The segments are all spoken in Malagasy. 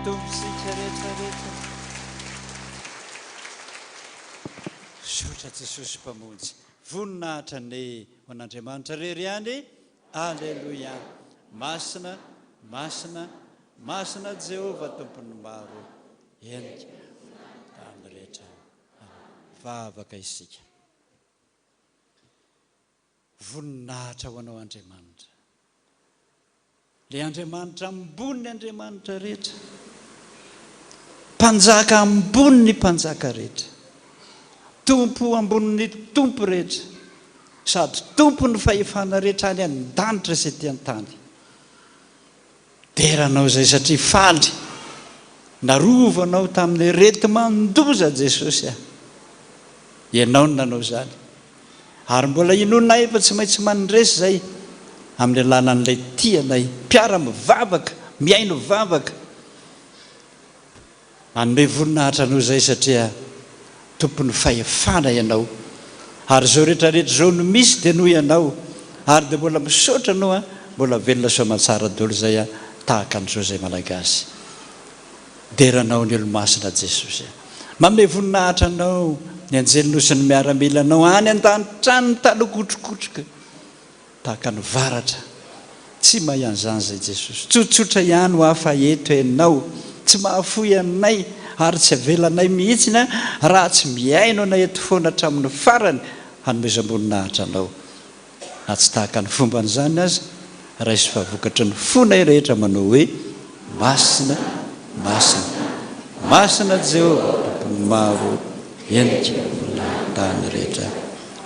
Tompo isika rehetra rehetra. Misaotra Jesosy Mpamonjy. Voninahitra anie ho an'Andriamanitra irery ihany. Aleloia. Masina, masina, masina Jehovah Tompon'ny maro. Henika tany rehetra. Vavaka isika. Voninahitra ho Anao Andriamanitra. Ilay Andriamanitra ambonin'ny andriamanitra rehetra. Mpanjaka ambonin'ny mpanjaka rehetra. Tompo ambonin'ny tompo rehetra. Sady Tompon'ny fahefana rehetra any an-danitra sy ety an-tany. Dera anao izay satria faly narovanao tamin'ny areti-mandoza Jesosy a! Ianao no nanao izany. Ary mbola inoanay fa tsy maintsy mandresy izay amin'ny alalan'ilay tia anay, mpiara-mivavaka, mihaino vavaka. Manome voninahitra anao izay satria tompon'ny fahefana ianao ary izao rehetra rehetra izao no misy dia noho ianao ary dia mbola misaotra anao aho mbola velona soamantsara daholo izay aho tahaka an'izao izay Malagasy dera anao ny olomasina Jesosy a manome voninahitra anao ny anjelinao sy ny miaramilanao any an-danitra any mitalokotrokotroka Tahaka ny varatra. Tsy mahay an'izany izay Jesosy. Tsotsotra ihany hoa fa eto ianao. Tsy mahafoy anay ary tsy avelanay mihitsiny raha tsy mihaino anay eto foana hatramin'ny farany hanomezam-boninahitra anao. Na tsy tahaka ny fomban'izany aza, raiso fa vokatry ny fonay rehetra manao hoe, Masina, masina, masina Jehovah Tompon'ny maro, henika ny tany rehetra.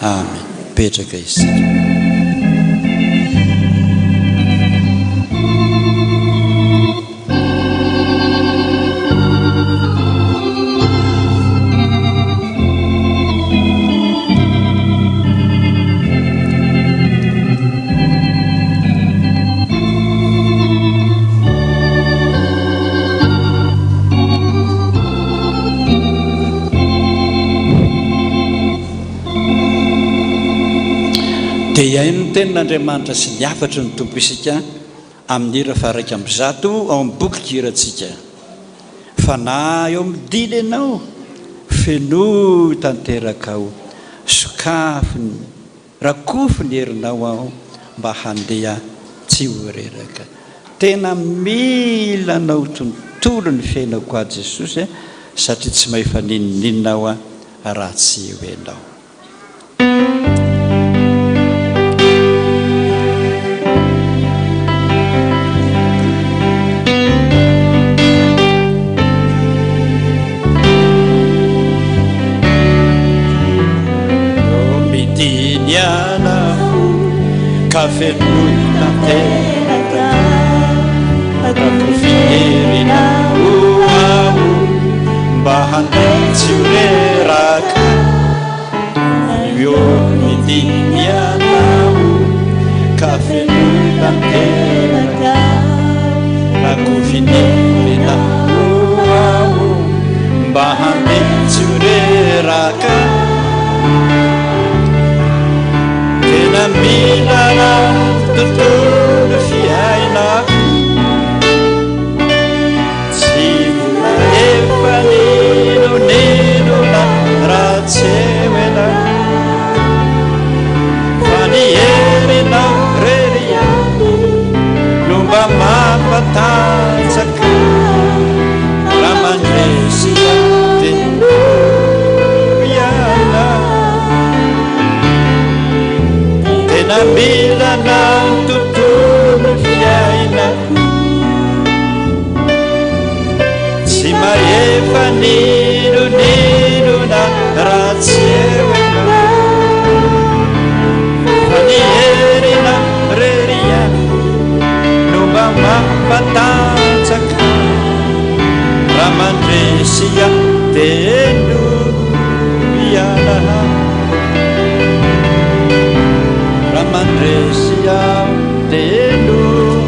Amen. Mipetraka isika. Dia hihaino ny Tenin'Andriamanitra sy ny hafatry ny Tompo isika amin'ny hira faha 111 ao amin'ny bokin-kirantsika. Fanahy eo amin'ny dila ianao, fenoy tanteraka aho, sokafy ny Rakofy ny herinao aho mba handeha tsy ho reraka. Tena mila anao tontolo ny fiainako aho Jesosy a, satria tsy mahefa n'inon'inona aho raha tsy eo ianao. Midiniana ka fenoy tanteraka Rakofy herina ho aho mba handeha tsy ho reraka Io midiniana ka fenoy tanteraka Rakofy herina ho aho mba handeha tsy ho reraka Tena mila anao tontolo fiainako Tsy mbola efa ninon'inona raha tsy eo ianao Fa ny herinao irery ihany no mba mampatanjaka Raha mandresy aho dia noho ianao Tena mila anao tontolo ny fiainako Tsy mahefa n'inon'inona raha tsy eo ianao Fa ny herinao irery ihany no mba mampatanjaka Raha mandresy aho dia henoy ialahy Raha mandresy aho dia henoy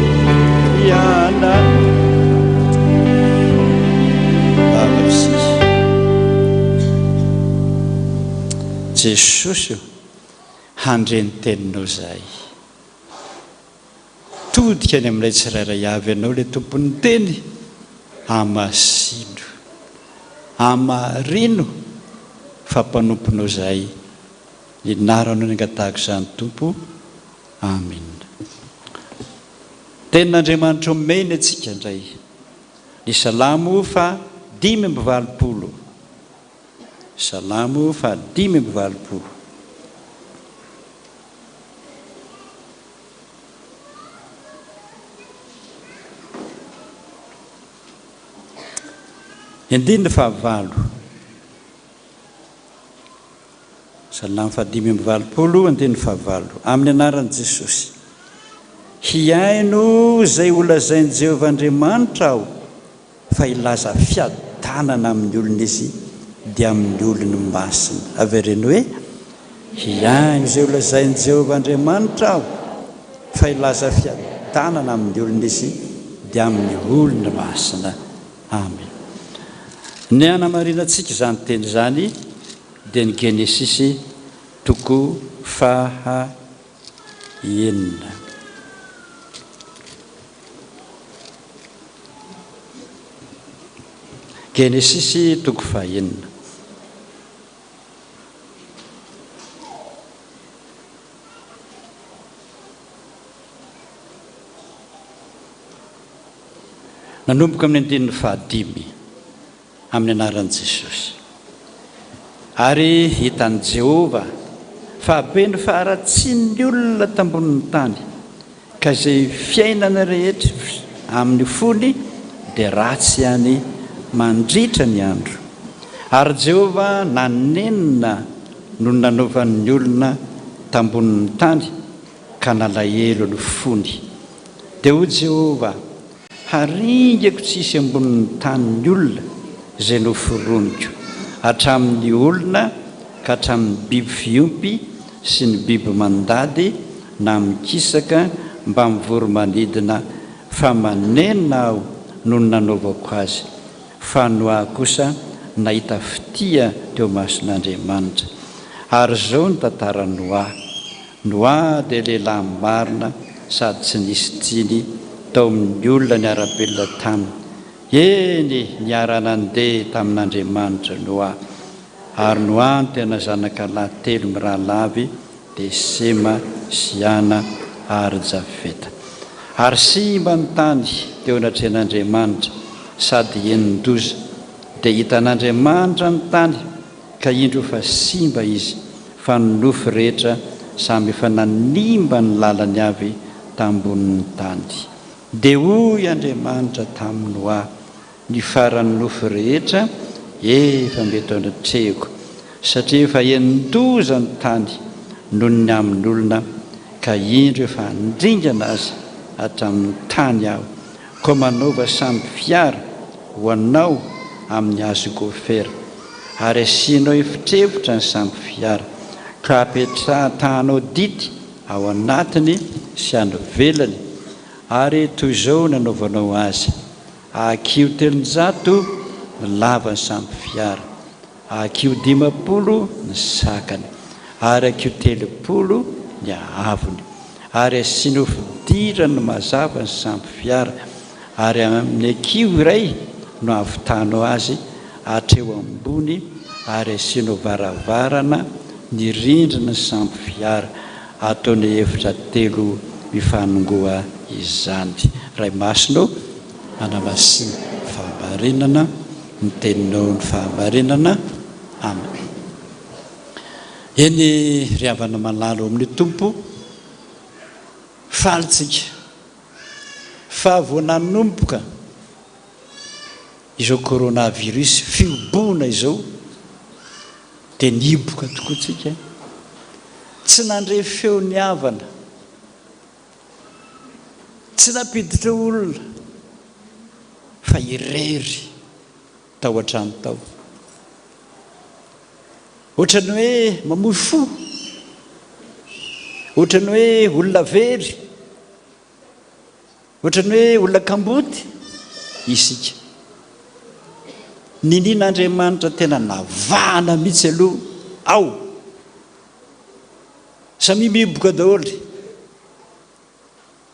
ialahy Vavaka isika. Jesosy ô, handre ny teninao izahay. Todika any aminay tsirairay avy Ianao ilay Tompon'ny Teny. Hamasino, hamarino fa mpanomponao izahay. Ny anaranao no angatahako izany Tompo. Amena. Tenin'Andriamanitra omeny antsika indray ny Salamo faha 85. Salamo faha 85. Andininy fahavalo. Salamo faha-85, andininy fahavalo. Amin'ny anaran'i Jesosy. Hihaino izay holazain'i Jehovah Andriamanitra aho, fa hilaza fiadanana amin'ny olona izy, dia amin'ny olony masina. Avereno hoe, Hihaino izay holazain'i Jehovah Andriamanitra aho, fa hilaza fiadanana amin'ny olona izy, dia amin'ny olony masina. Amen. Ny hanamarinantsika izany teny izany dia ny Genesisy toko faha enina. Genesisy toko faha enina. Nanomboka amin'ny andininy fahadimy, amin'ny anaran'i Jesosy. Ary hitan'i Jehovah fa be ny faharatsian'ny olona tambonin'ny tany, ka izay fiainana rehetra amin'ny fony dia ratsy ihany mandritra ny andro. Ary Jehovah nanenina noho ny nanaovan'ny olona tambonin'ny tany, ka nalahelo ny fony. Dia hoy Jehovah, Haringako tsy hisy ambonin'ny tany ny olona izay noforoniko, hatramin'ny olona ka hatramin'ny biby fiompy sy ny biby mandady na mikisaka mbamin'ny voro-manidina, fa manenina Aho noho ny nanaovako azy. Fa Noa kosa nahita fitia teo imason'Andriamanitra. Ary izao ny tantaran'i Noa, Noa dia lehilahy marina sady tsy nisy tsiny tao amin'ny olona niara-belona taminy. Eny, niara-nandeha tamin'Andriamanitra Noa. Ary Noa no tena zanakalahy telo mirahavavy, dia Sema sy Hana ary Jafeta. Ary simba ny tany teo anatrehan'Andriamanitra sady henon-doza. Dia hitan'Andriamanitra ny tany, ka indro fa simba izy, fa ny nofo rehetra samy efa nanimba ny lalany avy tambonin'ny tany. Dia hoy Andriamanitra tamin'i Noa, Ny faran'ny nofo rehetra efa mba eto anatrehiko, satria efa henon-doza ny tany noho ny amin'olona, ka indro efa handringana azy hatramin'ny tany Aho. Koa manaova sambo fiara ho anao amin'ny hazo gofera. Ary asianao efitrefitra ny sambo fiara, ka apetratahanao dity ao anatiny sy any ivelany, ary toy izao nanaovanao azy, Hakiho 300 ny lavan'ny sambo fiara, hakiho 50 ny sakany, ary hakiho 30 ny haavony. Ary asianao fidirany mazava ny sambo fiara, ary amin'ny hakiho iray no hahavitanao azy hatreo ambony ary asianao varavarana ny rindrina ny sambo fiara, ataonao efitra telo mifanongoa izany. Ray Masina ô, manamasina fahamarinana, ny Teninao ny fahamarinana. Amen. Eny ry havana malala ao amin'ny Tompo, faly tsika fa vao nanomboka izao coronavirus fihoboana izao dia nihiboka tokoa tsika, tsy nandre feo ny havana, tsy nampiditra olona fa irery tao an-trano tao. Ohatran'ny hoe mamoy fo, ohatran'ny hoe olona very. Ohatran'ny hoe olona kamboty isika. Ninian'Andriamanitra tena navahana mihitsy aloha ao. Samia mihiboka daholo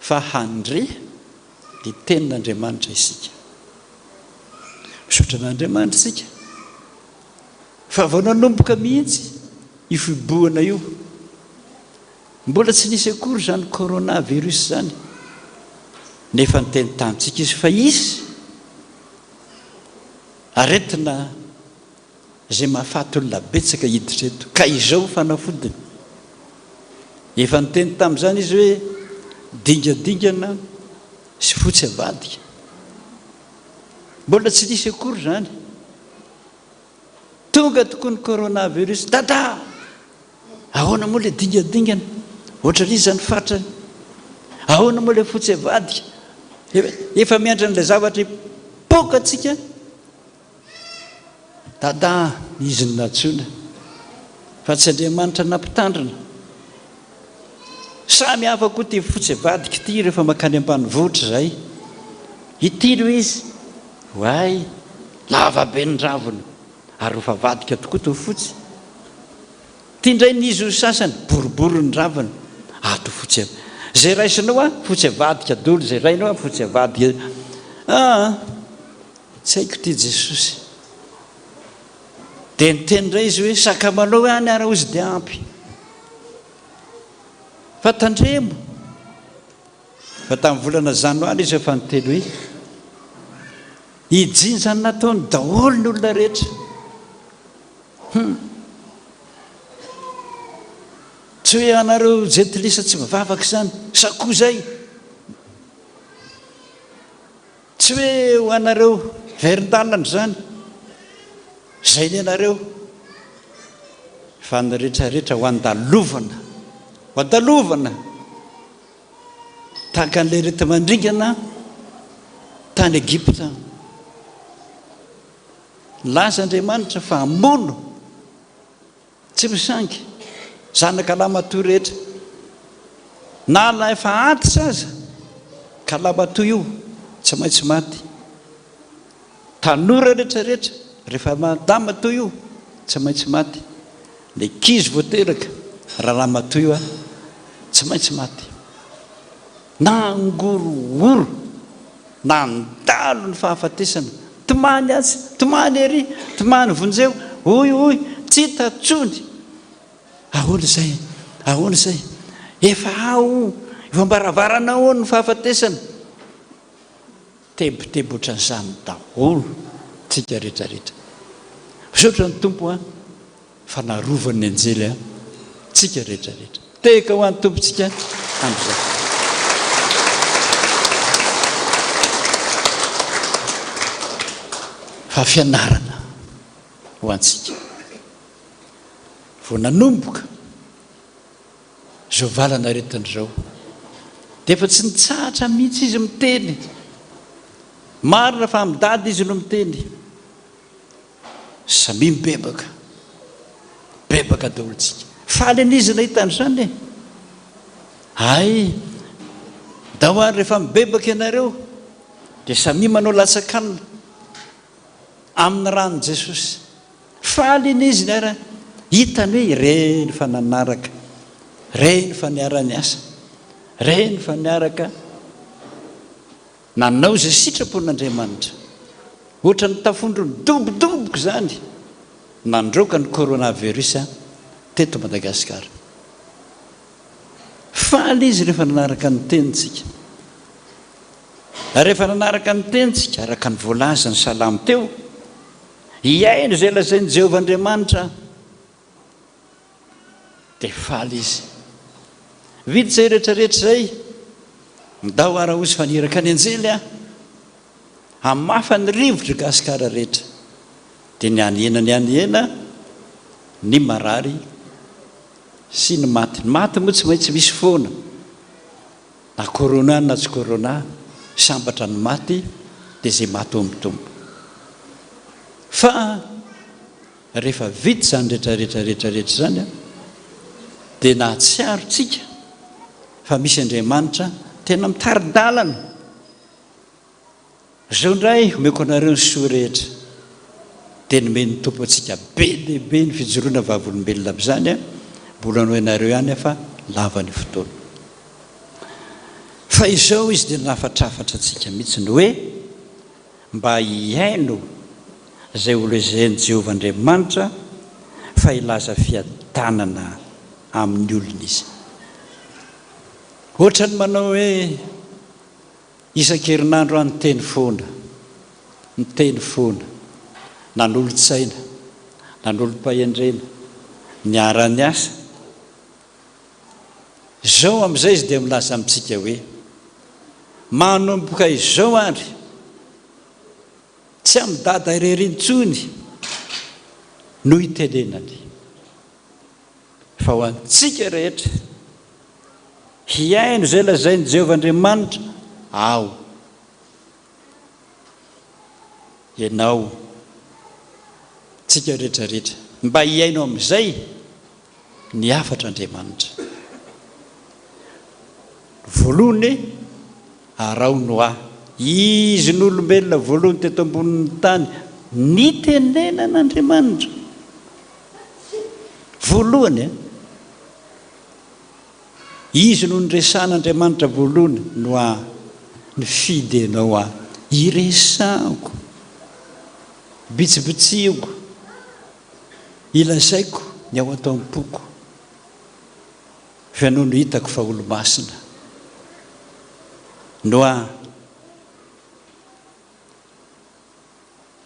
fa handre ny tenin'Andriamanitra isika. Misaotra an'Andriamanitra isika fa vao nanomboka mihitsy io fihibohana io. Mbola tsy nisy akory izany corona virus izany nefa niteny tamintsika izy fa hisy aretina izay mahafaty olona betsaka hiditra eto ka izao fanafodiny. Efa niteny tamin'izany izy hoe dingadingana sy fotsy avadika. Mbola tsy nisy akory izany. Tonga tokoa ny coronavirus. Dada! Ahoana moa ilay dingadingana? Ohatran'iza ny fatrany? Ahoana moa ilay fotsy avadika? Efa miandry an'ilay zavatra hipoaka antsika. Dada, izy no nantsoina, fa tsy Andriamanitra nampitandrina. Samy hafa koa ity fotsy avadika ity rehefa mankany ambanivohitra izay. Ity no izy, oay, lava be ny raviny, ary rehefa avadika tokoa toa fotsy. Ity indray ny izy hoy sasany, boribory ny raviny, ato fotsy avy. Izay raisinao a, fotsy avadika daholo, izay rainao a, fotsy avadika. Aa, tsy haiko ity Jesosy. Dia niteny indray izy hoe, sakamalao ihany ary hozy dia ampy. Fa tandremo, fa tamin'ny volana janoary izy efa niteny hoe, hijinja ny nataony daholo ny olona rehetra. Hum. Tsy hoe ianareo jentilisa tsy mivavaka izany, sa koa izay? Tsy hoe ho anareo verin-dalana izany, izay ny anareo, fa ny rehetrarehetra ho andalovana, ho andalovana, tahaka an'ilay areti-mandringana tany Egypta. Nilaza Andriamanitra fa hamono Tsy misangy, zanaka lamatoa rehetra, na ilay efa antitra aza ka lamatoa io tsy maintsy maty. Tanora rehetra rehetra rehefa lamatoa io tsy maintsy maty. Ny ankizy vao teraka raha lamatoa io tsy maintsy maty. Nangorohoro, nandalo ny fahafatesana, tomany atsy, tomany ery, tomany vonjeo, hoy hoy, tsy hita intsony. Ahoana izay? Ahoana izay? Efa ao, eo am-baravarana ao ny fahafatesana. Tebiteby ohatran'izany daholo tsika rehetra rehetra. Misaotra ny Tompo an! Fa narovan'ny anjely an tsika rehetra rehetra. Tehaka ho an'ny Tompontsika andro izay. Fa fianarana ho antsika. Vao nanomboka izao valan'aretina izao dia efa tsy nitsahatra mihitsy izy miteny. Marina fa amin'i Dada izy no miteny. Samia mibebaka. Mibebaka daholo tsika. Faly anie izy nahita an'izany e. Hay, ndao ary rehefa mibebaka ianareo dia samia manao latsakanina amin'ny ran'i Jesosy. Faly anie izy niara hitany hoe ireny fa nanaraka, ireny fa niara-niasa, ireny fa niaraka Nanao izay sitrapon'Andriamanitra. Ohatran'ny tafondro nidobodoboka izany nandroaka ny coronavirus teto Madagasikara. Faly izy rehefa nanaraka ny tenintsika. Rehefa nanaraka ny tenintsika, araka ny voalazan'ny Salamo teo, hihaino izay lazain'i Jehovah Andriamanitra Dia faly izy. Vita izay rehetra rehetra izay, ndao ara hozy fa niraka ny anjely aho hamafa ny rivotr'i Gasikara rehetra. Dia nihanihena nihanihena ny marary sy ny maty. Ny maty moa tsy maintsy misy foana, na corona na tsy corona, sambatra ny maty dia izay maty ao amin'ny Tompo. Fa Rehefa vita izany rehetra rehetra rehetra rehetra izany dia nahatsiaro tsika fa misy Andriamanitra tena mitari-dalana. Izao indray omeko anareo ny soa rehetra. Dia nomen'ny Tompo antsika be dia be ny fijoroana vavolombelona amin'izany, mbola nohainareo ihany aho fa lava ny fotoana. Fa izao izy dia nahafatrafatra antsika mihitsy ny hoe mba hihaino. Izay holazain'i Jehovah Andriamanitra fa hilaza fiadanana amin'ny olony izy. Hoatran'ny manao hoe isan-kerinandro aho niteny foana, niteny foana, nanolo-tsaina, nanolo-pahendrena, niara-niasa. Izao amin'izay izy dia milaza amintsika hoe, Manomboka izao ary, Tsy amin'i Dada irery intsony no itenenany fa ho antsika rehetra. Hihaino izay lazain'i Jehovah Andriamanitra aho, ianao, tsika rehetra rehetra, mba hihaino amin'izay ny hafatr'Andriamanitra. Voalohany, Araho Noa. Izy no olombelona voalohany teto ambonin'ny tany nitenenan'Andriamanitra. Voalohany e! Izy no niresahan'Andriamanitra voalohany, Noa, nifidy anao aho. Iresahako, bitsibitsihiko, ilazaiko ny ao ato am-poko. Fa ianao no hitako fa olo-masina. Noa,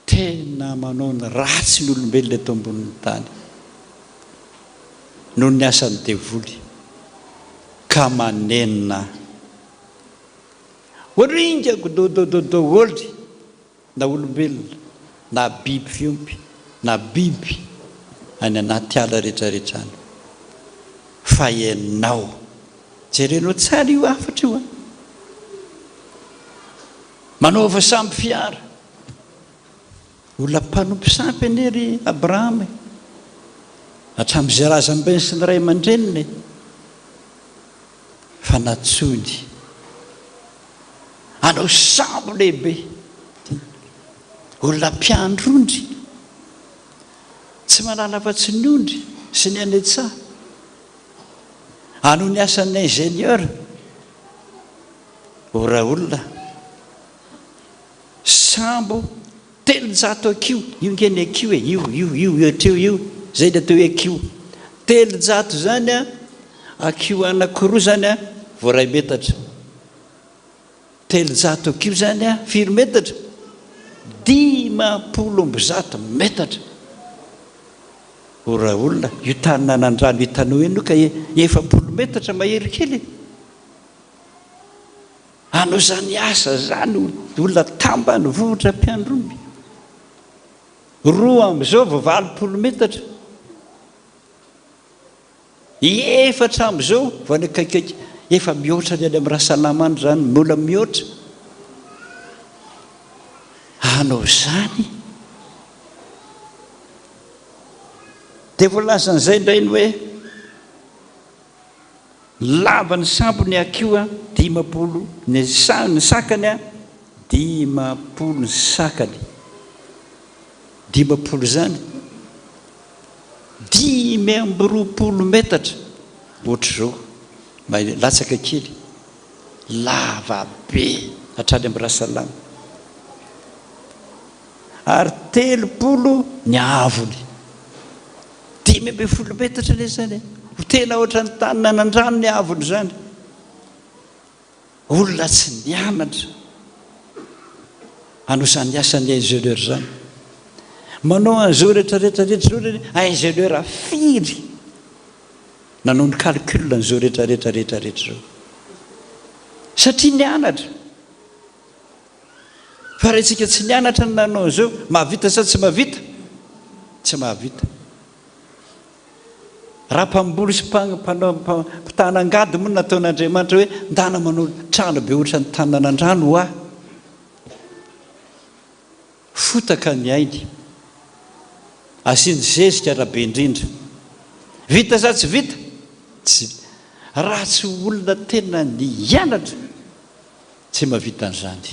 Tena manao ny ratsy ny olombelona eto ambonin'ny tany noho ny asan'ny devoly ka manenina. Ho ringako dodododoholy. na olombelona, na biby fiompy, na biby any anaty ala rehetrarehetra any, fa ianao. Jerenao tsara io hafatra io an! Manaova sambo fiara. Olona mpanompo sampy anie ry Abrahama e! Hatramin'izay razambeny sy ny ray aman-dreniny e! Fa nantsoiny. Hanao sambo lehibe. Olona mpiandry ondry. Tsy mahalala afa-tsy ny ondry sy ny any an-tsaha. Hanao ny asan'ny ingénieur. O raolona. Sambo 300 hakiho. Io nge ny hakiho e. Io, io, io, io hatreo io. Izay ny atao hoe hakiho. 300 izany an, hakiho anankiroa izany an, vao iray metatra. 300 hakiho izany an, firy metatra? 150 metatra. O raolona, io tany nanan-drano hitanao io ka 40 metatra mahery kely e. Hanao izany asa izany olona tambanivohitra mpiandry omby. Roa amin'izao vao 80 metatra. Efatra amin'izao vao any akaikaiky. Efa mihoatra ny any amin'ny Rasalama any izany, mbola mihoatra. Hanao izany. Dia voalazan'izay indray ny hoe Lava ny sampony akio 50 ny ny sakany a 50 ny sakany 50 izany 25 metatra ohatr'izao mba latsaka kely lava be hatrany amin'ny Rasalama ary 30 ny haavony 15 metatra anie izany e! Ho tena ohatran'ny tany nanan-drano ny haavony izany. Olona tsy nianatra hanao izany asan'ny ingénieur izany. Manao an'izao rehetra rehetra rehetra izao anie ingénieur firy nanao ny calcul an'izao rehetra rehetra rehetra rehetra izao. Satria nianatra. Fa raha isika tsy nianatra ny nanao an'izao, mahavita sa tsy mahavita? Tsy mahavita. Raha mpamboly sy mpanao mpitana angady moa no nataon'Andriamanitra hoe ndana manao trano be ohatran'ny tanànan-drano ho ahy. Fotaka ny ainy. Asiany zezika raha be indrindra. Vita sa tsy vita? Tsy vita. Raha tsy olona tena nianatra. Tsy mahavita an'izany.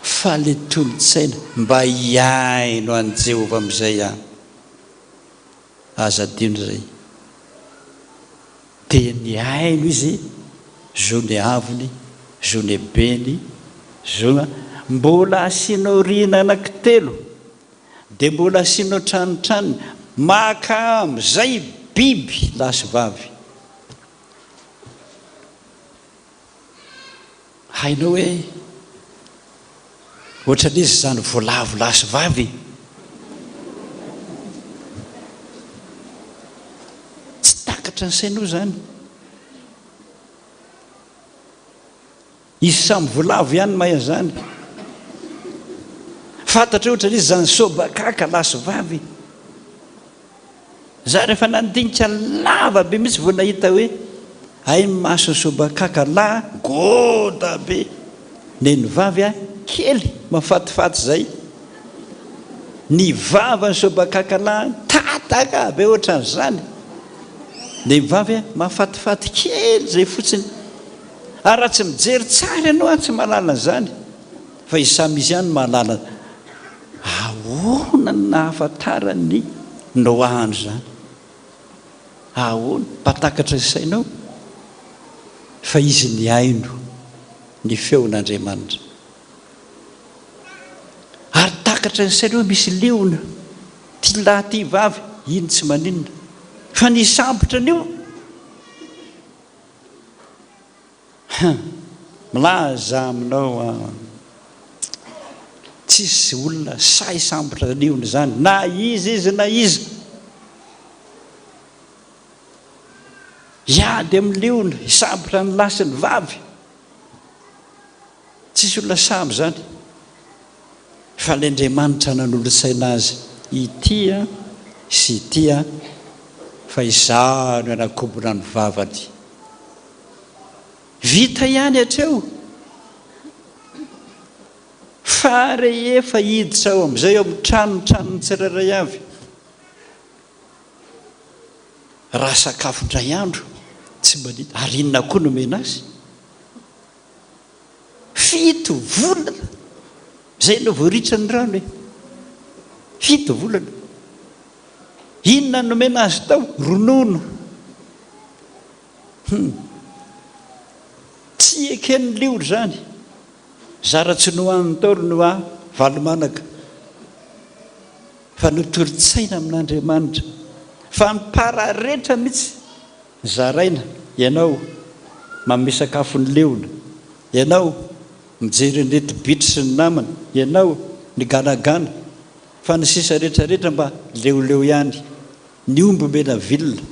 Fa le tolo-tsaina mba hihaino an'i Jehovah amin'izay an! Aza adino izay. Dia nihaino izy, zo ny haavony, zo ny habeny, zo. Mbola asianao rihina anankitelo. Dia mbola asianao tranotranony, maka amin'izay biby lahy sy vavy. Hainao hoe ohatran'iza izany voalavo lahy sy vavy? Tsy takatra ny sainao izany. Izy samy voalavo ihany mahay an'izany. Fantatrao ohatran'iza izany sobakaka lahy sy vavy? Za rehefa nandinika lava be mihitsy vao nahita hoe hay ny mason'ny sobakaka lahy goda be, neny vavy a kely mafatifaty zay, ny vavan'ny sobakaka lahy tataka be ohatran'izany, neny vavy a mafatifaty kely zay fotsiny, ary raha tsy mijery tsara ianao a tsy mahalala an'izany fa izy samy izy ihany no mahalala. Ahoana no nahafantaran'i Noa an'izany? Ahoana? Mba takatry ny sainao fa izy nihaino ny feon'Andriamanitra. Ary takatry ny sainao hoe misy liona, ity lahy ity vavy, iny tsy maninona. Fa ny hisambotra an'io? Hum! Milaza aminao aho, tsisy olona sahy hisambotra liona izany, na iza izy na iza. Hiady amin'ny liona, hisambotra ny lahy sy ny vavy. Tsisy olona sahy amin'izany. Fa ilay Andriamanitra nanolo-tsaina azy, ity sy ity, fa izaho no hanakobona ny vavany. Vita ihany hatreo fa rehefa hiditra ao amin'izay ao amin'ny trano tranony tsirairay avy, raha sakafo indray andro tsy manina, ary inona koa no omena azy? Fito volana izay no voaritra ny rano e! Fito volana. Inona no nomena azy tao? Ronono. Hum. Tsy eken'ny liona izany. Zara tsy nohanin'ny Ntaolo Noa valomanaka. Fa notolo-tsaina amin'Andriamanitra. Fa mipararetra mihitsy. Zaraina, ianao manome sakafo ny liona. Ianao mijery an'ireto bitro sy ny namany. Ianao niganagana. Fa ny sisa rehetra rehetra mba leoleo ihany. Ny omby omena vilona.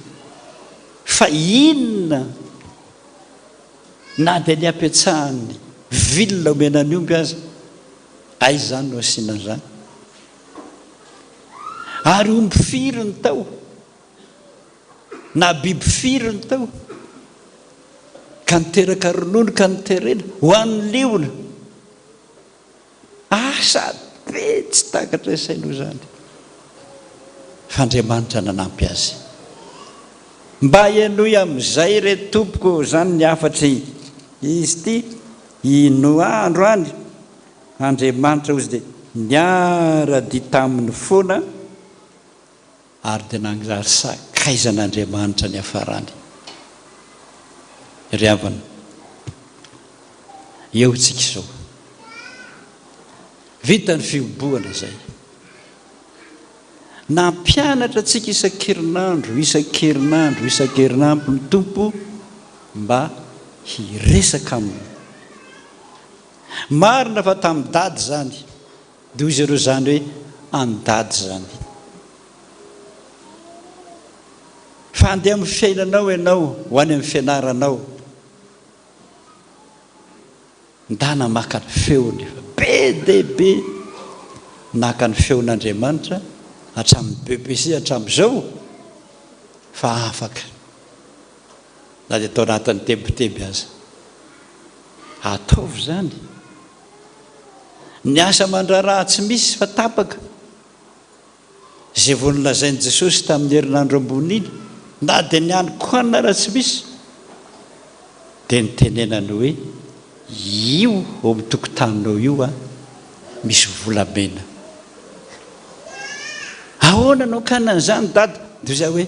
Fa inona na dia ny apetsahan'ny vilona omena ny omby aza, aiza izany no asiana an'izany? Ary omby firy ny tao? Na biby firy ny tao? Ka niteraka ronono ka noterena ho an'ny liona. Asa be tsy takatra ny sainao izany. Fa Andriamanitra nanampy azy. Mba henoy amin'izay re tompoko izany ny hafatry izy ity i Noa androany, Andriamanitra hozy dia niara-dia taminy foana Ary dia nanjary sakaizan'Andriamanitra niafarany. Ry havana, eo isika izao. Vita ny fihobohana izay. Nampianatra antsika isan-kerinandro, isan-kerinandro, isan-kerinandro ny Tompo mba hiresaka Aminy. Marina fa tamin'i Dada izany. Dia hoy izy ireo izany hoe, An'i Dada izany. Fa handeha amin'ny fiainanao ianao, ho any amin'ny fianaranao. Ndana maka ny feony efa be dia be naka ny feon'Andriamanitra hatramin'ny BEPC hatramin'izao fa afaka na dia tao anatin'ny tebiteby aza. Ataovy izany. Ny asa aman-draharaha tsy misy fa tapaka. Izay vao nolazain'i Jesosy tamin'ny herinandro ambony iny, na dia ny hanin-kohanina ara tsy misy, dia nitenenany hoe, Io ao amin'ny tokotaninao io an, misy volamena. Ahoana no hakana an'izany Dada? Dia hoy izaho hoe,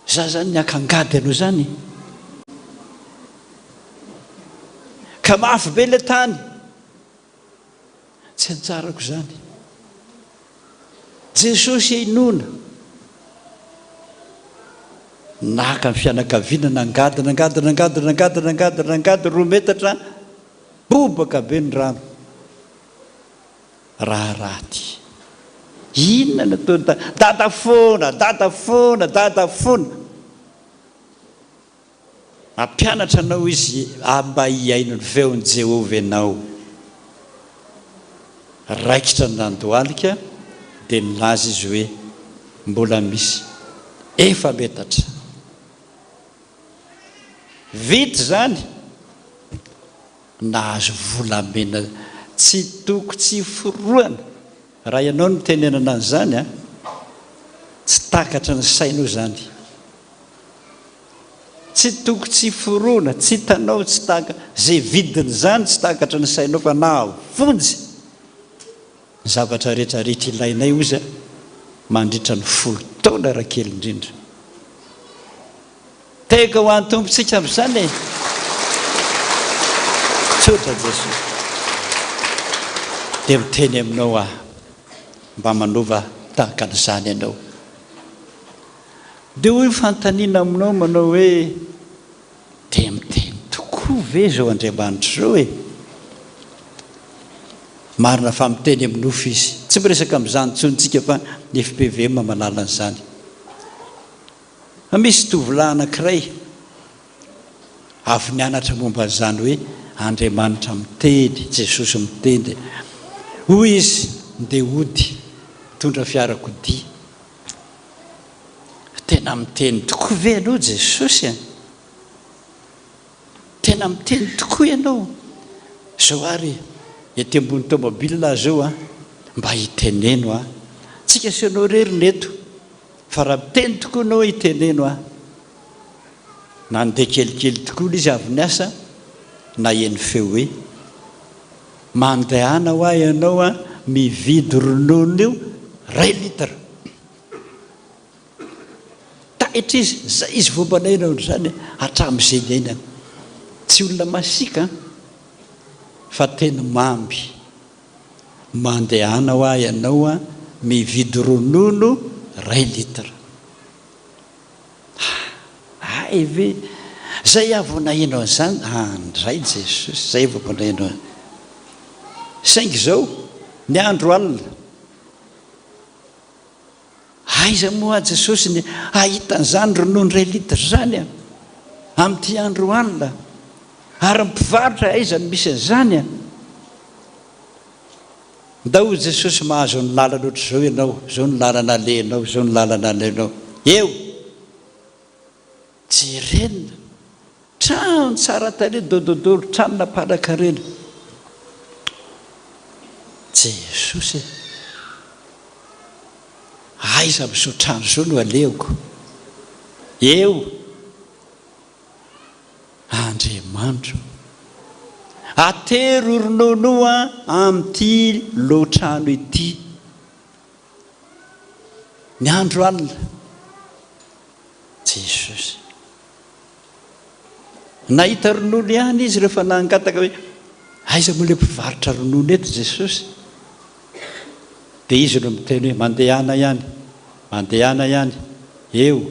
Za zany niaka angady anao zany. Ka mafy be le tany. Tsy anjarako zany. Jesosy inoana. Naka ny fianakaviana nangady nangady nangady nangady nangady nangady roa metatra bobaka be ny rano. Raharaha ty. Inona no ataon'i dada? Dada foana, dada foana, dada foana. Mampianatra anao izy mba hihaino ny feon'i Jehovah ianao. Raikitra ny nandohalika dia nilaza izy hoe, Mbola misy efa-metatra. Vita izany, nahazo volamena tsy toko tsy forohana. Raha ianao no mitenenana an'izany an, tsy takatry ny sainao izany. Tsy toko tsy forohana, tsy hitanao, tsy taka, izay vidin'izany tsy takatry ny sainao fa nahavonjy ny zavatra rehetra rehetra ilainay ozy mandritra ny folo taona raha kely indrindra. Tehaka ho an'ny Tompontsika amin'izany e! Tsotra Jesoa. Dia miteny aminao aho, mba manova tahaka an'izany ianao. Dia hoy ny fanontaniana aminao manao hoe, dia miteny tokoa ve izao Andriamanitra izao e? Marina fa miteny amin'ny nofy Izy. Tsy miresaka amin'izany intsony tsika fa ny fpvm manala an'izany. Fa misy tovolahy anankiray avy nianatra momba an'izany hoe Andriamanitra miteny, Jesosy miteny dia hoy izy, ndeha hody, mitondra fiarakodia. Tena miteny tokoa ve ianao Jesosy a? Tena miteny tokoa ianao? Izao ary ety ambony tomobile aho izao a, mba iteneno aho. Tsika sy ianao irery no eto, fa raha miteny tokoa ianao iteneno aho. Nandeha kelikely tokoa ilay izy avy niasa, naheno feo hoe, Mandehana hoa ianao a, mividy ronono io iray litre. Taitra izy, zay izy vao mba naheno an'izany hatramin'izay niainany. Tsy olona masiaka an, fa teny mamy. Mandehana hoa ianao a, mividy ronono iray litre. Hay ve? Zay aho vao naheno an'izany, andray Jesosy, zay vao mba naheno an. Saingy izao, ny andro alina, aiza moa aho Jesosy ny hahita an'izany ronono iray litre izany an? Amin'ity andro alina, ary ny mpivarotra aiza no misy an'izany an? Ndao hoy Jesosy mahazo ny lalana ohatr'izao ianao, izao ny lalana alehanao, izao ny lalana alehanao. Eo! Jerena! Trano tsara tarehy dododolo, tranona mpanankarena. Jesosy e! Aiza amin'izao trano izao no alehako? Eo! Andriamanitra o! Atero ronono amin'ity lotrano ity ny andro alina. Jesosy. Nahita ronono ihany izy rehefa nangataka hoe aiza moa ilay mpivarotra ronono eto Jesosy? Dia izy no miteny hoe mandehana ihany, mandehana ihany, eo.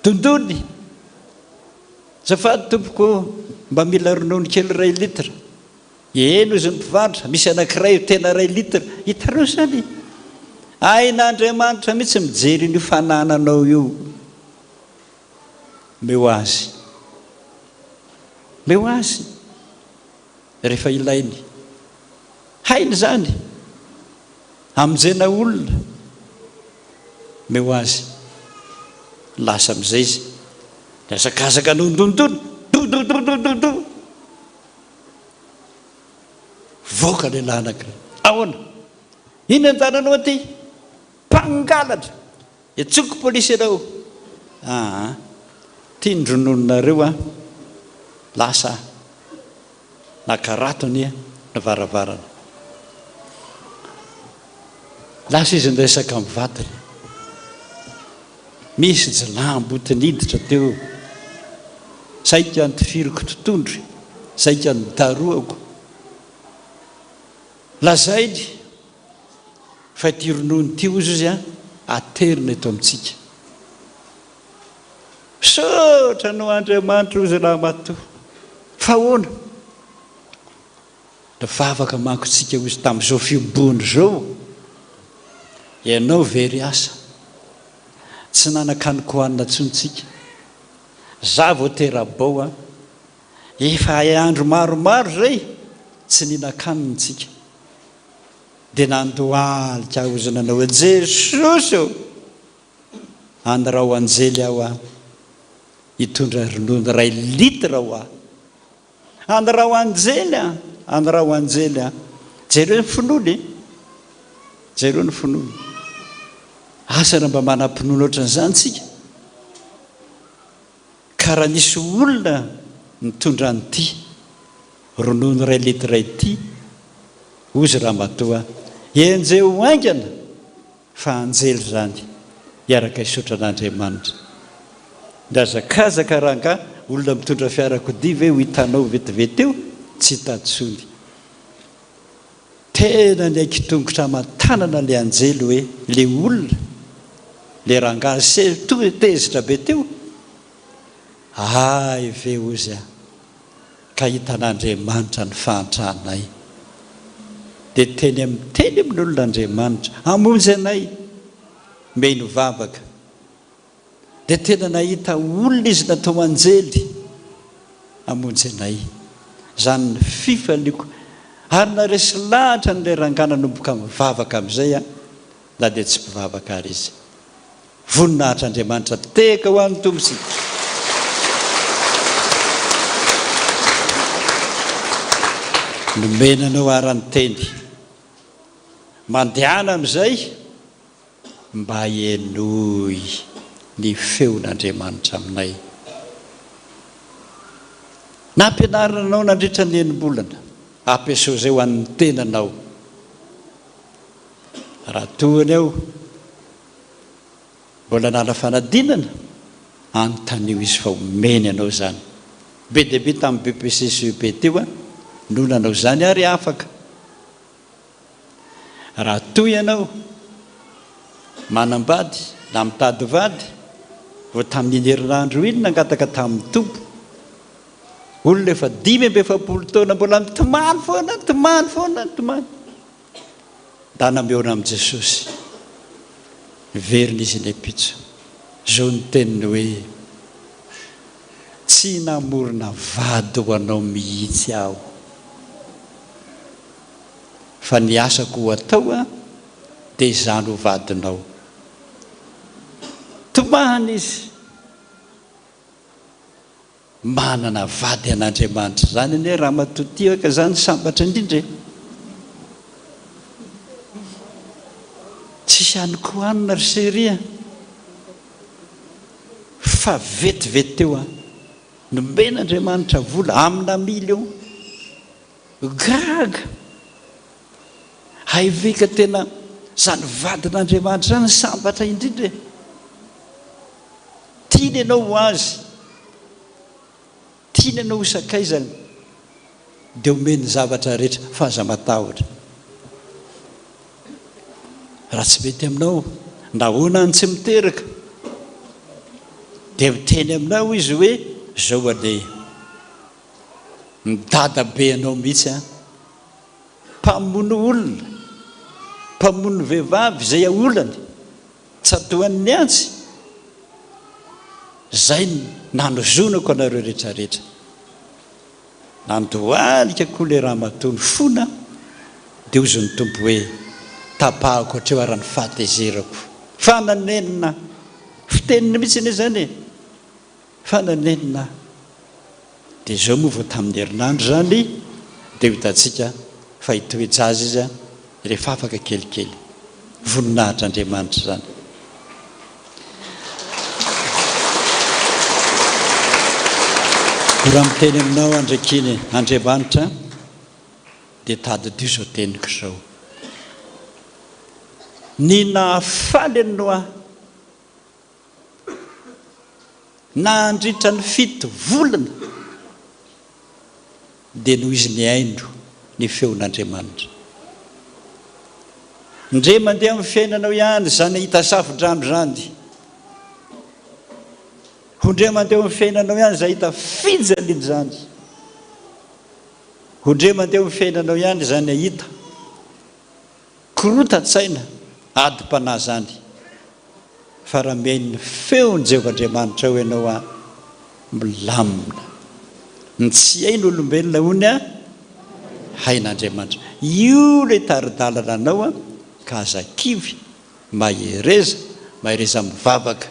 Dondony! Azafady tompoko ô, mba mila ronono kely iray litre. Eny hozy ny mpivarotra, misy anankiray io tena iray litre. Hitanareo izany? Hain'Andriamanitra mihitsy mijery an'io fanananao io. Omeo azy. Omeo azy rehefa ilainy. Hainy izany. Hamonjena olona. Omeo azy. Lasa amin'izay izy. Nihazakazaka nondondona. Dodododododo. Voaka lehilahy anankiray. Ahoana? Inona ny tananao aty? Mpangalatra! Antsoiko polisy ianao. Aa. Ty ny ronononareo an. Lasa aho. Naka rato anie ny varavarana. Lasa izy niresaka amin'ny vadiny. Misy jilamboty niditra teo. Saika nitifiriko totondry, saika nidarohako. Lazainy. Fa ity ronono ity hozy izy an, aterina eto amintsika. Misaotra anao Andriamanitra hozy ramatoa. Fa ahoana? Nivavaka manko tsika hozy tamin'izao fihobohana izao. Ianao very asa. Tsy nanan-kanin-kohanina intsony tsika. Za vao tera-bao an. Efa hay andro maromaro izay tsy nihinan-kanina tsika. Dia nandohalika aho hozy nanao hoe, Jesosy ô! Aniraho anjely aho an, hitondra ronono iray litre ho ahy. Aniraho anjely an, aniraho anjely an. Jereo ny finoany e. Jereo ny finoany. Asa raha mba manam-pinoana ohatran'izany tsika. Ka raha nisy olona nitondra an'ity ronono iray litre ity, hozy ramatoa, enjeho haingana fa anjely izany hiaraka hisaotra an'Andriamanitra. Mihazakazaka rangahy, olona mitondra fiarakodia ve ho hitanao vetivety eo? Tsy hita intsony. Tena niaiky tongotra aman-tanana ilay anjely hoe ilay olona, ilay rangahy se toa tezitra be teo, Hay ve hozy aho ka hitan'Andriamanitra ny fahantranay. Dia teny miteny amin'olona Andriamanitra hamonjy anay, mino vavaka. Dia tena nahita olona izy natao anjely hamonjy anay. Izany ny fifaliako. Ary naresy lahatra an'ilay rangahy nanomboka mivavaka amin'izay aho, na dia tsy mpivavaka ary izy. Voninahitra Andriamanitra tehaka ho an'ny Tompo isika. Nomena anao ara ny teny. Mandehana amin'izay. Mba henoy ny feon'Andriamanitra aminay. Nampianarina anao nandritra ny enim-bolana. Ampiasao izay ho an'ny tenanao. Raha toa ny ao mbola hanala fanadinana, anontanio izy fa omeny anao izany. Be dia be tamin'ny BEPC sy EP teo no nanao izany ary afaka. Raha toa ianao manambady na mitady vady, vao tamin'iny herinandro iny nangataka tamin'ny Tompo, olona efa 45 taona mbola mitomany foana, mitomany foana, mitomany. Ndana mihaona amin'i Jesosy. Niverina izy ny ampitso. Izao ny teniny hoe, Tsy namorona vady ho anao mihitsy aho. Fa ny asako ho atao an, dia izany ho vadinao. Tomany izy. Manana vady an'Andriamanitra izany anie ramatoa tia ka izany sambatra indrindra e. Tsisy hanin-kohanina ry chérie a. Fa vetivety teo an, nomen'Andriamanitra vola amina million. Gaga! Hay ve ka tena izany vadin'Andriamanitra izany sambatra indrindra e! Tiany ianao ho azy, tiany ianao ho sakaizany, dia omeny ny zavatra rehetra fa aza matahotra. Raha tsy mety aminao, nahoana no tsy miteraka? Dia miteny aminao izy hoe, izao anie. Ny dadabe anao mihitsy an! Mpamono olona, mpamono vehivavy izay aolany, tsatohan'ny antsy, izay no nanozonako anareo rehetra rehetra. Nandohalika koa ilay ramatoa nifona, dia hozy ny Tompo hoe, tapahako hatreo ary ny fahatezerako. Fa nanenina! Fiteniny mihitsy anie izany e! Fa nanenina aho. Dia izao moa vao tamin'ny herinandro izany dia ho hitantsika fa hitoe-jaza izy rehefa afaka kelikely. Voninahitr'Andriamanitra izany. Raha miteny aminao andrakiny Andriamanitra dia tadidio izao teniko izao. Ny nahafaly an'i Noa Nandritra ny fito volana dia noho izy nihaino ny feon'Andriamanitra. Ndre mandeha amin'ny fiainanao ihany izany hahita safo-drano izany. Ho ndre mandeha amin'ny fiainanao ihany izay hahita fijaliana izany. Ho ndre mandeha amin'ny fiainanao ihany izany hahita korotan-tsaina, adim-panahy izany. Fa raha mihaino ny feon'i Jehovah Andriamanitrao ianao an, milamina. Ny tsy hain'olombelona hono an, hain'Andriamanitra. Io ilay tari-dalana anao an, ka aza kivy, mahereza, mahereza mivavaka.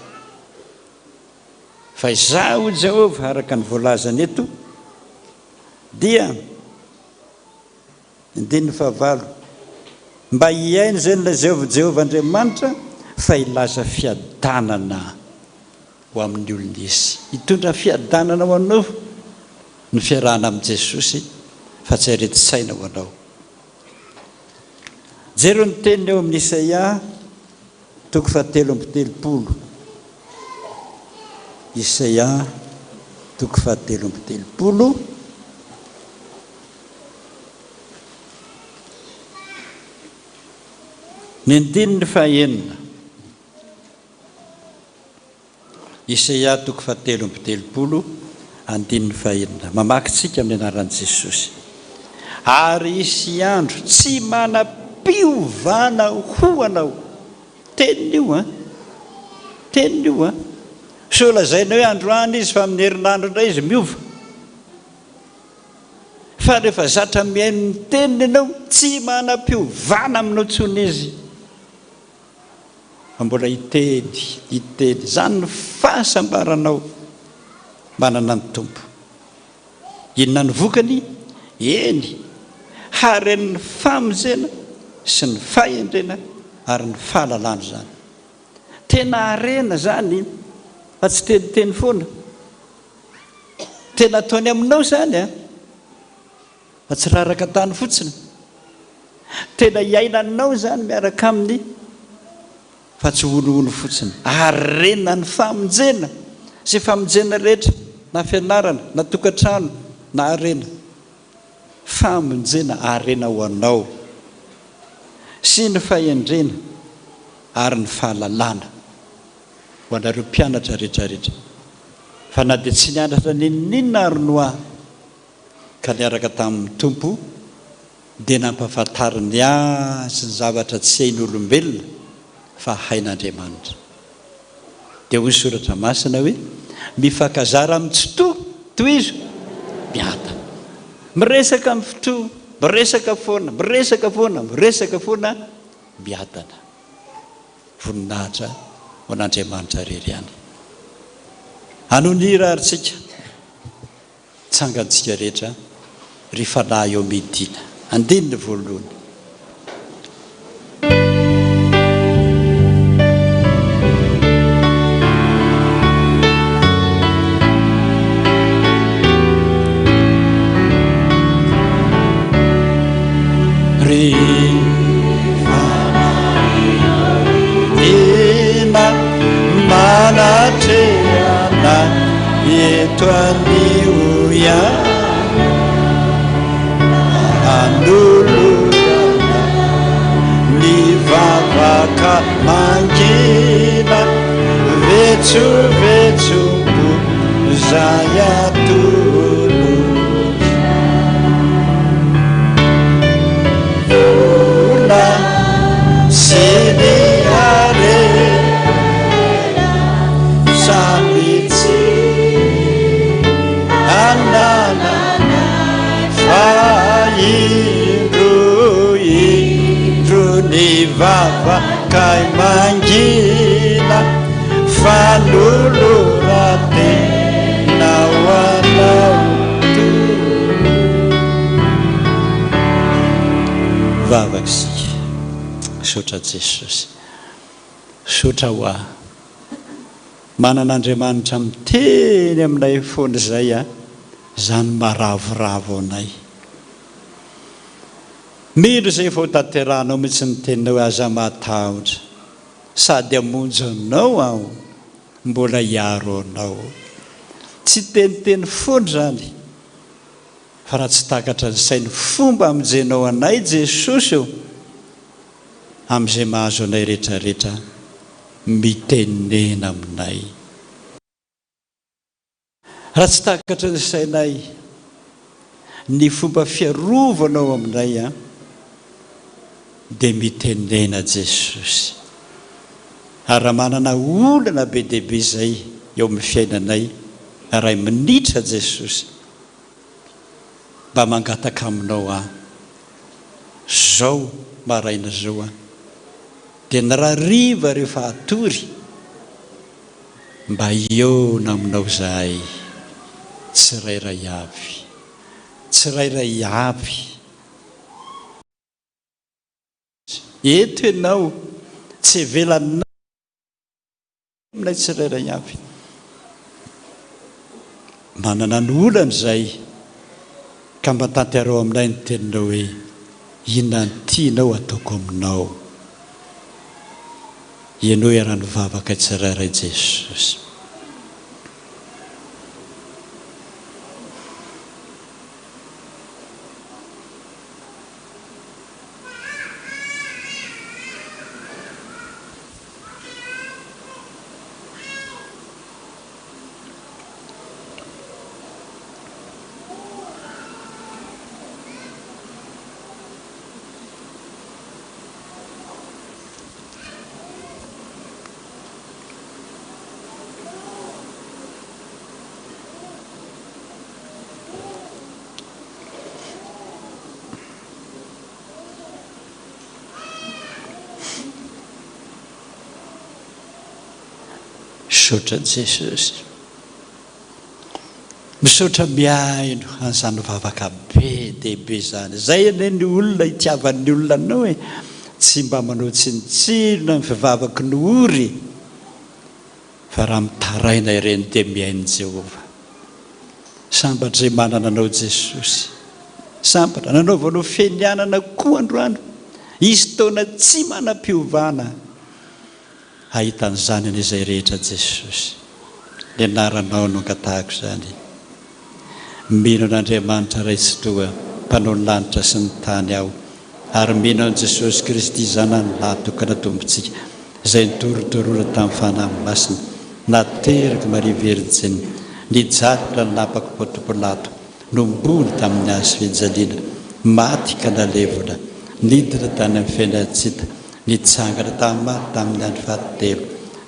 Fa Izaho Jehovah, araka ny voalazany eto, dia. Andininy fahavalo, Mba hihaino izay nolazain'i Jehovah Andriamanitra, fa hilaza fiadanana ho amin'ny olona Izy. Hitondra fiadanana ho anao ny fiarahana amin'i Jesosy, fa tsy aretin-tsaina ho anao. Jereo ny teniny ao amin'ny Isaia toko fahatelo amby telopolo. Isaia toko fahatelo amby telopolo. Ny andininy fahenina, Isaia toko fahatelo amby telopolo, andininy fahenina. Mamaky tsika amin'ny anaran'i Jesosy. Ary hisy andro tsy manam-piovana ho anao. Teniny io an! Teniny io an! Sao lazaina hoe androany izy fa amin'ny herinandro indray izy miova. Fa rehefa zatra mihaino ny teniny ianao, tsy manam-piovana aminao intsony izy. Fa mbola hiteny, hiteny. Izany no fahasambaranao manana ny Tompo. Inona no vokany? Eny, haren'ny famonjena sy ny fahendrena ary ny fahalalana izany. Tena harena izany fa tsy teniteny foana. Tena ataony aminao izany an! Fa tsy raraka tany fotsiny. Tena iainanao izany miaraka aminy fa tsy honohono fotsiny. Harena ny famonjena. Izay famonjena rehetra, na fianarana, na tokantrano, na harena. Famonjena harena ho anao. Sy ny fahendrena ary ny fahalalana. ho anareo mpianatra rehetrarehetra fa na dia tsy nianatra n'inon'inona ary Noa ka niaraka tamin'ny Tompo dia nampahafantariny azy ny zavatra tsy hain'olombelona fa hain'Andriamanitra. Dia hoy ny Soratra Masina hoe, Mifankazara amin'ny tsitoha, tohizo, miadana. Miresaka amin'ny fitoha, miresaka foana, miresaka foana, miresaka foana, miadana. Voninahitra ho an'Andriamanitra irery ihany. Hanohy ny hira ary tsika. Tsangantsika rehetra ry fanahy eo midina. Andininy voalohany. Ry Fanahina manatrehana eto anio ihany anolorana ny vavaka mangina vetsovetsom-po izay atolotra. Vola sy ny harena samy tsy ananana fa indro indro ny vavakay mangina fanoloran-tena ho anao Tompo. Vavaka isika. Misaotra Jesosy. Misaotra ho ahy. Manana Andriamanitra miteny aminay foana izay a, izany maharavoravo anay. Mino izay efa ho tanterahanao mihitsy ny teninao hoe aza matahotra. Sady hamonjy anao aho, mbola hiaro anao. Tsy teniteny foana izany. Fa raha tsy takatra ny sainy fomba hamonjenao anay Jesosy ô! Amin'izay mahazo anay rehetrarehetra, mitenena aminay. Raha tsy takatry ny sainay ny fomba fiarovanao aminay an, dia mitenena Jesosy. Ary raha manana olana be dia be izay eo amin'ny fiainanay, Ray minitra Jesosy, mba mangataka aminao aho zao maraina zao an, dia ny rariva rehefa hatory, Mba hihaona aminao izahay tsirairay avy, tsirairay avy. Eto ianao, tsy avelanao aminay tsirairay avy. Manana ny olana izahay ka mba tanterao aminay ny teninao hoe inona ny tianao ataoko aminao. Henoy ara ny vavaka tsirairay Jesosy. Misaotra Jesosy. Misaotra mihaino an'izany vavaka be dia be izany. Izay anie ny olona itiavan'ny olona anao e. Tsy mba manao tsinontsinona ny fivavaky ny ory, fa raha mitaraina ireny dia mihaino Jehovah. Sambatra izay manana anao Jesosy. Sambatra. Nanaovanao fenianana koa androany. Hisy taona tsy manam-piovana. Hahita an'izany anie izay rehetra Jesosy. Ny anaranao no angatahako izany. Mino an'Andriamanitra Ray Tsitoha, Mpanao ny lanitra sy ny tany aho, ary mino an'i Jesosy Kristy Zanany lahy tokana Tompontsika, izay notorotoroina tamin'ny Fanahy Masina, naterak'i Maria Virjiny, nijaly raha nanapaka Ponto Pilato, Nohomboana tamin'ny hazo fijaliana, maty ka nalevina, nidina tany amin'ny fiainan-tsita, nitsangana tamin'ny maty tamin'ny andro fahatelo,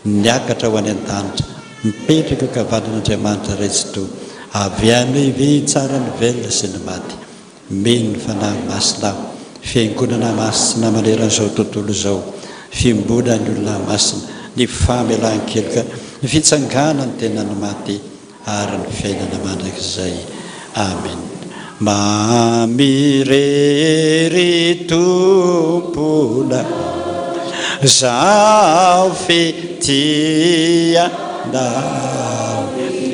niakatra ho any an-danitra, mipetraka eo ankavanan'Andriamanitra Ray Tsitoha, avy any hitsara ny velona sy ny maty. Mino ny Fanahy Masina aho, Fiangonana masina manerana izao tontolo izao, fiombonan'ny olona masina, ny famelan-keloka, ny fitsanganan'ny tenan'ny maty, ary ny fiainana mandrakizay. Amen. Mamy re ry Tompo Zaho fitia Anao.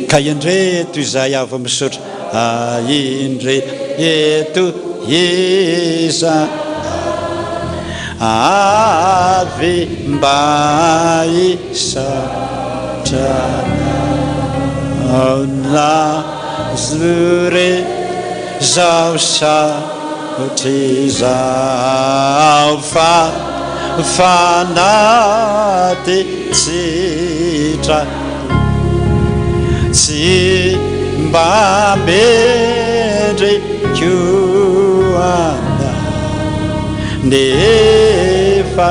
Ka indreto izahay avy misaotra, ah indreto izahay avy mba hisaotra Anao Nazore zaho saotra izaho fa fanaty tsitra tsy mba mendriko anao Nefa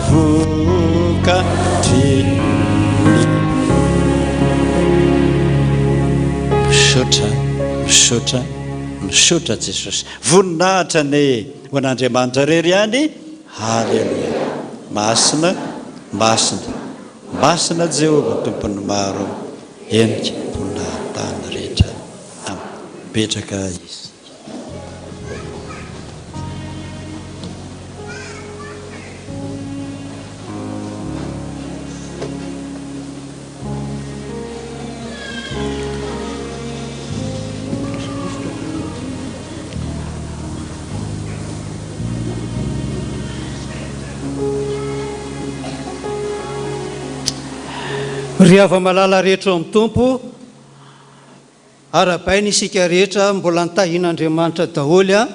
vokatry ny Misaotra, misaotra, misaotra Jesosy. Voninahitra anie ho an'Andriamanitra irery ihany. Haleloia. Masina, masina, masina Jehovah Tompon'ny maro, henika voninahitany rehetra. Amen. Mipetraka isika. Ry hava-malala rehetra ao amin'ny Tompo, Arahabaina isika rehetra mbola nitahian'Andriamanitra daholo a!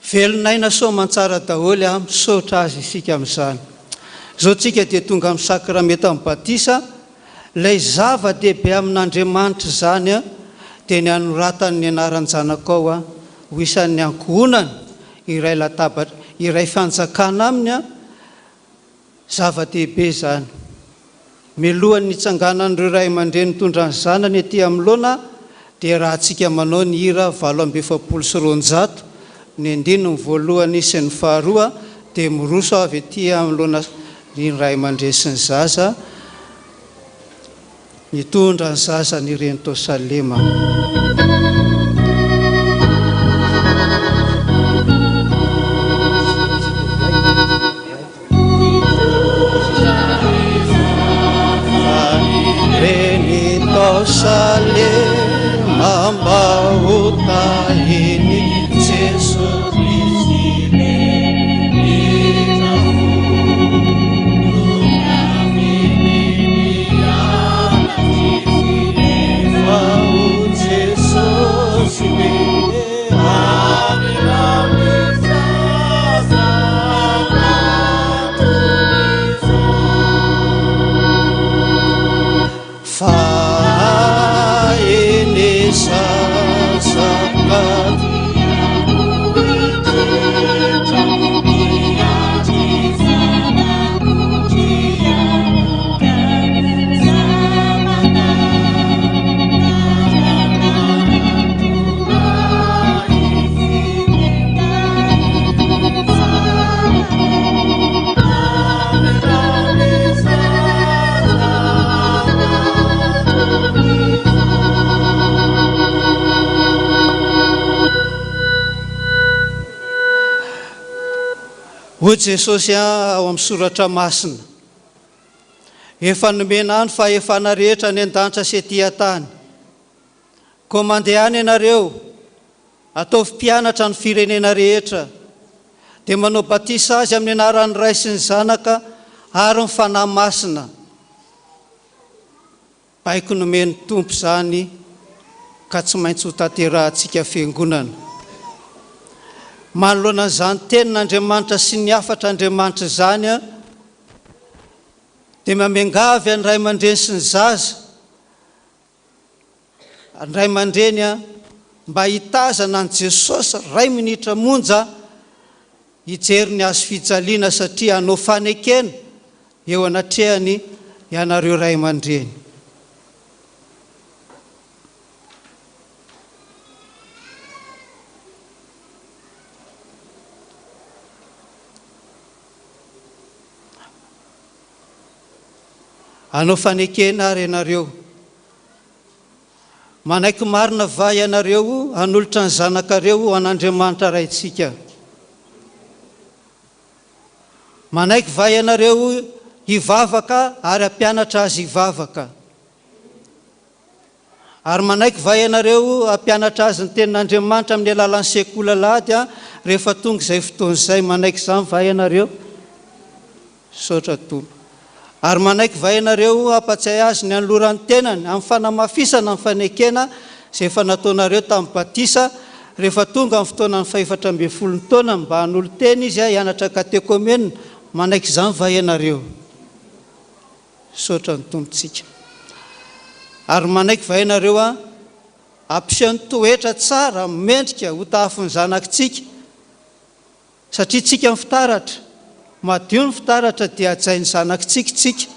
Velon'aina soamantsara daholo a, misaotra azy isika amin'izany. Izao tsika dia tonga amin'ny sakramentan'ny batisa, ilay zava-dehibe amin'Andriamanitra izany a, dia ny hanoratany ny anaran-janakao a, ho isan'ny ankohonany, iray latabatra, iray fanjakana aminy a, Zava-dehibe izany. Milohan'ny hitsanganan'ireo ray aman-dreny mitondra ny zanany ety anoloana dia rahantsika manao ny hira 248, ny andininy voalohany sy ny faharoa dia miroso avy ety anoloana ny ray aman-dreny sy ny zaza Nitondra ny zaza ny reny tao Salema. Reny tao Salema mba ho tahin'i Jesoa Kristy. Fa eny zaza Hoy Jesosy ao amin'ny Soratra Masina, Efa nomena Ahy ny fahefana rehetra any an-danitra sy ety an-tany. Koa mandehana ianareo, ataovy mpianatra ny firenena rehetra, dia manao batisa azy amin'ny anaran'ny Ray sy ny Zanaka ary ny Fanahy Masina. Baiko nomen'ny Tompo izany ka tsy maintsy ho tanterahantsika Fiangonana. Manoloana an'izany Tenin'Andriamanitra sy ny hafatr'Andriamanitra izany dia miangavy an'ny ray aman-dreny sy ny zaza, ny ray aman-dreny mba hitazana an'i Jesosy iray minitra monja hijery ny hazo fijaliana satria hanao fanekena eo anatrehany ianareo ray aman-dreny. Hanao fanekena ary ianareo. Manaiky marina va ianareo hanolotra ny zanakareo ho an'Andriamanitra Raintsika? Manaiky va ianareo hivavaka ary hampianatra azy hivavaka? Ary manaiky va ianareo hampianatra azy ny Tenin'Andriamanitra amin'ny alalan'ny sekoly alahady rehefa tonga izay fotoana izay? Manaiky izany va ianareo? Misaotra Tompo. Ary manaiky va ianareo hampatsiahy azy ny hanoloran'ny tenany amin'ny fanamafisana ny fanekena izay efa nataonareo tamin'ny batisa rehefa tonga ny fotoanan'ny fahefatra ambinifolo ny taonany mba hanolo-tena izy hianatra katekomena? Manaiky izany va ianareo? Misaotra ny Tompontsika. Ary manaiky va ianareo hampiseho ny toetra tsara mendrika ho tahafin'ny zanakitsika? Satria tsika ny fitaratra, madio ny fitaratra dia hajain'ny zanakitsika tsika,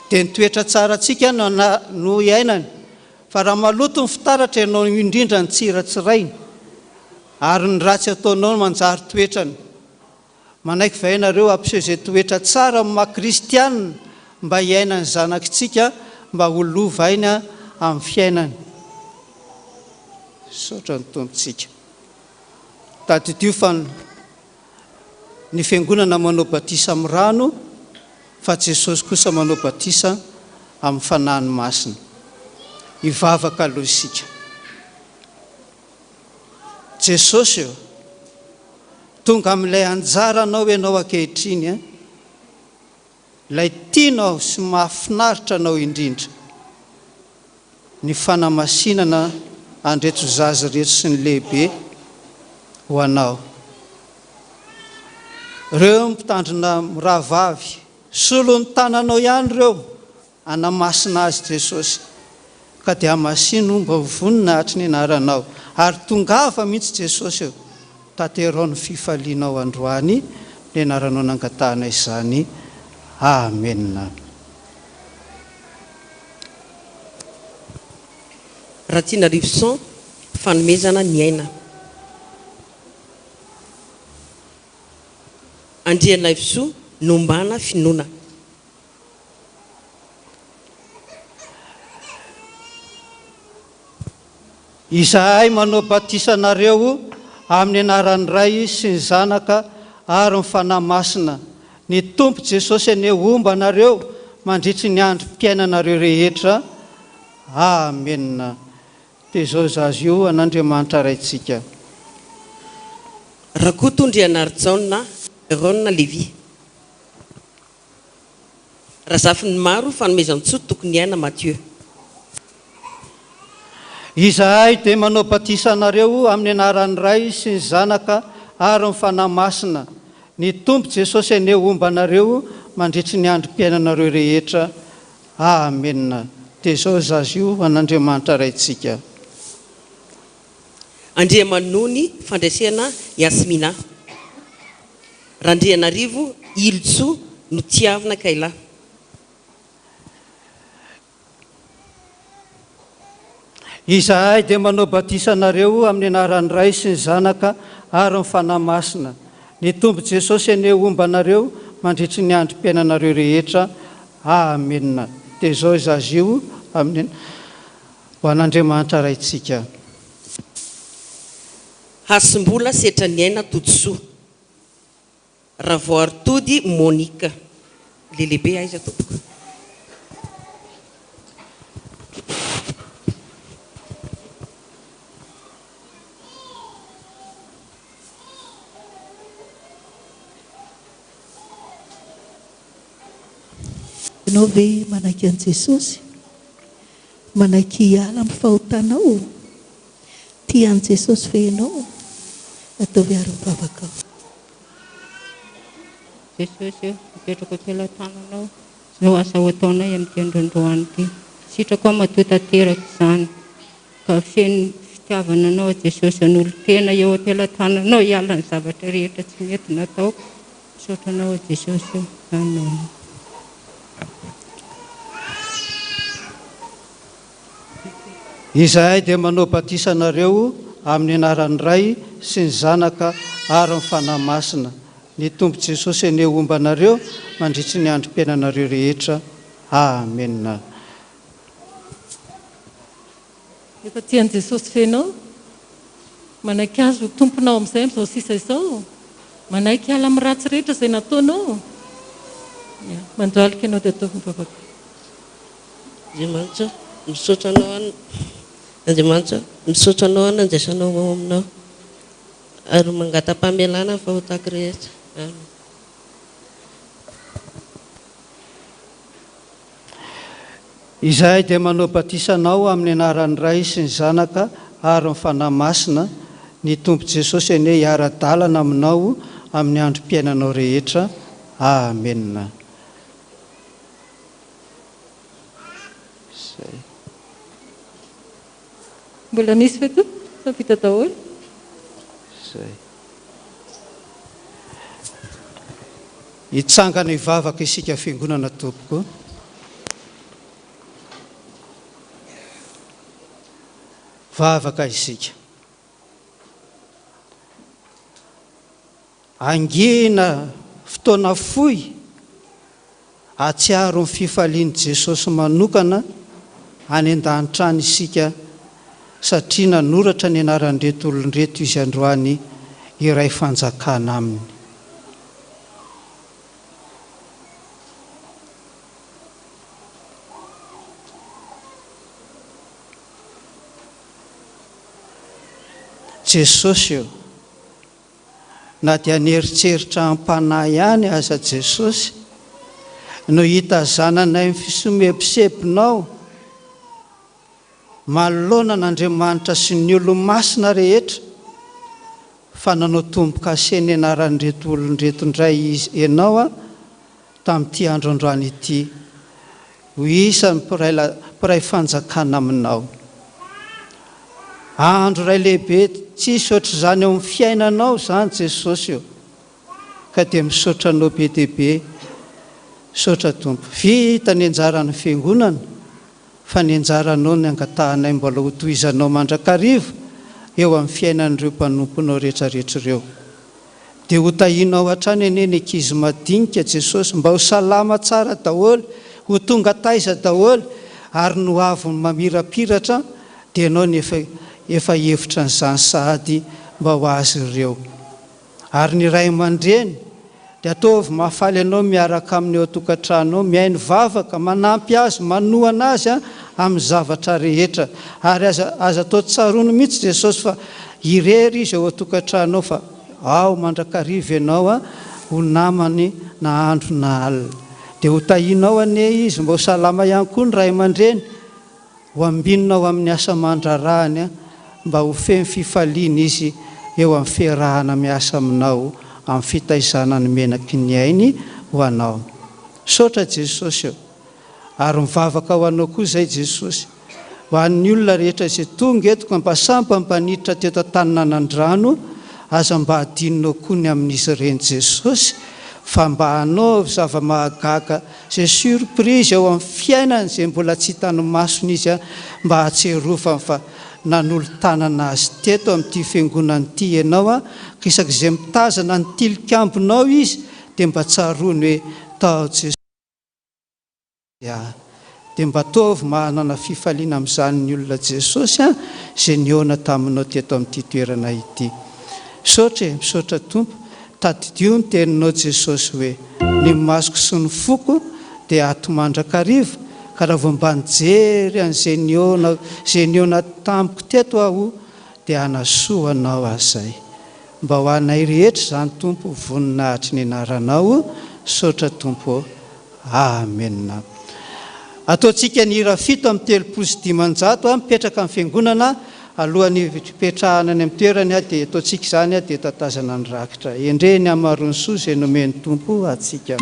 dia ny toetra tsarantsika no no iainany, fa raha maloto ny fitaratra ianao indrindra ny tsiratsirainy, ary ny ratsy ataonao no manjary toetrany. Manaiky va ianareo hampiseho izay toetra tsara amin'ny maha kristianina mba hiainan'ny zanakitsika mba ho lovainy amin'ny fiainany? Misaotra ny Tompontsika. Tadidio fa ny fiangonana manao batisa amin'ny rano fa Jesosy kosa manao batisa amin'ny Fanahiny Masina. Hivavaka aloha isika. Jesosy ô, tonga amin'ilay anjaranao Ianao ankehitriny an, ilay tianao sy mahafinaritra Anao indrindra. Ny fanamasinana an'ireto zaza ireto sy ny lehibe ho Anao. Ireo mpitandrina mirahavavy, solon'ny tananao ihany ireo, hanamasina azy Jesosy. Ka dia hamasino mba ho vonona hatry ny anaranao. Ary tongava mihitsy Jesosy ô, tanterao ny fifalianao androany, ny anaranao nangatahana izany. Amena. Ratianarivoson, Fanomezana ny aina. Andrianaivosoa, Nombana finoana. Izahay manao batisa anareo amin'ny anaran'ny Ray sy ny Zanaka ary ny Fanahy Masina. Ny Tompo Jesosy anie homba anareo mandritry ny androm-piainanareo rehetra. Amena. Tezao zaza io an'Andriamanitra Raintsika. Rakoto Ndrianarijaona Aaron Levy. Razafinimaro Fanomezantsoa Tokiniaina Mathieu. Izahay dia manao batisa anareo amin'ny anaran'ny Ray sy ny Zanaka ary ny Fanahy Masina. Ny Tompo Jesosy anie homba anareo mandritry ny androm-piainanareo rehetra. Amena. Tezao zaza io an'Andriamanitra Raintsika. Andriamanony Fandresena Yasmina. Randrianarivo Ilotsoa Notiavina Kayla. Izahay dia manao batisa anareo amin'ny anaran'ny Ray sy ny Zanaka ary ny Fanahy Masina. Ny Tompo Jesosy anie homba anareo mandritry ny androm-piainanareo rehetra. Amena. Tezao izazy io amin'ny ho an'Andriamanitra Raintsika. Hasimbola Setraniaina Todisoa. Ravoaritody Monica. Le lehibe aiza tompoko? Ianao ve manaiky an'i Jesosy? Manaiky hiala amin'ny fahotanao? Tia an'i Jesosy ve ianao? Ataovy ary ny vavakao. Jesosy ô, apetrako am-pelatananao izao asa ho ataonay amin'ity androandroany ity. Sitrako aho matoa tanteraka izany ka feno fitiavana Anao aho Jesosy hanolo-tena eo am-pelatananao hiala ny zavatra rehetra tsy mety nataoko. Misaotra Anao aho Jesosy ô. Amen. Izahay dia manao batisa anareo amin'ny anaran'ny Ray sy ny Zanaka ary ny Fanahy Masina. Ny Tompo Jesosy anie homba anareo mandritry ny androm-piainanareo rehetra. Amena. Efa tia an'i Jesosy ve ianao? Manaiky Azy ho Tomponao amin'izay amin'izao sisa izao? Manaiky hiala amin'ny ratsy rehetra izay nataonao? Ya, mandohalika ianao dia ataovy ny vavakao. Andriamanitra ô, misaotra Anao aho Andriamanitra ô, misaotra Anao aho nandraisanao ao Aminao ary mangata-pamelana ny fahotako rehetra. Amen. Izahay dia manao batisa anao amin'ny anaran'ny Ray sy ny Zanaka ary ny Fanahy Masina, ny Tompo Jesosy anie hiara-dalana aminao amin'ny androm-piainanao rehetra. Amena. Zay. Mbola misy ve tompoko sa vita daholo? Zay. Hitsangana hivavaka isika fiangonana tompoko. Vavaka isika. Hangina fotoana fohy hahatsiaro ny fifalian'i Jesosy manokana any an-danitra any isika satria nanoratra ny anaran'ireto olona ireto Izy androany hiray fanjakana Aminy. Jesosy ô! Na dia nieritreritra am-panahy ihany aza Jesosy, no hitazananay ny fisomebisebinao manoloana an'Andriamanitra sy ny olo-masina rehetra. fa nanao tombo-kase ny anaran'ireto olona ireto indray izy ianao a tamin'ity andro androany ity ho isan'ny mpiray mpiray fanjakana aminao. Andro iray lehibe tsisy ohatr'izany eo amin'ny fiainanao izany Jesosy o! Ka dia misaotra anao be dia be. Misaotra Tompo. Vita ny anjaran'ny Fiangonana fa ny anjaranao ny angatahanay mbola ho tohizanao mandrakariva eo amin'ny fiainan'ireo mpanomponao rehetrarehetra ireo. Dia ho tahianao hatrany anie ny ankizy madinika Jesosy mba ho salama tsara daholo, ho tonga taiza daholo ary ny ho aviny mamirapiratra dia ianao ny efa efa hevitra an'izany sahady mba ho azy ireo. Ary ny ray aman-dreny dia ataovy mahafaly anao miaraka aminy ao an-tokantrano ao, mihaino vavaka, manampy azy, manohana azy amin'ny zavatra rehetra. Ary aza aza atao tsaroany mihitsy Jesosy fa irery izy ao an-tokantrano ao fa ao mandrakariva ianao ho namany na andro na alina. Dia ho tahianao anie izy mba ho salama ihany koa ny ray aman-dreny. Ho ambinina ao amin'ny asa aman-draharahany mba ho feno fifaliana izy eo amin'ny fiarahana miasa aminao amin'ny fitaizana ny menaky ny ainy ho anao. Misaotra Jesosy ô! Ary mivavaka ho anao koa izay Jesosy. Ho an'ny olona rehetra izay tonga eto ka mba sambany mba niditra teto an-tanin'Anandrano, aza mba adinonao koa ny amin'izy ireny Jesosy fa mba anaovy zava-mahagaga Izay surprise eo amin'ny fiainany izay mbola tsy hitan'ny masony izy mba hahatsiarovany fa nanolo-tanana azy teto amin'ity fiangonana ity ianao ka isak'izay mitazana ny tilikambonao izy dia mba tsaroany hoe tao Jesosy aho dia mba ataovy manana fifaliana amin'izany ny olona Jesosy izay nihaona taminao teto amin'ity toerana ity. Misaotra e, misaotra Tompo. Tadidio ny teninao Jesosy hoe, ny masoko sy ny foko dia ato mandrakariva, ka raha vao mba nijery an'izay nihaona izay nihaona tamiko teto aho dia hanasoa anao aho izay. Mba ho anay rehetra izany Tompo voninahitry ny anaranao, misaotra Tompo ô. Amena. Ataontsika ny hira 537 a, mipetraka amin'ny fiangonana, alohan'ny hipetrahana any amin'ny toerany dia ataontsika izany dia tatazana ny rakitra. Endrey ny hamaroan'ny soa izay nomen'ny Tompo antsika.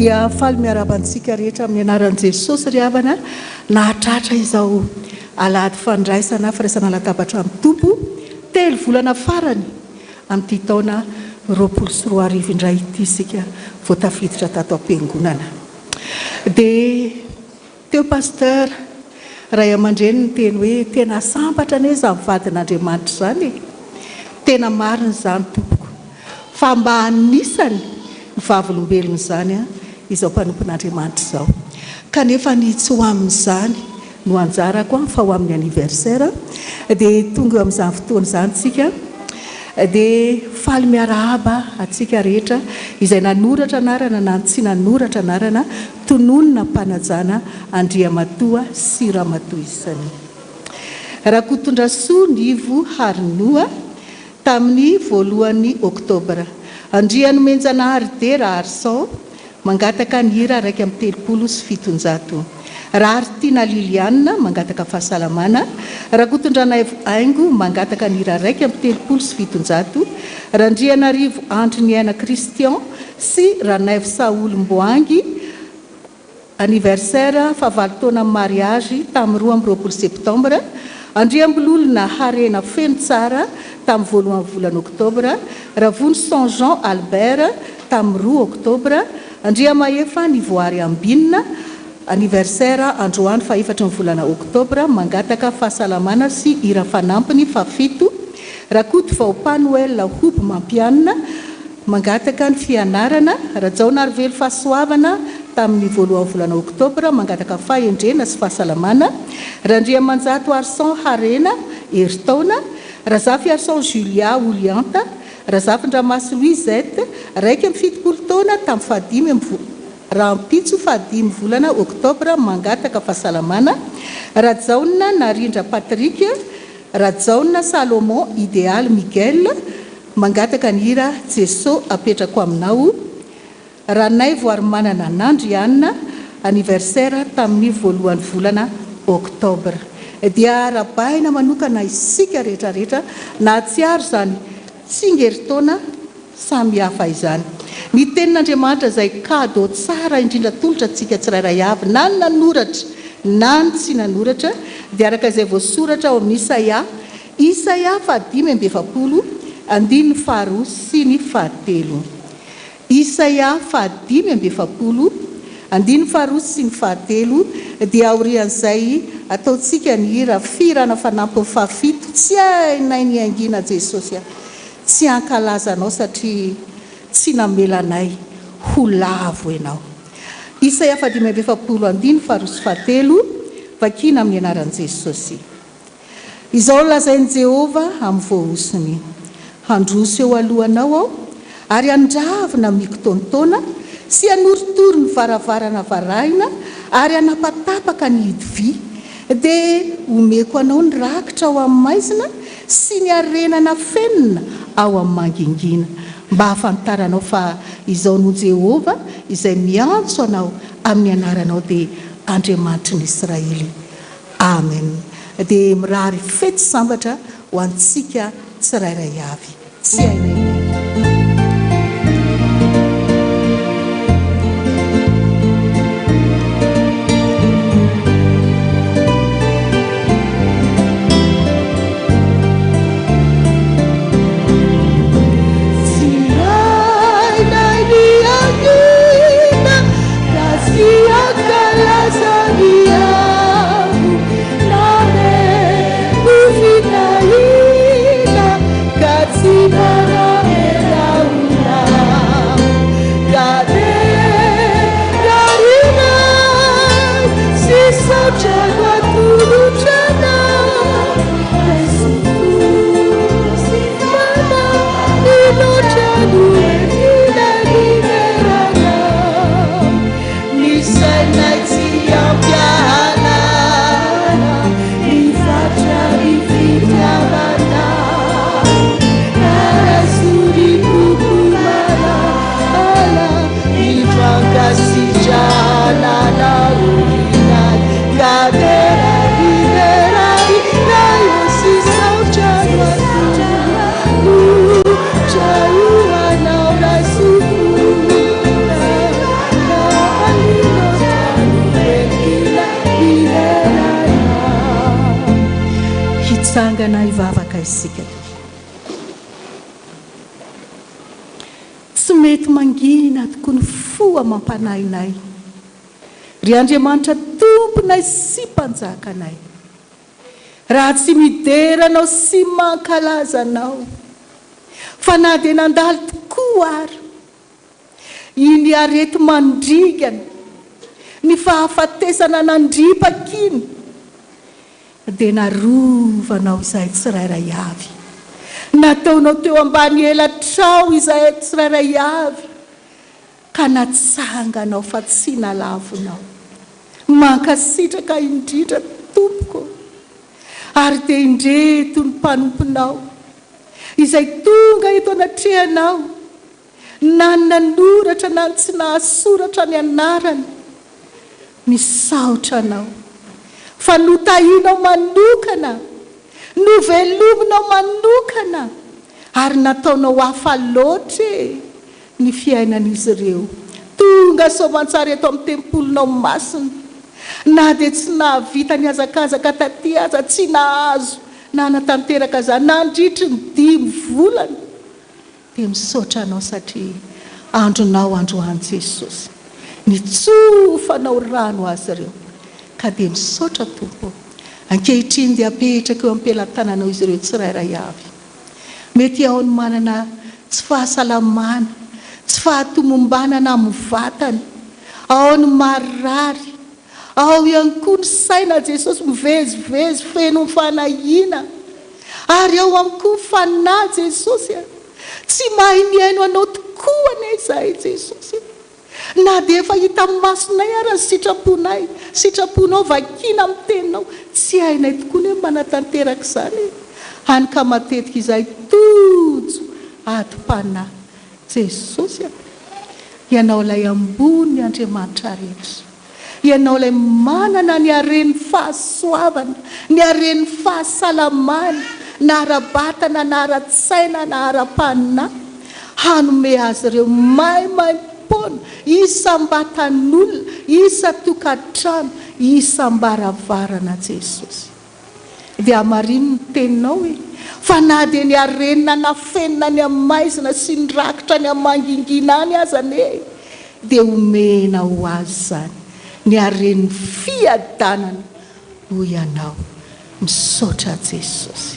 Dia faly miarahaba antsika rehetra amin'ny anaran'i Jesosy ry havana nahatratra izao alahady fandraisana firaisana latabatra amin'ny Tompo telo volana farany amin'ity taona 2020 indray ity isika vao tafiditra tato am-piangonana. Dia teo Pasteur, ray aman-dreny niteny hoe tena sambatra anie izany vadin'Andriamanitra izany e! Tena marina izany tompoko. Fa mba anisany ny vavolombelon'izany izao mpanompon'Andriamanitra izao. Kanefa ny tsy ho amin'izany no anjarako an, fa ho amin'ny anniversaire dia tonga eo amin'izany fotoana izany tsika dia faly miarahaba antsika rehetra izay nanoratra anarana na ny tsy nanoratra anarana tononina am-panajana Andriamatoa sy Ramatoa isany. Rakotondrasoa Nivo Harinoa tamin'ny voalohan'ny oktobra. Andrianomenjanahary Dera Arson Mangataka ny hira 731. Raharitiana Liliane, mangataka fahasalamana, Rakotondranaivo Haingo, mangataka ny hira 731, Randrianarivo Andriniaina Christian sy Ranaivo Saholy Mboangy, Anniversaire fahavalo taona mariage tamin'ny 22 septembre, Andriambololona Harena Feno Tsara tamin'ny voalohan'ny volana oktobra, Ravonison Jean Albert tamin'ny roa oktobra, Andriamahefa Nivoary Ambinina, anniversaire androany fahefatry ny volana oktobra, mangataka fahasalamana sy hira fanampiny fahafito, Rakotovao Panoel Hoby Mampianina, Mangataka ny fianarana, Rajaonarivelo Fahasoavana tamin'ny voalohan'ny volana oktobra, mangataka fahendrena sy fahasalamana, Randriamanjato Arson Harena, herintaona, Razafiarison Julia Olianta, Razafindramasy Louisette, 71 taona tamin'ny fahadimy amby rahampitso fahadimy volana oktobra, mangataka fahasalamana, Rajaona Narindra Patrick, Rajaona Salomon Idealy Miguel, Mangataka ny hira Jeso apetrako aminao, Ranaivoarimanana Nandrianina, anniversaire tamin'ny voalohan'ny volana octobre. Dia arabaina manokana isika rehetra rehetra nahatsiaro izany tsingerin-taona samy hafa izany. Ny tenin'Andriamanitra izay cadeau tsara indrindra atolotra antsika tsirairay avy na ny nanoratra na ny tsy nanoratra dia araka izay voasoratra ao amin'ny Isaia Isaia faha-45, andininy faharoa sy ny fahatelo. Isaia faha-45, andininy faharoa sy ny fahatelo, dia aorian'izay ataontsika ny hira fihirana fanampiny fahafito, Tsy hainay ny hangina Jesosy a! Tsy hankalaza Anao satria tsy namela anay ho lavo Ianao. Isaia faha-45, andininy faharoa sy fahatelo, vakiana amin'ny anaran'i Jesosy. Izao no lazain'i Jehovah amin'ny voahosony, Handroso eo alohanao aho, ary handravona mikitaontaona sy hanorotoro ny varavarana varahina ary hanapatapaka ny hidy vy. Dia homeko anao ny rakitra ao amin'ny maizina sy ny harena nafenina ao amin'ny mangingina, mba hahafantaranao fa Izaho no Jehovah izay miantso anao amin'ny anaranao, dia Andriamanitry ny Israely. Amen. Dia mirary fety sambatra ho antsika tsirairay avy. Tsy hainay ny. Tsy hainay ny hangina raha tsy hankalaza ny Avo nameno fitahiana ka tsy manamela ho lavo ka derarinay sy saotra no atolotra anao Raiso fo sy fanahy loatra no entina hideranao Ny sainay tsy ampy ahalala ny fatra ny fitiavanao Ka raiso ry Tompo malala ny fankasitrahana anao ry Ray Ka dera ry dera ry Ray ô sy saotra no atolotra ho anao Raiso fo Hitsangana hivavaka isika. Tsy mety mangina tokoa ny fo amam-panahinay, ry Andriamanitra Tomponay sy Mpanjakanay, raha tsy midera Anao sy mankalaza Anao, fa na dia nandalo tokoa ary Iny areti-mandringana, ny fahafatesana nandripaka iny, dia narovanao izahay tsirairay avy. Nataonao teo ambany elatrao izahay tsirairay avy, ka natsanganao fa tsy nalavinao. Mankasitraka indrindra Tompoko. Ary dia indreto ny mpanomponao, izay tonga eto anatrehanao, Na ny nanoratra na ny tsy nahasoratra ny anarany. Misaotra Anao fa notahianao manokana, novelominao manokana ary nataonao hafa loatra e ny fiainan'izy ireo. Tonga soamantsara eto amin'ny tempolinao masina. Na dia tsy nahavita nihazakazaka taty aza, tsy nahazo nanatanteraka izany nandritry ny dimy volana. Dia misaotra Anao satria andronao androany Jesosy. Nitsofanao rano azy ireo. Ka dia misaotra Tompo ô. Ankehitriny dia apetrako eo am-pelatananao izy ireo tsirairay avy. Mety ao ny manana tsy fahasalamana, tsy fahatomombanana amin'ny vatany, ao ny marary, ao ihany koa ny saina Jesosy mivezivezy feno fanahiana, ary ao ihany koa ny fanahy Jesosy a! Tsy mahay mihaino Anao tokoa anie izahay Jesosy a! Na dia efa hitan'ny masonay ara ny sitraponay, sitraponao vakiana amin'ny teninao, tsy hainay tokoa ny hoe manatanteraka izany e! Hany ka matetika izahay tojo adim-panahy. Jesosy a! Ianao ilay ambony Andriamanitra rehetra. Ianao ilay manana ny haren'ny fahasoavana, ny haren'ny fahasalamana, na ara-batana na ara-tsaina na ara-panahy, hanome azy ireo maimaimpoana, isam-batan'olona, isan-tokantrano, isam-baravarana Jesosy. Dia hamarino ny teninao e! Fa na dia ny harenina nafenina any amin'ny maizina sy ny rakitra any amin'ny mangingina any aza anie dia omena ho azy izany, ny haren'ny fiadanana hoy ianao. Misaotra Jesosy.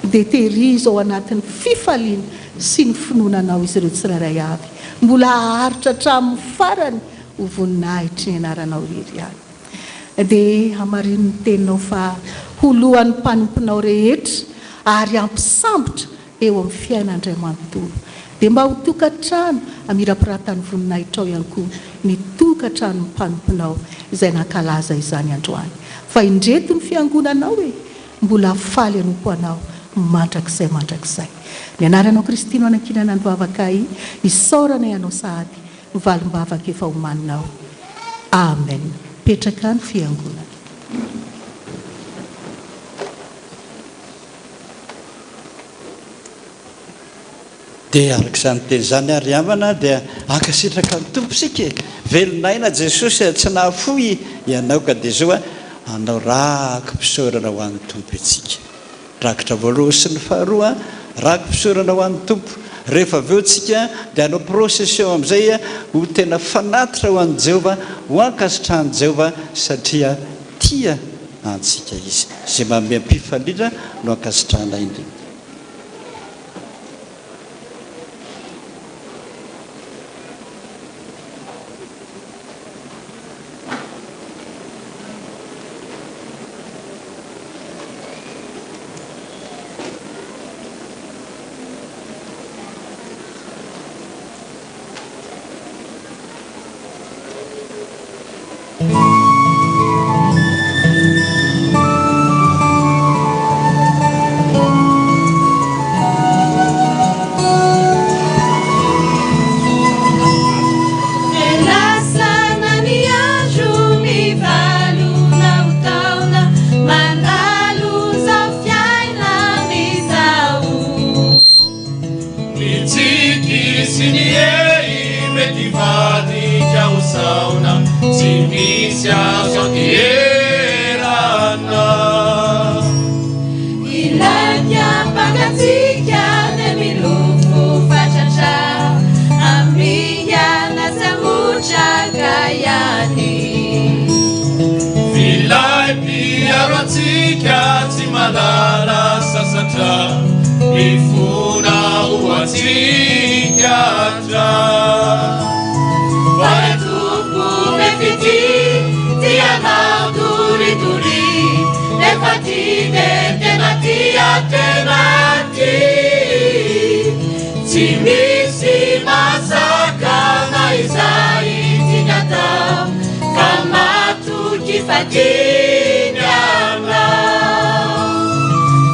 Dia tehirizo ao anatin'ny fifaliana sy ny finoana anao izy ireo tsirairay avy. Mbola haharitra hatramin'ny farany ho voninahitry ny anaranao irery ihany. Dia hamarino ny teninao fa ho lohan'ny mpanomponao rehetra ary hampisambotra eo amin'ny fiainany iray manontolo. Dia mba ho tokantrano hamirapiratan'ny voninahitrao ihany koa ny tokantranon'ny mpanomponao izay nankalaza izany androany. Fa indreto ny fiangonanao e! Mbola faly hanompo anao mandrakizay mandrakizay. Ny anaranao Kristy no anankinana ny vavakay, isaoranay anao sahady Ny valim-bavaka efa omaninao. Amen. Petraka any fiangonana. Dia araka izany teny izany ary havana dia ankasitraka ny Tompo isika e! Velon'aina Jesosy a! Tsy nahafoy ianao ka dia izao a! Hanao raki-pisaorana ho an'ny Tompo isika. Rakitra voalohany sy ny faharoa, raki-pisaorana ho an'ny Tompo. Rehefa avy eo tsika dia hanao procession amin'izay ho tena fanatitra ho an'i Jehovah, ho ankasitrahan'i Jehovah satria tia antsika Izy. Izay manome am-pifaliana no ankasitrahana indrindra. Lasana ny andro mivalona ho taona mandalo izao fiainana izao. Ny tsiky sy ny hehy mety hivadika ho saona tsy misy azo andiherana. Ilay mpangatsiaka dia milofo fatratra Hamingana sy hamotraka ihany. F'ilay mpiaro antsika tsy mahalala sasatra, mifona ho antsika hatrany. Fa ilay Tompo be fitia, tia anao toritoria, nefa tia dia tena tia, tena tia. Tsy misy mahasakana izay tiany atao, ka matoky fa tiany anao.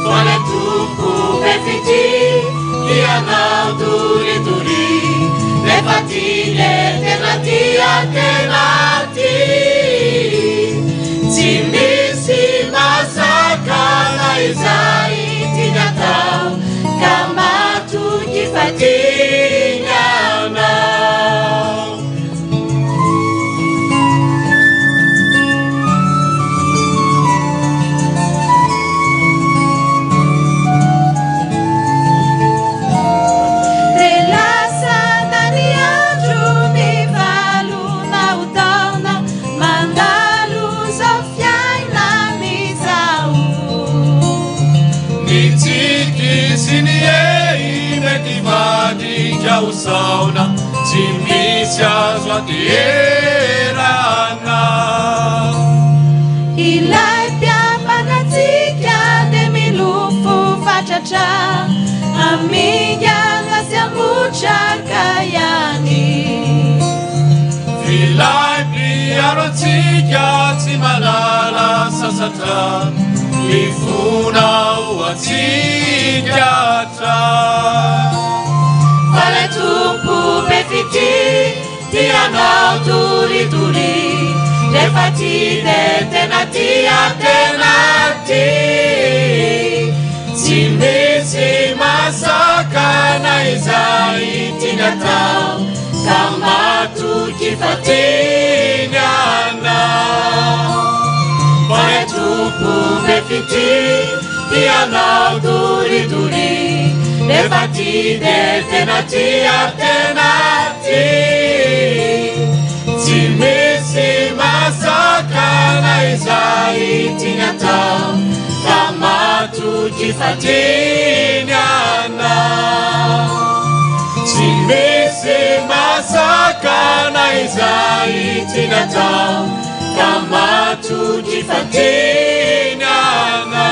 Fa ilay Tompo be fitia, tia anao toritoria, nefa tia dia tena tia, tena tia. Tsy misy mahasakana izay tiany atao ka matoky fa tiany anao. Dia lasa ny andro mivalona ho taona mandalo izao fiainana izao. Ny tsiky sy ny hehy mety hivadika ho saona tsy misy azo anteherana. Ilay mpiambana antsika dia milofo fatratra hamingana sy hamotraka ihany. F'ilay mpiaro antsika tsy mahalala sasatra, mifona ho antsika hatrany. Fa ilay Tompo be fitia tia anao toritory, rehefa tia dia tena tia, tena tia. Tsy misy mahasakana izay tiany atao ka matoky fa tiany anao. Fa ilay Tompo be fitia tia anao toritory, rehefa tia dia tena tia, tena tia. Tsy misy mahasakana izay tiany atao ka matoky fa tiany anao. Tsy misy mahasakana izay tiany atao ka matoky fa tiany anao.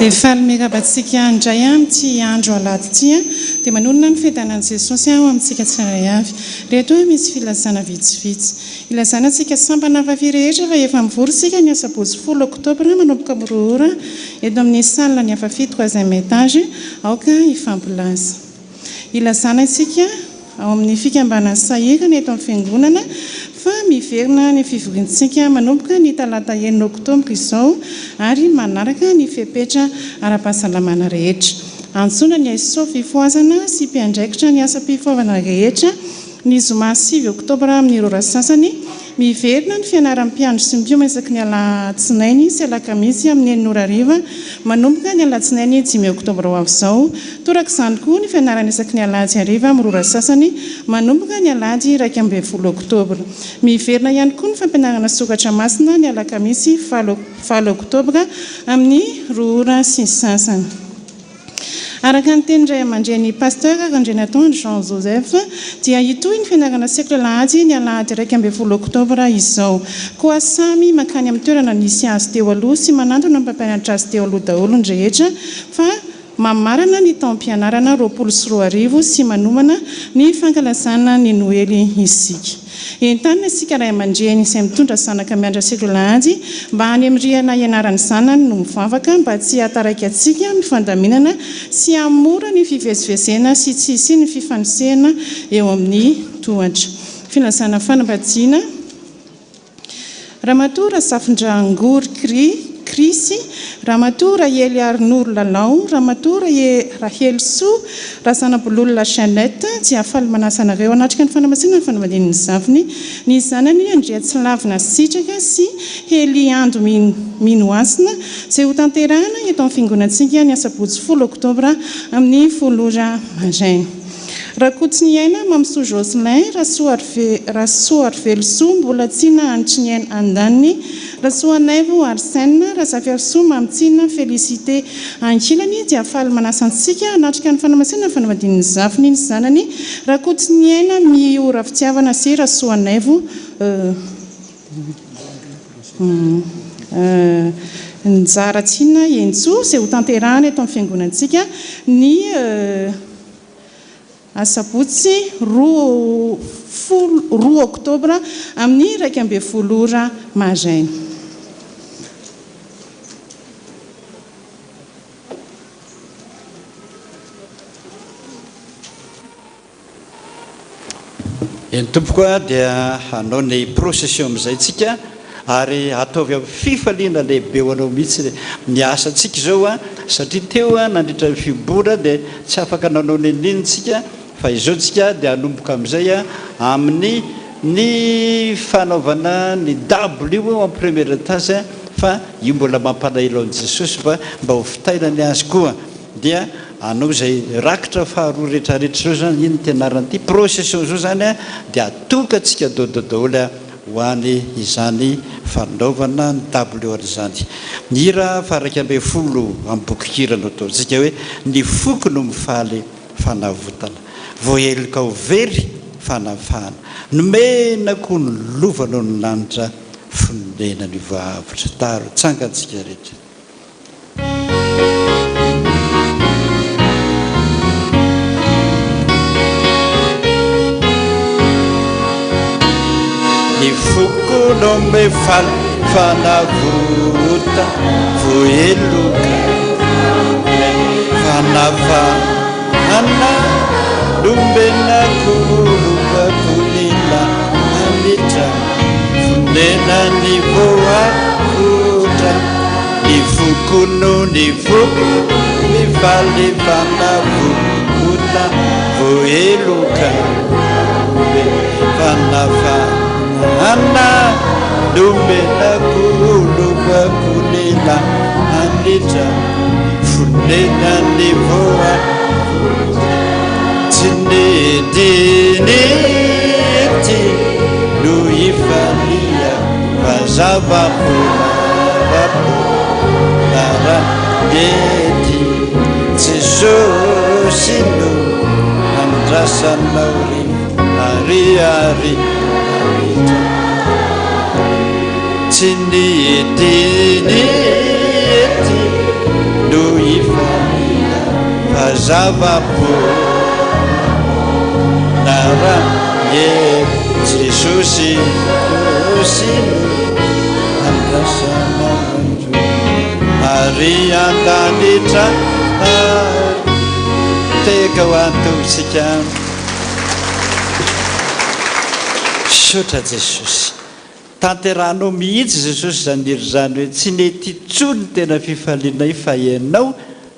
Dia faly miarahaba antsika indray amin'ity andro alahady ity. Dia manonona ny fiadanan'i Jesosy ho amintsika tsirairay avy. Ireto misy filazana vitsivitsy. Ilazana antsika sampana Fafi rehetra fa efa mivory isika ny asabotsy folo oktobra manomboka amin'ny roa ora eto amin'ny salle ny Afafi troisième étage. Aoka hifampilaza. Ilazana isika ao amin'ny fikambanan'ny sahirana eto amin'ny fiangonana fa miverina ny fivoriantsika manomboka ny talata enina oktobra izao ary manaraka ny fepetra ara-pahasalamana rehetra. Antsoina ny AISO fifohazana sy mpiandraikitra ny asam-pifohavana rehetra Ny zoma sivy oktobra amin'ny roa ora sasany, miverina ny fianaran'ny mpiandry sy mpioma isaky ny alatsinainy sy alakamisy amin'ny enina ora hariva manomboka ny alatsinainy dimy oktobra ho avy izao. Toraka izany koa ny fianarana isaky ny alahady hariva amin'ny roa ora sasany manomboka ny alahady 11 oktobra. Miverina ihany koa ny fampianarana sokatra masina ny alakamisy valo valo oktobra amin'ny roa ora sy sasany. Araka ny tenin'ny ray aman-dreny Pasteur Randrianatoandro Jean Joseph dia hitohy ny fianarana sekoly alahady ny alahady 11 oktobra izao. Koa samy mankany amin'ny toerana nisy azy teo aloha sy manantona ny mpampianatra azy teo aloha daholo ny rehetra fa mamarana ny taom-pianarana 2020 sy manomana ny fankalazana ny Noely isika. Entanina isika ray aman-dreny izay mitondra zanaka miandry sekoly alahady mba any amin'ny rihana ianaran'ny zanany no mivavaka mba tsy hahataraiky antsika amin'ny fandaminana sy hahamora ny fivezivezena sy tsy hisian'ny fifanosehana eo amin'ny tohatra. Filazana fanambadiana. Ramatoa Razafindrangory Cri, Krisy, Ramatoa Raheliarinoro Lalao, Ramatoa Rahelisoa Razanabololona Jeannette dia faly manasa anareo hanatrika ny fanamasinana ny fanambadian'ny zavony, ny zanany Andriatsilavina Sitraka sy Heliando Minohasina izay hotanterahina eto amin'ny fiangonantsika ny asabotsy folo oktobra amin'ny folo ora maraina. Rakotoniaina Mamisoa Jocelyn, Rasoarivelosoa Mbolatsiana Hanitriniaina Andaniny, Rasoanaivo Arsène, Razafiarisoa Mamitiana Félicité. Ankilany dia faly manasa antsika hanatrika ny fanamasinana ny fanambadian'ny zafiny ny zanany Rakotoniaina Miora Fitiavana sy Rasoanaivo. Njara Tiana Henintsoa izay hotanterahana eto amin'ny fiangonantsika ny asabotsy roa folo roa oktobra amin'ny 11 ora maraina. Eny tompoko a, dia hanao ny procession amin'izay tsika ary ataovy amin'ny fifaliana lehibe ho anao mihitsy ny asantsika izao a, satria teo a nandritra ny fihibohana dia tsy afaka nanao n'inon'inona tsika fa izao tsika dia hanomboka amin'izay a amin'ny ny fanaovana ny dabilio ao amin'ny premier étage fa io mbola mampalahelo an'i Jesosy fa mba ho fitaina ny azy koa. Dia anao izay rakitra faharoa retraretra izao zany, ino ty anaran'ity procession izao zany a, dia atokantsika daholo daholo a ho any izany fanaovana ny dabilio an'izany. Ny hira faha 11 amin'ny bokin-kira no ataontsika hoe Ny foko no mifaly fanavotana. Voaheloka ho very fanafahana. Nomena koa ny lovanao ny lanitra fonenan'io voaavotra. Taro, tsangantsika rehetra. Ny foko no mifaly fanavota voheloka fanafahana nomena kolovako ny lanitra fonenan'ny voavotra Ny foko no ny foko mifaly fanavota voheloka fanafahana nomena kolovako ny lanitra fonenan'ny voavotra Tsy ny ety no ifalia fa zava-poana ety Jesosy no andrasanao ry ariary Tsy ny ety ny ety no ifalia fa zava-poana ety Jesosy Jesosy no andrasana andro ary an-danitra ary tehaka ho antontsika. Misaotra Jesosy. Tanterahanao mihitsy Jesosy izany hira izany hoe tsy nety intsony ny tena fifalianay fa Ianao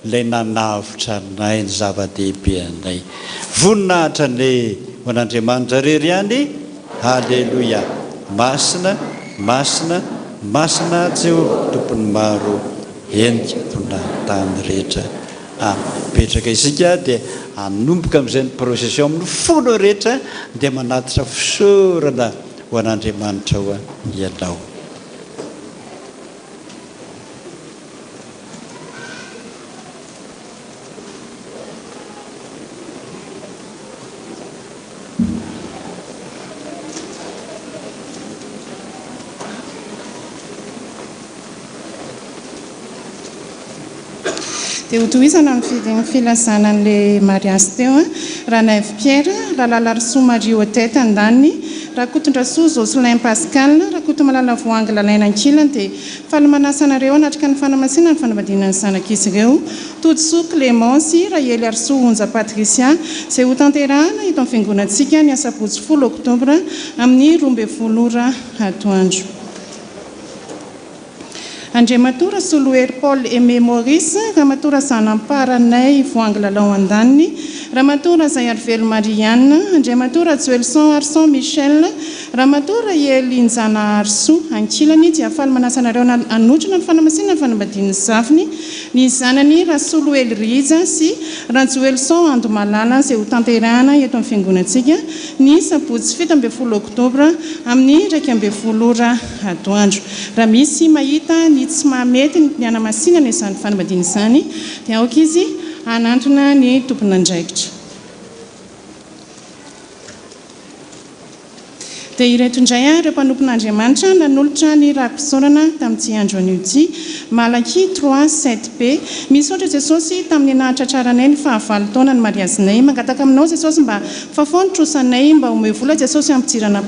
Ilay nanavotra anay ny zava-dehibe anay. Voninahitra anie ho an'Andriamanitra irery ihany. Haleloia. Masina, masina, masina Jehovah Tompon'ny maro, henika mpona tany rehetra. Amen. Mipetraka isika dia hanomboka amin'izay ny procession amin'ny fonao rehetra dia manatitra fisaorana ho an'Andriamanitra ao ianao. Dia hotohizana ny filazana an'ilay mariazy teo. Ranaivo Pierre, Ralalarisoa Marie Odette andaniny, Rakotondrasoa Jocelyn Pascal, Rakotomalala Voahangy Lalaina ankilany dia Faly manasa anareo hanatrika ny fanamasinana ny fanambadiana ny zanak'izy ireo, Todisoa Clément sy Raheliarisoa Onja Patricia, izay hotanterahana eto amin'ny fiangonantsika ny asabotsy folo oktobra amin'ny 12 ora atoandro. Andriamatoa Rasolohery Paul Aimé Maurice, Ramatoa Razanamparanay Voahangy Lalao Andaniny, Ramatoa Razaiarivelo Marie Anne, Andriamatoa Rajoelison Arson Michel, Ramatoa Rahelinjanaharisoa, ankilany, dia faly manasa anareo hanotrona ny fanamasinana ny fanambadian'ny zafiny, ny zanany Rasoloely Rija sy Rajoelison Andomalala izay hotanterahana eto amin'ny fiangonantsika ny sabotsy 17 oktobra amin'ny 11 ora atoandro. Raha misy mahita ny tsy mahamety ny hanamasinana izany fanambadiana izany dia aoka izy hanantona ny tompon'andraikitra. Dia ireto indray ireo mpanompon'Andriamanitra nanolotra ny raki-pisaorana tamin'ity andro anio ity, Malakia trois, sept b, Misaotra Jesosy tamin'ny nahatratraranay ny fahavalo taona ny mariazinay. Mangataka aminao Jesosy mba fafao ny trosanay, mba omeo vola Jesosy hampidirana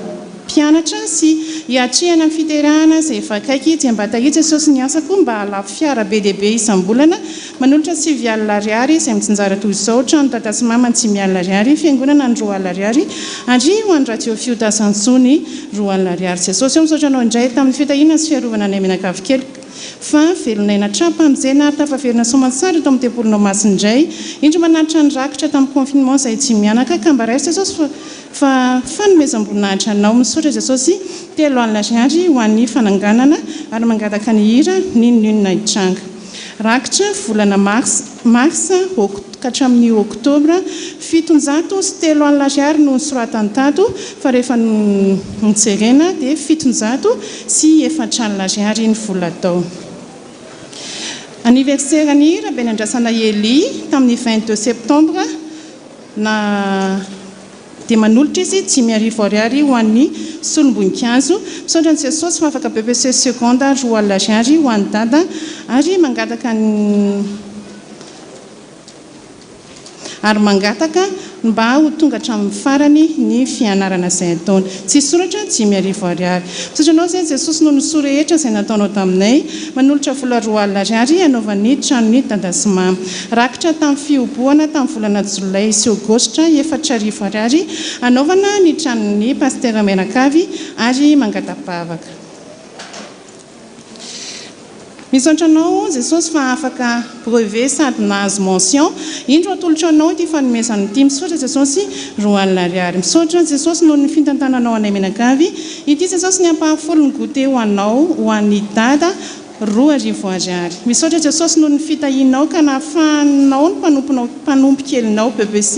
mpianatra sy hiatrehana ny fiterahana izay efa akaiky dia mba tahio Jesosy ny asako mba hahalafo fiara be dia be isam-bolana Manolotra 90 ariary izay mitsinjara toy izao, trano dada sy mama ny 50 ariary, fiangonana ny 20 ariary, ary ho an'ny radio Fiotazantsoa ny 20 ariary. Jesosy ô misaotra anao indray tamin'ny fitahiana sy fiarovana anay mianakavy kely fa velon'aina tra-pamonjena ary tafaverina soamantsara eto amin'ny tempolinao masina indray. Indro manatitra ny rakitra tamin'ny confinement izahay tsy mianaka ka mba raiso Jesosy fa Fa fanomezam-boninahitra anao. Misaotra Jesosy 30 ariary ho an'ny fananganana ary mangataka ny hira n'inon'inona hitranga. Rakitra volana mars mars okt ka hatramin'ny oktobra 730 ariary no nosoratany tato fa rehefa nojerena dia 704 ariary ny vola tao. Anniversaire ny Rabenandrasana Elie tamin'ny 22 septembre Na dia manolotra izy 5000 ariary ho an'ny solom-boninkazo. Misaotra an'i Jesosy fa afaka BEPC seconde 20 ariary ho an'i Dada ary mangataka ny ary mangataka mba ho tonga hatramin'ny farany ny fianarana izay ataony. Tsy soratra 5000 ariary. Misaotra anao izay Jesosy noho ny soa rehetra izay nataonao taminay. Manolotra vola 20 ariary hanaovan'ny tranon'i Dada sy Mama. Rakitra tamin'ny fihobohana tamin'ny volana jolay sy aogositra 4000 ariary hanaovana ny tranon'ny Pasitera Mianakavy ary mangata-bavaka. Misaotra anao Jesosy fa afaka brevet sady nahazo mention. Indro atolotro anao ity fanomezana ity. Misaotra Jesosy 20 ariary. Misaotra Jesosy noho ny fitantananao anay mianakavy. Ity Jesosy ny ampahafolon'ny goûter ho anao, ho an'i Dada. 2000 ariary. Misaotra Jesosy noho ny fitahianao ka nahafahanao ny mpanomponao mpanompo kelinao BBC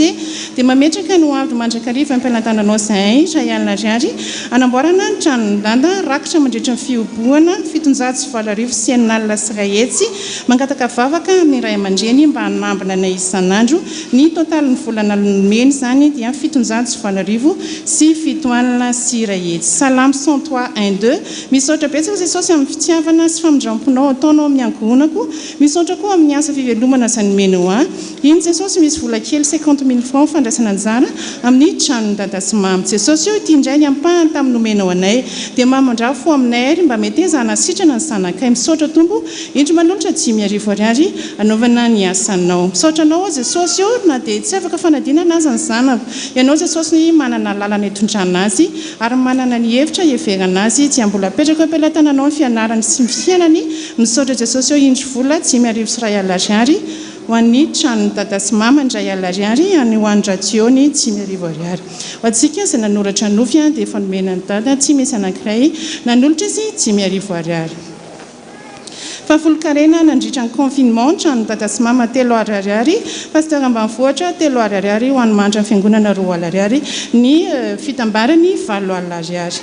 dia mametraka ny ho avy mandrakariva am-pelantananao zahay 1000 ariary hanamboarana ny tranon'i Dada rakitra mandritra ny fihobohana 6180 mangataka vavaka amin'ny ray aman-dreny mba hanambina anay isan'andro ny totalin'ny volana nomeny izany dia 6180 Salamo 103 un deux Misaotra betsaka Jesosy amin'ny fitiavana sy famindramponao ataonao amin'ny ankohonako, misaotra koa amin'ny asa fivelomana izay nomenao ahy. Iny Jesosy misy vola kely cinquante mille francs fandraisana anjara amin'ny tranon'i Dada sy Mama. Jesosy o ity indray ny ampahany tamin'ny nomenao anay. Dia mamindrà fo aminay ary mba meteza hanasitrana ny zanakay. Misaotra Tompo, indro manolotra 5000 ariary hanaovana ny asanao. Misaotra anao aho Jesosy o na dia tsy afaka fanadinana aza ny zanako. Ianao Jesosy manana lalana hitondrana azy. Ary manana ny hevitra hiheverana azy dia mbola apetrako eo am-pelatananao ny fianarany sy ny fiainany, misaotra Jesosy eo indro vola 1051 ariary ho an'ny tranon'i dada sy mama ny 1000 ariary any ho an'ny radio ny 5000 ariary ho antsika izay nanoratra nofy dia efa nomena an'i dada tsy misy anankiray nanolotra izy 5000 ariary. Fahafolonkarena nandritra ny confinement, tranon'i Dada sy Mama telo ariary, Pasteur ambanivohitra telo ariary ho an'ny mandra fiangonana 20 ariary, ny fitambarany 80 ariary.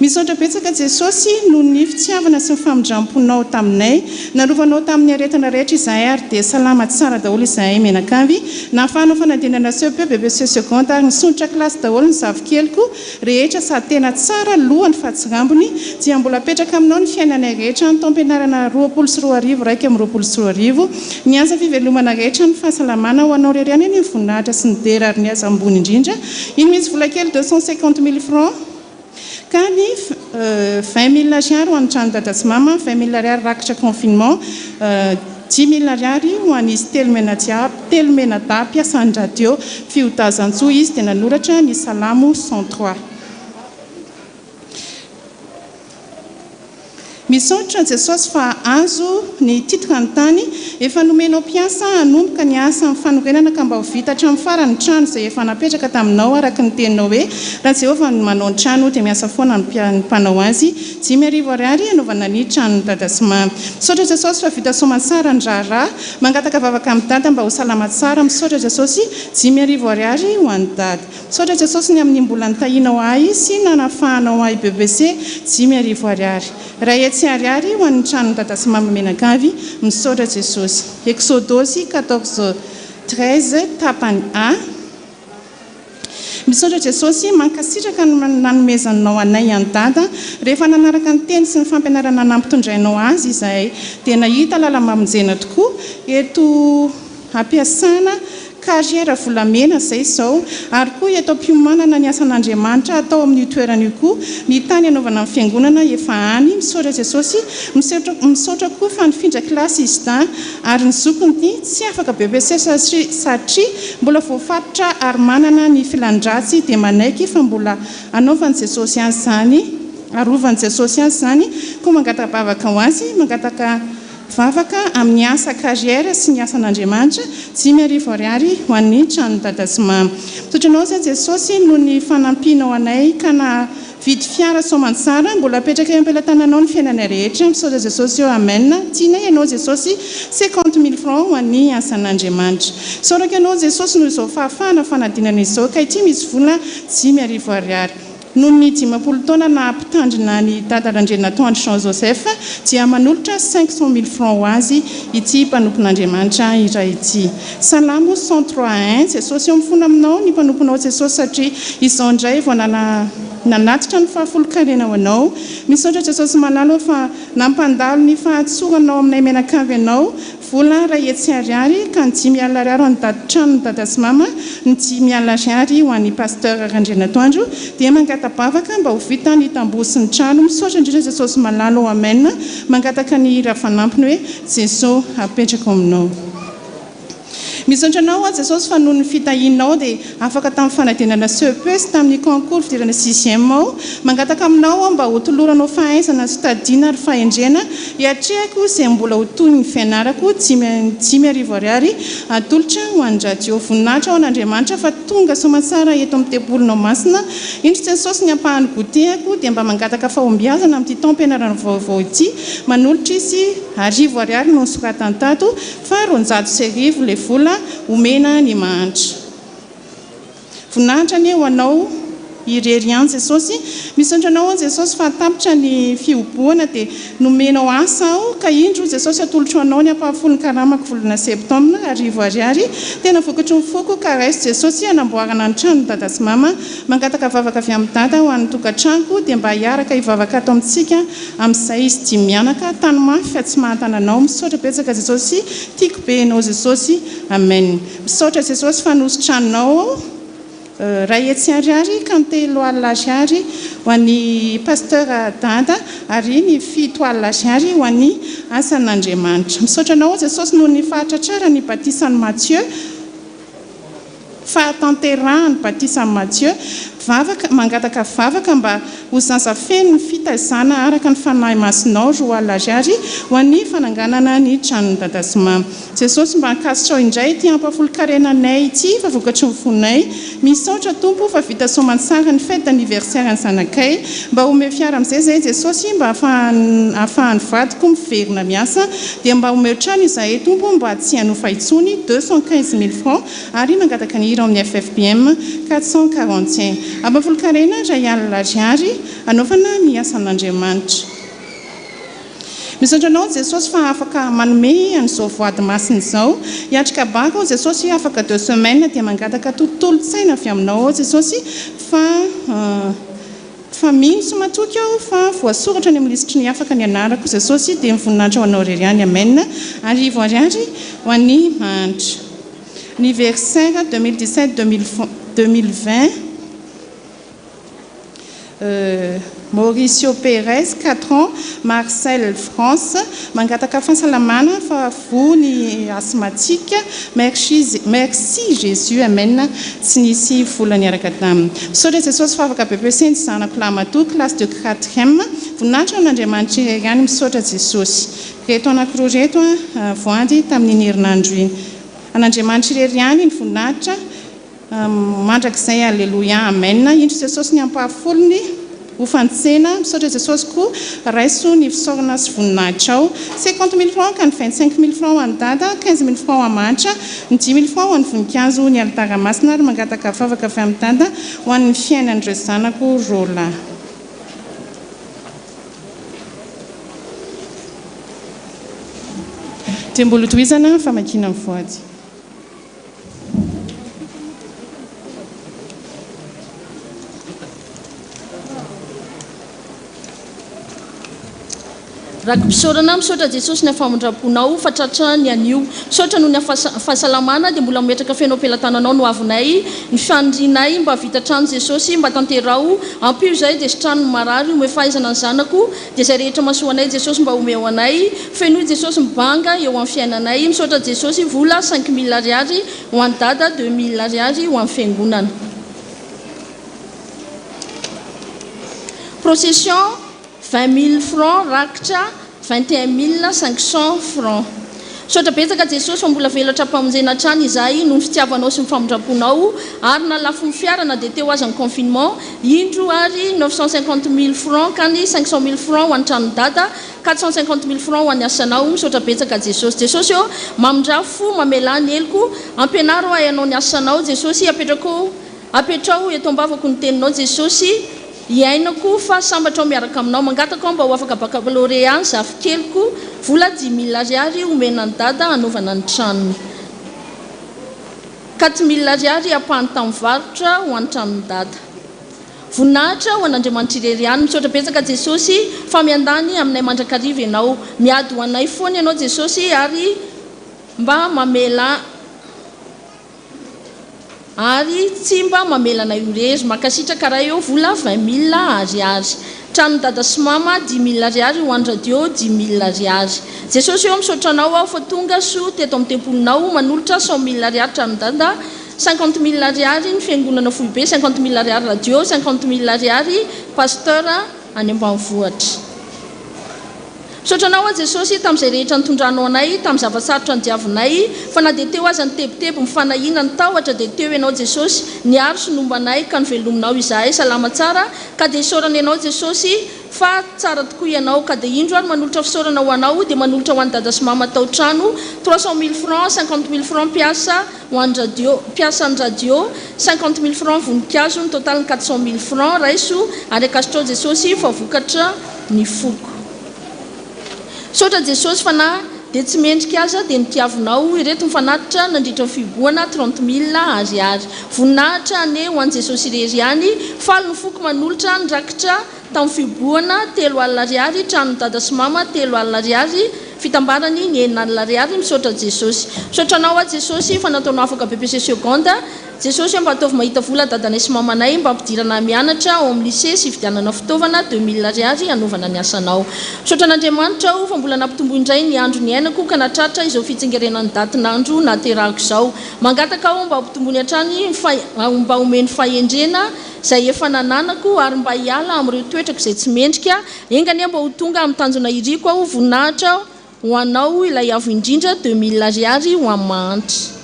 Misaotra betsaka Jesosy noho ny fitiavana sy ny famindramponao taminay. Narovanao tamin'ny aretina rehetra izahay ary dia salama tsara daholo izahay mianakavy. Nahafahanao fanadinana cepe, BEPC seconde ary nisondrotra kilasy daholo ny zavikeliko. rehetra sady tena tsara lohany fa tsy rambony dia mbola apetraka aminao ny fiainanay rehetra ny taom-pianarana 2020 2021 ny asa fivelomana rehetra ny fahasalamana ho anao rery ihany anie ny voninahitra sy ny dera ary ny aza ambony indrindra iny misy vola kely 250 mille francs ka ny 20 mille ariary ho an'ny trano dada sy mama 20 mille ariary rakitra confinement 10 mille ariary ho an'izy telo mianadiaby telo mianadahy mpiasan'ny radio Fiotazantsoa izy dia nanoratra ny Salamo 103. Misaotra Jesosy fa azo ny titre ny tany efa nomenao mpiasa hanomboka ny asa amin'ny fanorenana ka mba ho vita hatramin'ny farany ny trano izay efa napetraka taminao araka ny teninao hoe raha Jehovah no manao ny trano dia miasa foana ny mpanao azy 5000 ariary hanaovana ny tranon'i dada sy mama Misaotra Jesosy fa vita soamantsara ny raharaha Mangataka vavaka amin'i Dada mba ho salama tsara Misaotra Jesosy 5000 ariary ho an'i Dada Misaotra Jesosy ny amin'ny mbola nitahianao ahy sy nanafahanao ahy BBC 5000 ariary 100 ariary ho an'ny tranon'i Dada sy Mama mianakavy Misaotra Jesosy Eksodosy 14 13 tapany A. Misaotra Jesosy, mankasitraka ny nanomezanao anay an'i Dada, rehefa nanaraka ny teny sy ny fampianarana nampitondrainao azy izahay dia nahita lalam-pamonjena tokoa eto ampiasana carrière volamena zay izao ary koa eto am-piomanana ny asan'Andriamanitra atao amin'io toerana io koa ny tany anaovana ny fiangonana efa any misaotra Jesosy misaotra misaotra koa fa nifindra kilasy izy da ary ny zokiny tsy afaka BEPC satria mbola voafatotra ary manana ny filan-dratsy dia manaiky fa mbola anaovan'i Jesosy azy izany arovan'i Jesosy azy izany koa mangata-bavaka ho azy mangataka Vavaka amin'ny asa carrière sy ny asan'Andriamanitra, 5000 ariary ho an'ny tranon'i Dada sy Mama. Misaotra anao izay Jesosy noho ny fanampianao anay ka nahavidy fiara soamantsara, mbola apetraka eo am-pelatananao ny fiainanay rehetra, misaotra Jesosy ô Amen, tianay ianao Jesosy, cinquante mille francs ho an'ny asan'Andriamanitra. Isaorako ianao Jesosy noho izao fahafahana fanadinana izao ka ity misy vola 5000 ariary. Noho ny 50 taona naha mpitandrina an'i Dada Randrianatoandro Jean Joseph dia manolotra 500 mille francs ho azy ity mpanompon'Andriamanitra iray ity. Salamo 103 un, Jesosy eo mifona aminao ny mpanomponao Jesosy satria izao indray vao nanatitra ny fahafolon-karena ho anao. Misaotra Jesosy malala ô fa nampandalo ny fahatsoranao aminay mianakavy anao Vola iray hetsy ariary ka ny 5000 ariary ho an'ny daty tranon'i dada sy mama, ny 5000 ariary ho an'i Pasteur Randrianatoandro, dia mangata-bavaka mba ho vita ny tamboho sy ny trano, misaotra indrindra Jesosy malala ô Amen, mangataka ny hira fanampiny hoe Jeso apetrako aminao. Misaotra anao aho Jesosy fa noho ny fitahianao dia afaka tamin'ny fanadinana cepe sy tamin'ny concours fidirana sixième aho. Mangataka aminao aho mba ho toloranao fahaizana sy tadiana ary fahendrena hiatrehako izay mbola ho tohin'ny fianarako 5000 ariary atolotra ho an'ny radio. Voninahitra ho an'Andriamanitra fa tonga soamatsara eto amin'ny tempolinao masina. Indro Jesosy ny ampahan'ny goûter-ko dia mba mangataka fahombiazana amin'ity taom-pianarana vaovao ity. Manolotra izy arivo ariary no nosoratany tato. Fa 1200 le vola omena ny mahantra. Voninahitra anie ho anao irery ihany Jesosy. Misaotra anao aho Jesosy fa tapitra ny fihobohana dia nomenao asa aho ka indro Jesosy atolotro anao ny ampahafolon'ny karamako volana septembre arivo ariary tena vokatry ny foko ka raiso Jesosy hanamboarana ny tranon'i dada sy mama mangataka vavaka avy amin'i dada ho an'ny tokantranoko dia mba hiaraka hivavaka ato amintsika Amin'izay izy dimy mianaka tano mafy fa tsy mahatana anao misaotra betsaka Jesosy tiako be enao Jesosy Amen misaotra Jesosy fa nositranonao aho ray hetsy ariary ka ny 30 ariary ho an'i Pasteur Dada ary ny 70 ariary ho an'i asan'Andriamanitra misaotra anao aho Jesosy noho ny fahatratrarany batisan'i Mathieu fahatanterahan'ny batisan'i Mathieu, vavaka, mangataka vavaka mba ho zaza feno ny fitaizana araka ny Fanahy Masinao, 20 ariary ho an'ny fananganana ny tranon'i Dada sy Mama. Jesosy mba ankasitrao indray ity ampahafolon-karena anay ity fa vokatry ny fonay. Misaotra Tompo fa vita soamantsara ny fête d'anniversaire ny zanakay. Mba omeo fiara amin'izay zahay Jesosy mba ahafahan'ny vadiko miverina miasa dia mba omeo trano izahay Tompo mba tsy hanofa intsony 215 mille francs ary mangataka ny hira ao amin'ny ffpm 441. Ampahafolon-karena 1000 ariary hanaovana ny asan'Andriamanitra. Misaotra anao Jesosy fa afaka manome an'izao voady masina izao. Hiatrika bac aho Jesosy afaka deux semaines dia mangataka tontolon-tsaina avy aminao aho Jesosy fa fa mino sy matoky aho fa voasoratra any amin'ny lisitry ny afaka ny anarako Jesosy dia ny voninahitra ho anao irery ihany Amen arivo ariary ho an'ny mahantra Anniversaire 2017 2020 Mauricio Perez, quatre ans, Marcel, France, mangataka fahasalamana fa voa ny asthmatique, merci merci Jésus amen, tsy nisy vola niaraka taminy. Misaotra Jesosy fa afaka BEPC ny zanako lahimatoa classe de quatrième, voninahitra ho an'Andriamanitra irery ihany, misaotra Jesosy. Reto anakiroa reto voady tamin'iny herinandro iny. An'Andriamanitra irery ihany ny voninahitra. Mandrakizay Aleloia Amen Indro Jesosy ny ampahafolony hofantsena Misaotra Jesosy koa raiso ny fisaorana sy voninahitrao Cinquante mille francs ka ny vingt cinq mille francs ho an'i Dada quinze mille francs ho an'i Manitra ny dix mille francs ho an'ny voninkazo ny alitara masina ary mangataka vavaka avy amin'i Dada ho an'ny fiainan'ireo zanako roalahy. Dia mbola hotohizana ny famakiana ny voady. Raki-pisaorana, Misaotra Jesosy ny famindram-ponao fa tratra ny anio. Misaotra noho ny fahasalamana dia mbola mametraka feno am-pelatananao ny hoavinay, ny fanirianay mba vita trano Jesosy mba tanteraho, ampio izay dia sitrano ny marary, omeo fahaizana ny zanako dia izay rehetra mahasoa anay Jesosy mba omeo anay, fenoy Jesosy ny banga eo amin'ny fiainanay. Misaotra Jesosy, vola 5000 ariary ho an'i Dada, 2000 ariary ho an'ny fiangonana. Procession 20 000 francs rakitra 21 500 francs. Misaotra betsaka Jesosy fa mbola velona hatrampamonjena hatrany izahay noho ny fitiavanao sy ny famindramponao ary na lafon'ny fiara na dia teo aza ny confinement indro ary 950 mille francs ka ny 500 mille francs ho an'ny tranon'i Dada 450 mille francs ho an'ny asanao misaotra betsaka Jesosy Jesosy ô mamindrà fo mamelà ny heloko ampianaro ahy hanao ny asanao Jesosy apetrako Apetraho eto ambavako ny teninao Jesosy hiainako fa sambatra aho miaraka aminao mangataka aho mba ho afaka baccalauréat ny zafikeliko vola 5000 ariary homena an'i dada hanaovana ny tranony 4000 ariary ampahany tamin'ny varotra ho an'ny tranon'i dada Voninahitra ho an'Andriamanitra irery ihany misaotra betsaka Jesosy fa miandany aminay mandrakariva ianao miady ho anay foana ianao Jesosy ary mba mamela Ary tsy mba mamela anay ho irery. Mankasitraka Ray ô vola 20 mille ariary. Tranon'i dada sy mama dix mille ariary ho an'i radio dix mille ariary. Jesosy ô misaotra anao aho fa tonga soa teto amin'ny tempolinao manolotra cent mille ariary tranon'i dada cinquante mille ariary ny fiangonana foibe cinquante mille ariary radio cinquante mille ariary pasteur any ambanivohitra. Misaotra Anao aho Jesosy tamin'izay rehetra nitondranao anay tamin'ny zava-tsarotra nodiavinay fa na dia teo aza ny tebiteby, ny fanahiana, ny tahotra dia teo Ianao Jesosy niaro sy nomba anay ka novelominao izahay salama tsara ka dia isaorana Ianao Jesosy fa tsara tokoa Ianao ka dia indro ary manolotra fisaorana ho Anao dia manolotra ho an'i Dada sy Mama tao trano 300 mille francs 50 mille francs mpiasa ho an'ny radio mpiasan'ny radio 50 mille francs voninkazo ny total ny 400 mille francs raiso ary ankasitrao Jesosy fa vokatra ny foko. Misaotra Jesosy fa na dia tsy mendrika aza dia notiavinao ireto ny fanatitra nandritra ny fihibohana 30 mille ariary. Voninahitra anie ho an'i Jesosy irery ihany, faly ny foko manolotra ny rakitra tamin'ny fihibohana 30 ariary, tranon'i dada sy mama 30 ariary, fitambarany ny 60 ariary, misaotra Jesosy. Misaotra anao aho Jesosy fa nataonao afaka BEPC seconde, Jesosy ô mba ataovy mahita vola dadanay sy mamanay mba ampidirana ahy mianatra ao amin'ny lycée sy hividianana fitaovana 2000 ariary hanaovana ny asanao. Misaotra an'Andriamanitra aho fa mbola nampitombo indray ny andro niainako ka nahatratra izao fitsingerenan'ny datin'andro nahaterahako izao. Mangataka aho mba hampitomboiny hatrany mba homeny fahendrena izay efa nananako ary mba hiala amin'ireo toetrako izay tsy mendrika. Enga anie mba ho tonga amin'ny tanjona iriko aho. Voninahitra Ho anao ilay avo indrindra 2000 ariary ho an'ny mahantra.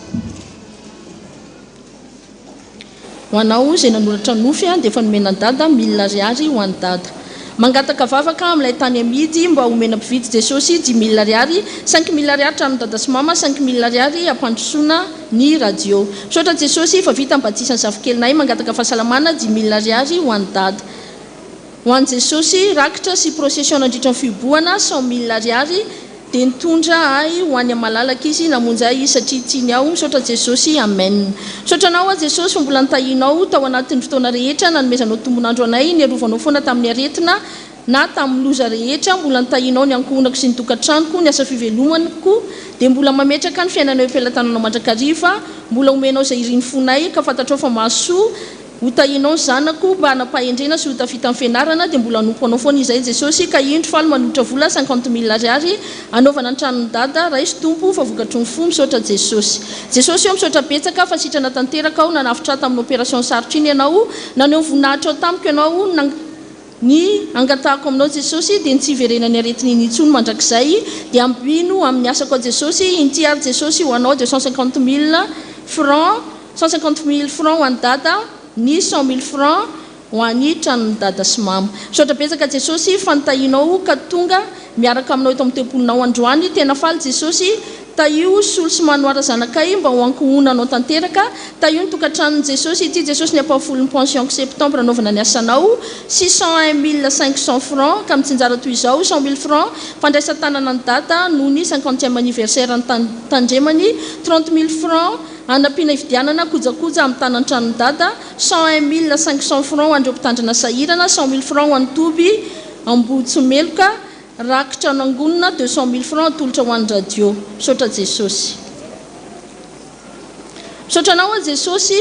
Ho anao izay nanoratra nofy dia efa nomena an'i dada mille ariary ho an'i dada. Mangataka vavaka amin'ilay tany amidy mba homena mpividy Jesosy dix mille ariary, cinq mille ariary tranon'i dada sy mama, cinq mille ariary hampandrosoana ny radio. Misaotra Jesosy fa vita ny batisan'ny zafikelinay mangataka fahasalamana dix mille ariary ho an'i dada. Ho an'i Jesosy, rakitra sy procession nandritra ny fihibohana, 100 mille ariary, dia nitondra ahy ho any malalaka Izy, namonjy ahy Izy satria tiany aho, misaotra Jesosy, Amen. Misaotra Anao aho Jesosy fa mbola nitahianao tao anatin'ny fotoana rehetra, nanomezanao tombon'andro anay, niarovanao foana tamin'ny aretina na tamin'ny loza rehetra, mbola nitahianao ny ankohonako sy ny tokantranoko, ny asa fivelomanko, dia mbola mametraka ny fiainanay eo am-pelatananao mandrakariva, mbola omenao izay irin'ny fonay, ka fantatrao fa mahasoa, Ho tahianao ny zanako mba hanam-pahendrena sy ho tafita amin'ny fianarana dia mbola hanompo anao foana izay Jesosy ka indro faly manolotra vola cinquante mille ariary hanaovana ny tranon'i dada raiso Tompo fa vokatry ny fo misaotra Jesosy Jesosy ô misaotra betsaka fa sitrana tanteraka aho nanavotra ahy tamin'ny opération sarotra iny ianao naneho ny voninahitrao tamiko ianao Ny angatahako aminao Jesosy dia ny tsy hiverenany aretina iny intsony mandrakizay dia ampino amin'ny asako aho Jesosy inty ary Jesosy ho anao 250 mille francs 150 mille francs ho an'i dada ny 100 mille francs ho an'i tranon'i dada sy mama misaotra betsaka Jesosy fa nitahianao ka tonga miaraka aminao eto amin'ny tempolinao androany tena faly Jesosy Tahio Solo sy Manoara zanakay mba ho ankohonanao tanteraka, tahio ny tokantranon'i Jesosy, ity Jesosy ny ampahafolon'ny pension-ko septembre anaovana ny asanao, 601 500 francs, ka mitsinjara toy izao, 100 mille francs, fandraisan-tanana an'i Dada noho ny cinquantième anniversaire nitandremany, 30 mille francs, hanampiana hividianana kojakoja amin'ny tanan-tranon'i Dada, 101 500 francs ho an'ireo mpitandrina sahirana, 100 mille francs ho an'ny toby Ambohitsimeloka. Rakitra nangonina 200 000 francs atolotra ho an'ny radio. Misaotra Jesosy. Misaotra anao aho Jesosy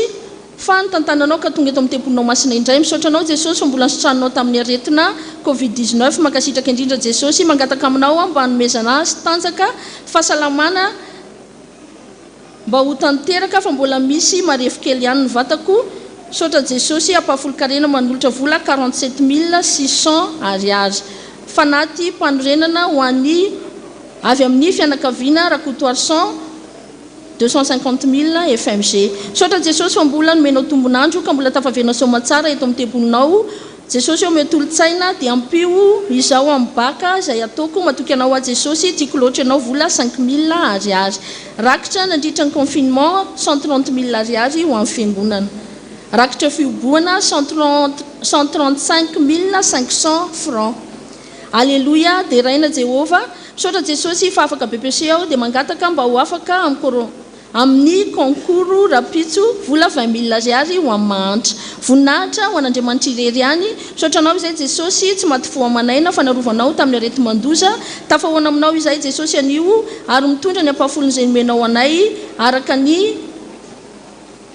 fa nitantananao ka tonga eto amin'ny tempolinao masina indray. Misaotra anao Jesosy fa mbola nositraninao tamin'ny aretina covid 19. Mankasitraka indrindra Jesosy. Mangataka aminao aho mba hanomezana azy tanjaka, fahasalamana mba ho tanteraka fa mbola misy marefo kely ihany ny vatako. Misaotra Jesosy ampahafolon-karena manolotra vola 47600 ariary. Fanaty mpanorenana ho an'ny avy amin'ny fianakaviana Rakotoarison 250000 fmg. Misaotra Jesosy fa mbola nomenao tombon'andro ka mbola tafaverina soamatsara eto amin'ny tempolinao. Jesosy ô omeo tolo-tsaina dia ampio izao amin'ny bac izay ataoko matoky anao aho Jesosy tiako loatra ianao vola 5000 ariary. Rakitra nandritra ny confinement 130000 ariary ho an'ny fiangonana. Rakitra fihobohana 135500 francs. Aleloia, deraina Jehovah. Misaotra Jesosy fa afaka BEPC aho dia mangataka mba ho afaka amin'ny coro amin'ny concours rapitso vola 20000 ariary ho amin'ny mahantra. Voninahitra ho an'Andriamanitra irery ihany. Misaotra anao izay Jesosy tsy maty fo aman'aina fa narovanao tamin'ny areti-mandoza. Tafahoana aminao izahay Jesosy anio ary mitondra ny ampahafolon'izay nomenao anay araka ny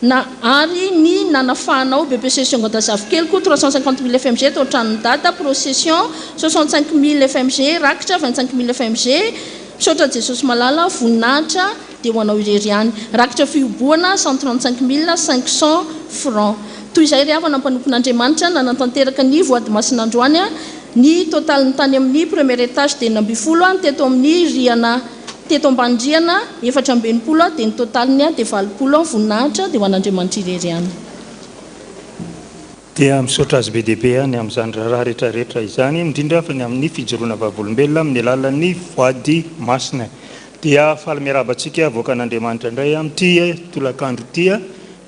Na ary ny nanafahanao BEPC Seconde Zafikeliko 350000 fmg tao an-tranon'i Dada, procession 65000 fmg, rakitra 25000 fmg, misaotra Jesosy Malala, voninahitra dia ho anao irery ihany. Rakitra fihobohana 135500 francs. Toy izay ry havana mpanompon'Andriamanitra nanatanteraka ny voady masina androany, ny totalin'ny tany amin'ny premier étage dia 16, ny teto amin'ny rihana Teto ambany rihana 64 dia ny totaliny dia 80 voninahitra dia ho an'Andriamanitra irery ihany. Dia misaotra azy be dia be ny amin'izany raharaha rehetra rehetra izany, indrindra fa ny amin'ny fijoroana vavolombelona amin'ny alalan'ny voady masina. Dia faly miarahaba antsika vahoakan'Andriamanitra indray amin'ity tolakandro ity.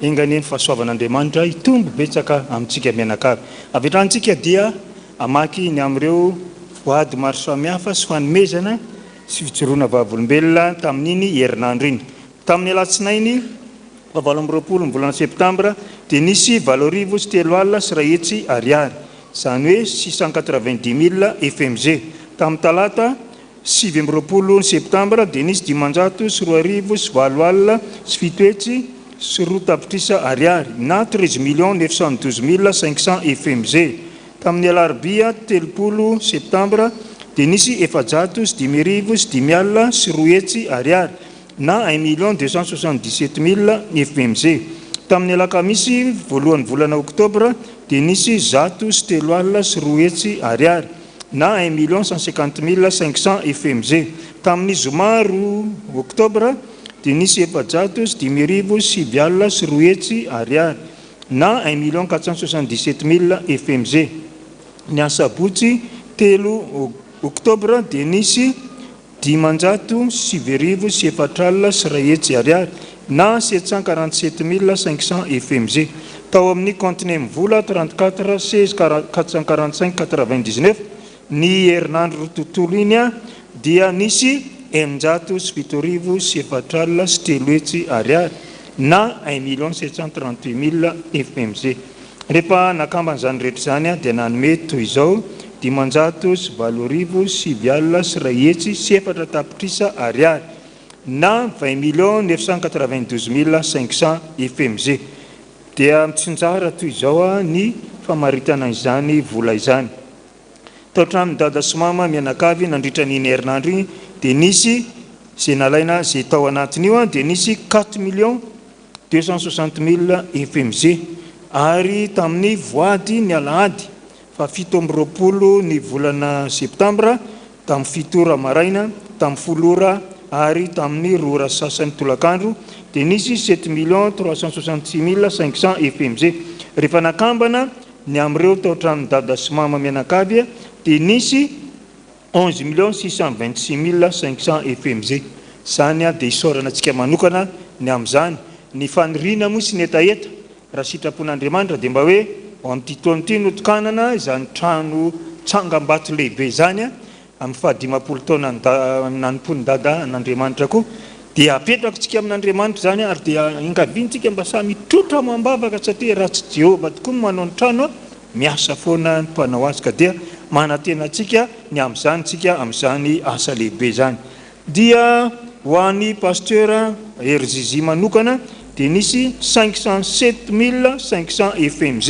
Enga anie ny fahasoavan'Andriamanitra hitombo betsaka amintsika mianakavy. Avy hatrany isika dia hamaky ny amin'ireo voady maro samihafa sy fanomezana sy fijoroana vavolombelona tamin'iny herinandro iny. Tamin'ny alatsinainy faha-28 ny volana septambra dia nisy 108 100 ariary, izany hoe 690 mille fmg. Tamin'ny talata 29 ny septambra dia nisy 502 008 2 tapitrisa ariary na 13 millions 912 mille 500 fmg. Tamin'ny alarobia 30 septambra dia nisy 205 200 ariary na un million 277 mille fmg. Tamin'ny alakamisy voalohan'ny volana oktobra dia nisy 103 100 ariary na un million 150 mille 500 fmg. Tamin'ny zoma 2 oktobra dia nisy 405 900 ariary na un million 477 mille fmg. Ny asabotsy 3 oktobra dia nisy 509 401 ariary na 747 mille 500 fmg. Tao amin'ny compte MVola 34 16 445 99 ny herinandro tontolo iny dia nisy 307 403 ariary na un million 738 mille fmg. Rehefa nakamban'izany rehetra izany dia nanome toy izao, 508 904 tapitrisa ariary na 20 millions 992 mille 500 fmg. Dia mitsinjara toy izao ny famaritana izany vola izany. Tao an-tranon'i Dada sy Mama mianakavy nandritra an'iny herinandro iny dia nisy izay nalaina izay tao anatin'io dia nisy quatre millions 260 mille fmg ary tamin'ny voady ny alahady faha 27 ny volana septambra tamin'ny 7 ora maraina, tamin'ny 10 ora ary tamin'ny 2 ora sasany tolakandro dia nisy sept millions 366 mille 500 fmg. Rehefa nakambana ny amin'ireo tao an-tranon'i Dada sy Mama mianakavy dia nisy 11 millions 626 mille 500 fmg. Izany dia isaorana antsika manokana ny amin'izany. Ny faniriana moa sy ny hetaheta raha sitrapon'Andriamanitra dia mba hoe ao amin'ity taona ity no tokanana izany trano tsangambato lehibe izany amin'ny faha-50 taona nanompoan'i Dada an'Andriamanitra koa dia apetrakontsika amin'Andriamanitra izany ary dia engaviantsika mba samy hitrotra amam-bavaka satria raha tsy Jehovah tokoa no manao ny trano miasa foana ny mpanao azy ka dia. manantena antsika ny amin'izany tsika amin'izany asa lehibe izany. Dia ho an'i Pasteur Hery Zizi manokana dia nisy 507 500 FMG.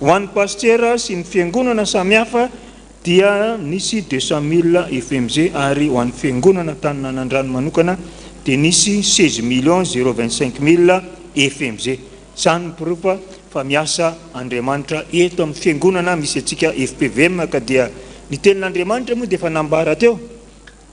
Ho an'ny Pasitera sy ny fiangonana samihafa dia nisy 200 000 FMG ary ho an'ny fiangonana tany Nanandrano manokana dia nisy 16 millions zéro 25 mille FMG. Izany ny porofo fa miasa Andriamanitra eto amin'ny fiangonana misy antsika fpvm ka dia ny tenin'Andriamanitra moa dia efa nambara teo.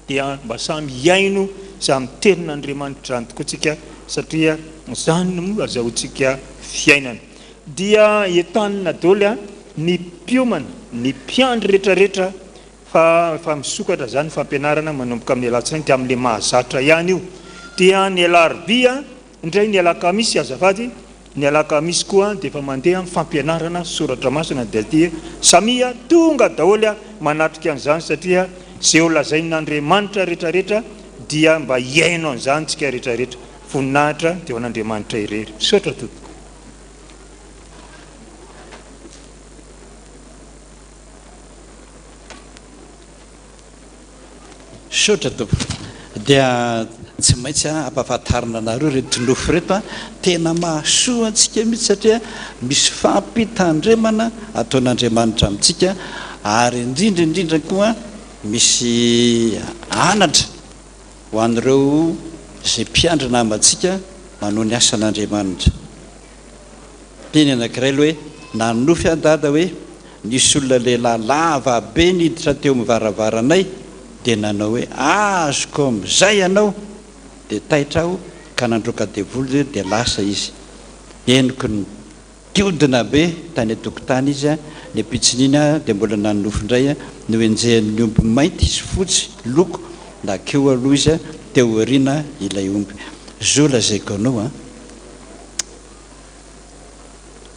Dia mba samy hihaino izany tenin'Andriamanitra izany tokoa tsika satria izany no azahoantsika fiainana. Dia entanina daholo ny mpiomana, ny mpiandry rehetrarehetra fa efa misokatra izany ny fampianarana manomboka amin'ny alatsinainy dia amin'ilay mahazatra ihany io. Dia ny alarobia Indray ny alakamisy azafady, ny alakamisy koa dia efa mandeha ny fampianarana soratra masina dia dia samia tonga daholo manatrika an'izany satria izay ho lazain'Andriamanitra rehetrarehetra dia mba hihaino an'izany tsika rehetrarehetra. Voninahitra dia ho an'Andriamanitra irery. Misaotra tompoko. Misaotra tompoko. Dia tsy maintsy ampahafantarina anareo ireto nofy ireto an, tena mahasoa antsika mihitsy satria misy fampitandremana ataon'Andriamanitra amintsika ary indrindra indrindra koa misy anatra ho an'ireo izay mpiandry namantsika manao ny asan'Andriamanitra. Teny anankiray aloha hoe, nanonofy aho dada hoe nisy olona lehilahy lava be niditra teo amin'ny varavaranay dia nanao hoe azoko amin'izay ianao! Dia taitra aho ka nandroaka devoly dia lasa izy. Henoko niodina be tany an-tokotany izy, ny ampitson'iny aho dia mbola nanonofy indray, nohenjehin'ny omby mainty sy fotsy loko nakeo aloha izy teo aoriana ilay omby. Zo lazaiko anao an!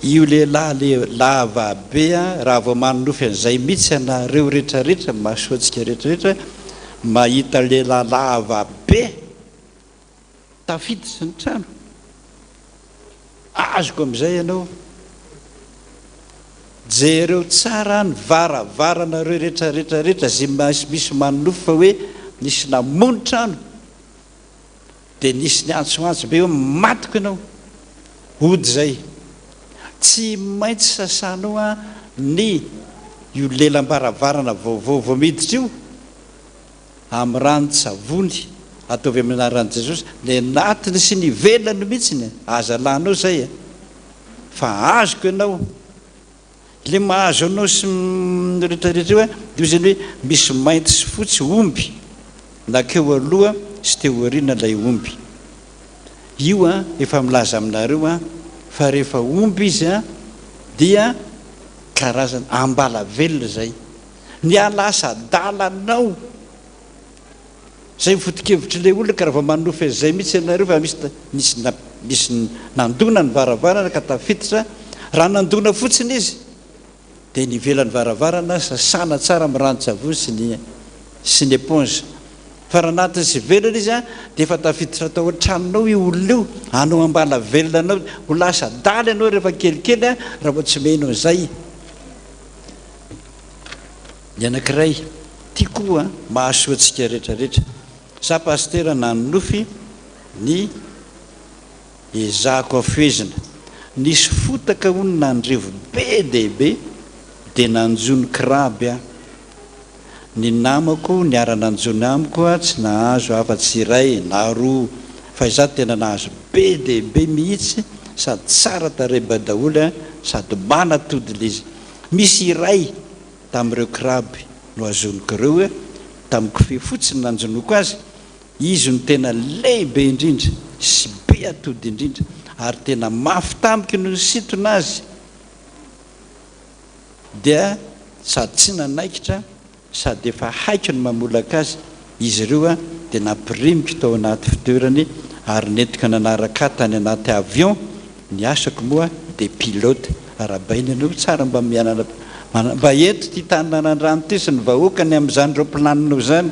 Io lehilahy le lava be a, raha vao manonofy an'izay mihitsy ianareo retraretra, mahasoa antsika retraretra, mahita lehilahy lava be tafiditra ny trano, azoko amin'izay ianao, jereo tsara ny varavaranareo retraretra rehetra izay misy manonofy fa hoe nisy namono trano, Dia nisy niantsoantso be hoe matiko ianao, hody izay. Tsy maintsy sasanao an ny io lelam-baravarana vaovao vao miditra io amin'ny ranon-tsavony, ataovy amin'ny anaran'i Jesosy, ny anatiny sy ny ivelany mihitsiny, aza alanao izay e! Fa azoko ianao. Ilay mahazo anao sy ny rehetra rehetra io dia hoy izany hoe misy mainty sy fotsy omby nakeo aloha sy teo aoriana ilay omby. Io an efa milaza aminareo an fa rehefa omby izy an dia karazana ambalavelona izay. Ny hahalasa adala anao. Izay ny foto-kevitr'ilay olona ka raha vao manonofy an'izay mihitsy ianareo fa misy nisy nisy nandona ny varavarana ka tafiditra, raha nandona fotsiny izy dia ny ivelan'ny varavarana sasana tsara amin'ny ranon-tsavony sy ny sy ny éponge fa raha anatiny sy ivelany izy dia efa tafiditra tao an-tranonao io olona io, hanao ambala velona anao, ho lasa adala ianao rehefa kelikely raha vao tsy mino an'izay. Ny anankiray, ty koa mahasoa antsika rehetra rehetra. Za pasitera nanonofy ny ezahako afohezina. Nisy fotaka hono nandrevo be dia be dia nanjono kraby aho. Ny namako niara nanjono amiko tsy nahazo afa tsy iray na roa fa izaho tena nahazo be dia be mihitsy sady tsara tarehy ba daholo sady manatody le izy. Misy iray tamin'ireo kraby nohazoniko ireo hoe tamin'ny kofehy fotsiny nanjonoako azy, izy no tena lehibe indrindra sy be atody indrindra ary tena mafy tamiko no nisintona azy dia sady tsy nanaikitra sady efa haiko ny mamolaka azy izy ireo dia nampirimiko tao anaty fitoerany ary nentiko nanaraka ahy tany anaty avion, ny asako moa dia pilote, arahabaina ianao tsara mba mianana mba ento ity tany nanandrano ity sy ny vahoakany amin'izany roaplaninao izany.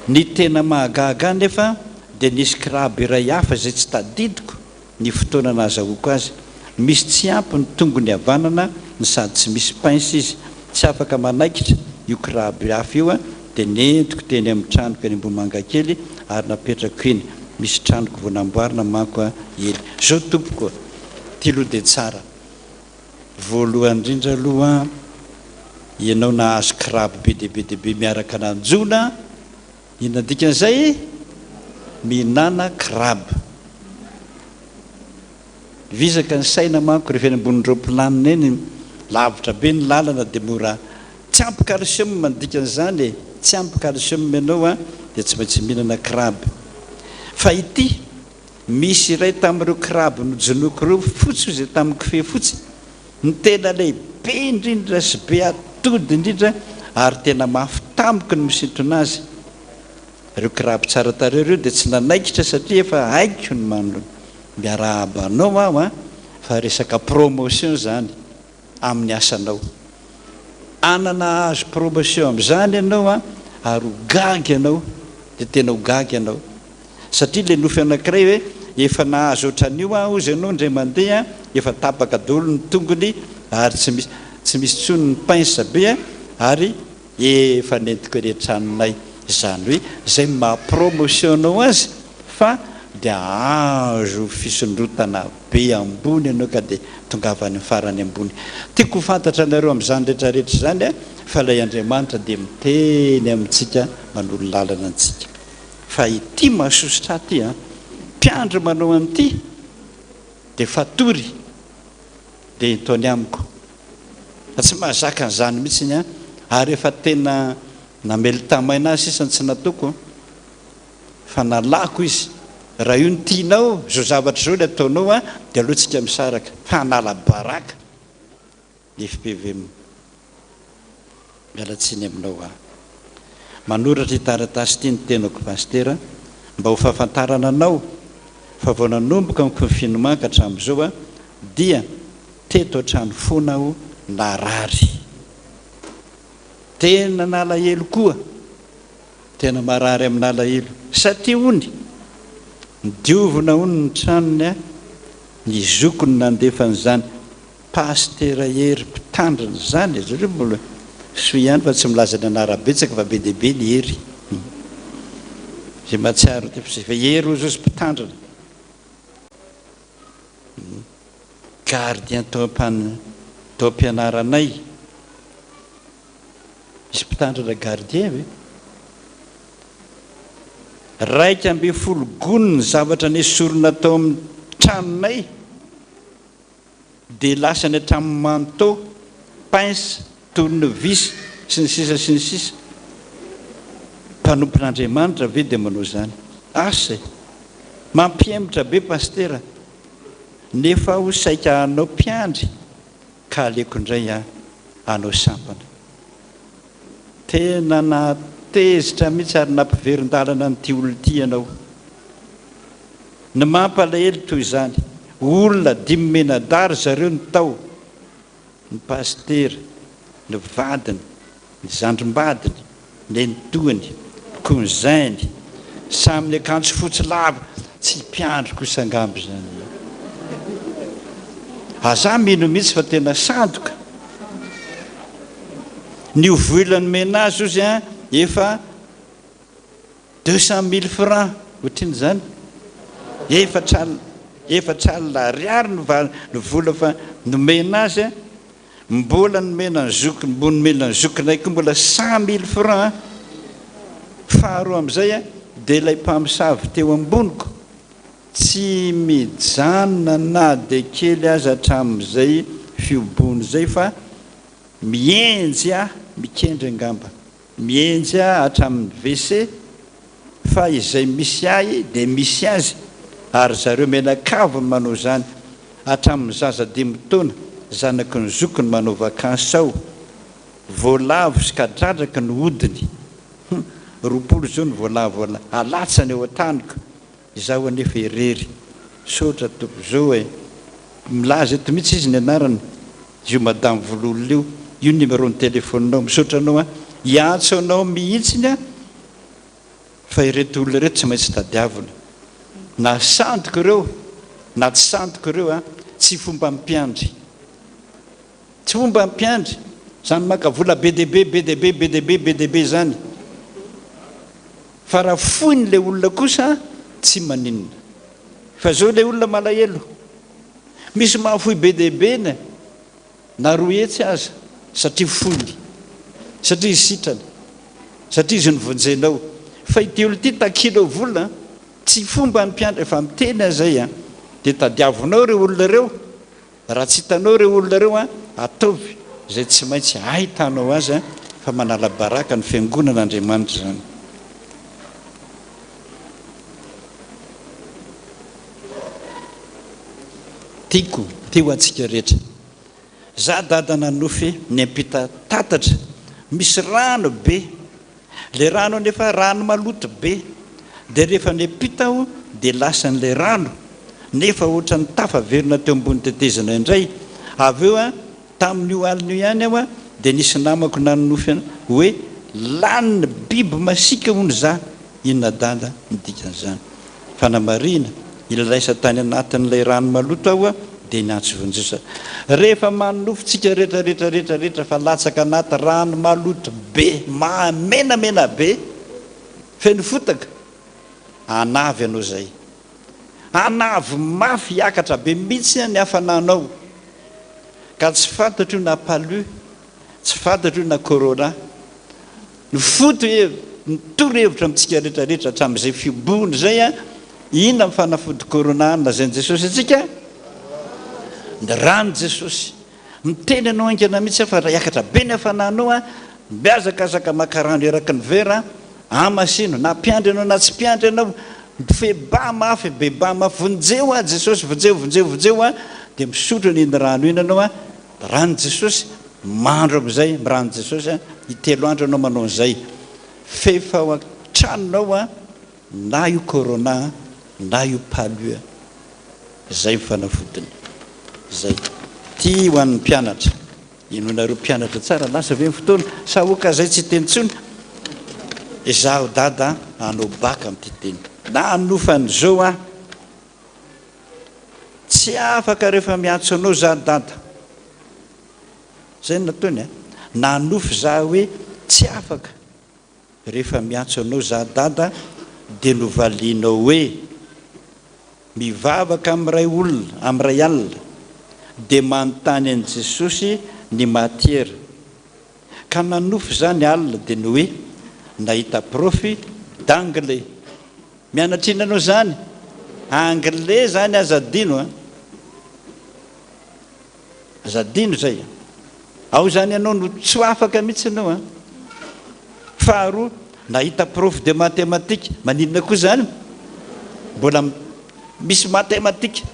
Ny tena mahagaga ahy nefa dia nisy crabe iray hafa izay tsy tadidiko ny fotoana nahazahoako azy. Misy tsy ampy ny tongony havanana no sady tsy misy pince izy. Tsy afaka manaikitra io crabe hafa io dia nentiko teny amin'ny tranoko eny Ambohimangakely ary napetrako eny. Misy tranoko vao namboarina manko eny. Zao tompoko a! Ty aloha dia tsara. Voalohany indrindra aloha ianao nahazo crabe be dia be dia be miaraka nanjona, inona dikan'izay? Mihinana crabe. Vizaka ny saina manko rehefa eny ambonin'ny roaplanina eny, lavitra be ny lalana dia mora tsy ampy calcium ny dikan'izany e, tsy ampy calcium ianao an, dia tsy maintsy mihinana crabe. Fa ity misy iray tamin'ireo crabe nojonoiko ireo fotsy hoy izay tamin'ny kofehy fotsy, ny tena lehibe indrindra sy be atody indrindra ary tena mafy tamiko ny misintona azy. Ireo crabe tsara tarehy ireo dia tsy nanaikitra satria efa haiko ny manoloana. Miarahaba anao aho an, fa resaka promotion izany amin'ny asanao. Hanana hahazo promotion amin'izany ianao an, ary ho gaga ianao, dia tena ho gaga ianao. Satria ilay nofy anankiray hoe efa nahazo ohatran'io aho hozy ianao indray mandeha an, efa tapaka daholo ny tongony ary tsy misy tsy misy intsony ny pince be an, ary Efa nentiko ery an-tranonay izany hoe izay no maha promotion anao azy fa dia azo fisondrotana be ambony ianao ka dia tongava any farany ambony. Tiako ho fantatra anareo amin'izany rehetra rehetra izany fa ilay Andriamanitra dia miteny amintsika manoro lalana antsika. Fa ity mahasosotra ahy ity an! Mpiandry manao an'ity dia fatory dia ento any amiko. Fa tsy mahazaka an'izany mihitsy ny ahy, ary efa tena namelon-tamaina ahy sisa ny tsy nataoko an! Fa nalako izy, raha io no tianao, izao zavatra izao ny ataonao an, dia aleo tsika misaraka, fa hanala baraka ny fpvm. Miala tsiny aminao aho. Manoratra ity taratasy ity ny tenako Pasitera mba ho fahafantarana anao fa vao nanomboka ny confinement ka hatramin'izao aho dia Teto an-trano foana aho narary. Tena nalahelo koa. Tena marary amin'alahelo. Satria hony, nodiovina hono ny tranony an, ny zokiny nandefa an'izany Pasitera Hery mpitandrina izany e, zareo mbola soa ihany fa tsy milaza ny anara betsaka fa be dia be ny Hery. Izay mahatsiaro fa Hery hozy hozy mpitandrina. Gardien tao tao am-pianaranay. Misy mpitandrina gardien ve? 11 gony ny zavatra nesorina tao amin'ny tranonay dia lasany hatramin'ny manteau, pince, tournevis, sy ny sisa sy ny sisa. Mpanompon'Andriamanitra ve dia manao izany? Asa e! Mampihemotra be Pasitera nefa aho saika hanao mpiandry ka aleko indray aho hanao sampana. Tena nahatezitra mihitsy ary nampiverin-dalana an'ity olona ity ianao. Ny mampalahelo toy izany, olona dimy menadahy ry zareo no tao, ny pasitera, ny vadiny, ny zandrim-badiny, nenitoany, cousin-ny, samy niakanjo fotsy lava, tsy mpiandry kosa angamba izany e! Aza mino mihitsy fa tena sandoka! Ny vola nomena azy ozy an efa 200 000 francs, ohatr'inona izany? Efatra efatra alina ariary ny ny vola fa nomena azy an! Mbola nomena ny zokiny, mbo nomena ny zokinay koa mbola 100 000 francs an! Faharoa amin'izay an, dia ilay mpamosavy teo amboniko, tsy mijanona na dia kely aza hatramin'izay fihoboany izay fa mihenjy ahy, mikendry angamba. Mihenjy ahy hatramin'ny WC fa izay misy ahy dia misy azy ary zareo mianakavy no manao izany, hatramin'ny zaza dimy taona zanaky ny zokiny manao vacances ao, voalavo sy kadradraka no hodiny, hum, 20 izao ny voalavo alatsany ao an-taniko, Izaho anefa irery. Misaotra tompoko. Zao e. Milaza eto mihitsy izy ny anarany. Io madame Vololona io. Io ny numéro ny téléphone-nao. Misaotra anao an. Hiantso anao mihitsiny aho fa ireto olona ireto tsy maintsy tadiavina. Na sandoka ireo na tsy sandoka ireo an, tsy fomba mpiandry. Tsy fomba mpiandry izany maka vola be dia be, be dia be, be dia be, be dia be izany. Fa raha foiny ilay olona kosa tsy maninona. Fa izao ilay olona malahelo. Misy mahafoy be dia be na na 200 aza satria foiny. Satria izy sitrana. Satria izy novonjenao. Fa ity olona ity takianao vola, tsy fomba ny mpiandry, efa miteny aho izay an. Dia tadiavinao ireo olona ireo. Raha tsy hitanao ireo olona ireo an, ataovy izay tsy maintsy ahitanao azy an, fa manala baraka ny fiangonana Andriamanitra izany. Tiako, tia ho antsika rehetra. Za dada nanofy niampita tatatra, misy rano be, Le rano anefa rano maloto be de rehefa niampita aho de lasan'ilay rano nefa ohatran'ny tafaverina teo ambony tetezana indray avy eo an, tamin'io alina io ihany aho de nisy namako nanonofy an hoe lanin'ny biby masiaka hono za, inona dada ny dikan'izany? Fanamarihina, Nilaisa tany anatin'ilay rano maloto aho dia niantso vonjy. Rehefa manonofy tsika rehetra rehetra rehetra rehetra fa latsaka anaty rano maloto be mahamenamena be feno fotaka, anavy anao zay. Anavy mafy hiakatra be mihitsy ny hafananao. Ka tsy fantatro io na palu, tsy fantatro io na corona. Ny foto ny toro-hevitra amintsika rehetra rehetra hatramin'izay fibohona izay an, inona ny fanafody corona nolazain'i Jesosy antsika? Ny ran'i Jesosy. Miteny anao haingana mihitsy aho fa raha hiakatra be ny hafananao an, mihazakazaka maka rano eraky ny vera an, amasino, na mpiandry ianao na tsy mpiandry ianao, febà mafy, bebà mafy, vonjeo aho Jesosy, vonjeo, vonjeo, vonjeo aho, dia misotro an'iny rano iny ianao an, Ran'i Jesosy, mandro amin'izay, miran'i Jesosy an, intelo andro ianao manao an'izay, f'efa ao an-tranonao an, na io corona an, na io palu an, izay ny fanafodiny, izay. Ity ho an'ny mpianatra, inoanareo mpianatra tsara, lasa ve ny fotoana, sa oka zay tsy hiteny intsony, izaho dada hanao bac amin'ity teny, na hanofa an'izao aho, Tsy afaka rehefa miantso anao za dada. Zay no nataony a. Nanofy za hoe tsy afaka rehefa miantso anao za dada dia novalianao hoe mivavaka amin'ny ray olona amin'ny ray alina dia manontany an'i Jesosy ny matière. Ka nanofy za ny alina dia ny hoe nahita prof d'anglais. Mianatra inona anao zany? Anglais zany aza adino a! Aza adino zay a! Ao zany ianao no tsy ho afaka mihitsy ianao a! Faharoa, nahita prof de mathématique, maninona koa zany? Mbola misy mathématique.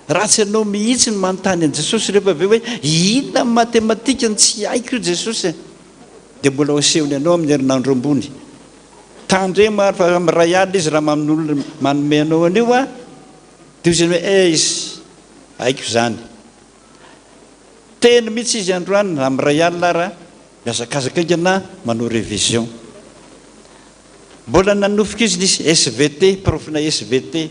Ratsy ianao mihitsy ny manontany an'i Jesosy rehefa avy eo hoe inona ny mathématique no tsy haiko io Jesosy a! Dia mbola ho asehony anao amin'ny herinandro ambony. Tandremo ary fa miray alina izy raha manolo manome anao an'io a! Dia hoy izy hoe eiss! Haiko izany. Teny mihitsy izy androany raha miray alina ara mihazakazaka haingana manao révision. Mbola nanofika izy nisy SVT, profina SVT.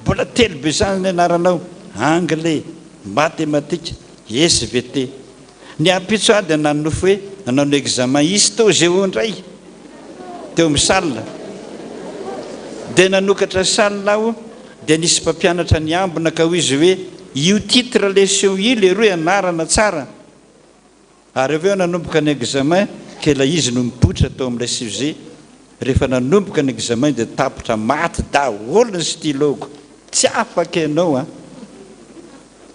Mbola telo be izany ny anaranao, anglais, mathématique, SVT. Ny ampitso aho dia nanonofy hoe nanao ny examen histo géo indray teo amin'ny salle. Dia nanokatra salle aho dia nisy mpampianatra niambina ka hoy izy hoe io titre leçon io leroa ianarana tsara. Ary avy eo nanomboka ny examen ka ilay izy no nipoitra tao amin'ilay sujet. Rehefa nanomboka ny examen dia tapitra maty daholo ny stylo-ko. Tsy afaka ianao an!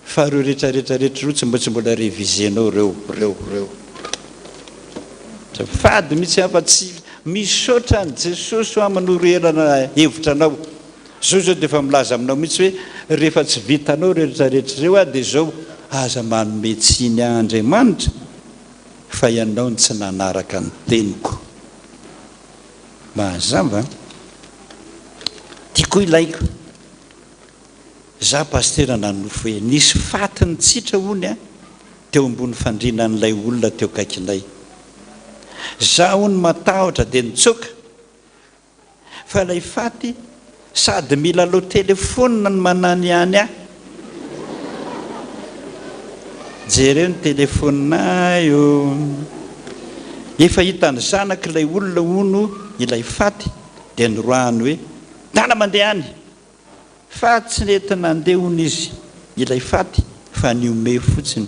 Fa ireo rehetra rehetra rehetra ireo tsy mba tsy mbola reviser-nao ireo, ireo, ireo. Fady mihitsy an fa tsy misaotra an'i Jesosy hoa manoro elana hevitra anao. Zao zao dia efa milaza aminao mihitsy hoe rehefa tsy vitanao ireo rehetra rehetra ireo aho dia izao aza manome tsiny ahy Andriamanitra fa ianao no tsy nanaraka ny teniko. Mazava an! Tiako ilaiko. Za pasitera nanonofy hoe nisy faty nitsitra hono a teo ambony fandriana an'ilay olona teo akaikinay. Za hono matahotra dia nitsoaka fa ilay faty sady milalao telephone no mananihany ahy. Jereo ny telefaoninay ô. Efa hitan'ny zanak'ilay olona hono ilay faty dia noroahany hoe, Ndana mandeha any! Fa tsy nety nandeha hono izy, ilay faty, fa nihomehy fotsiny.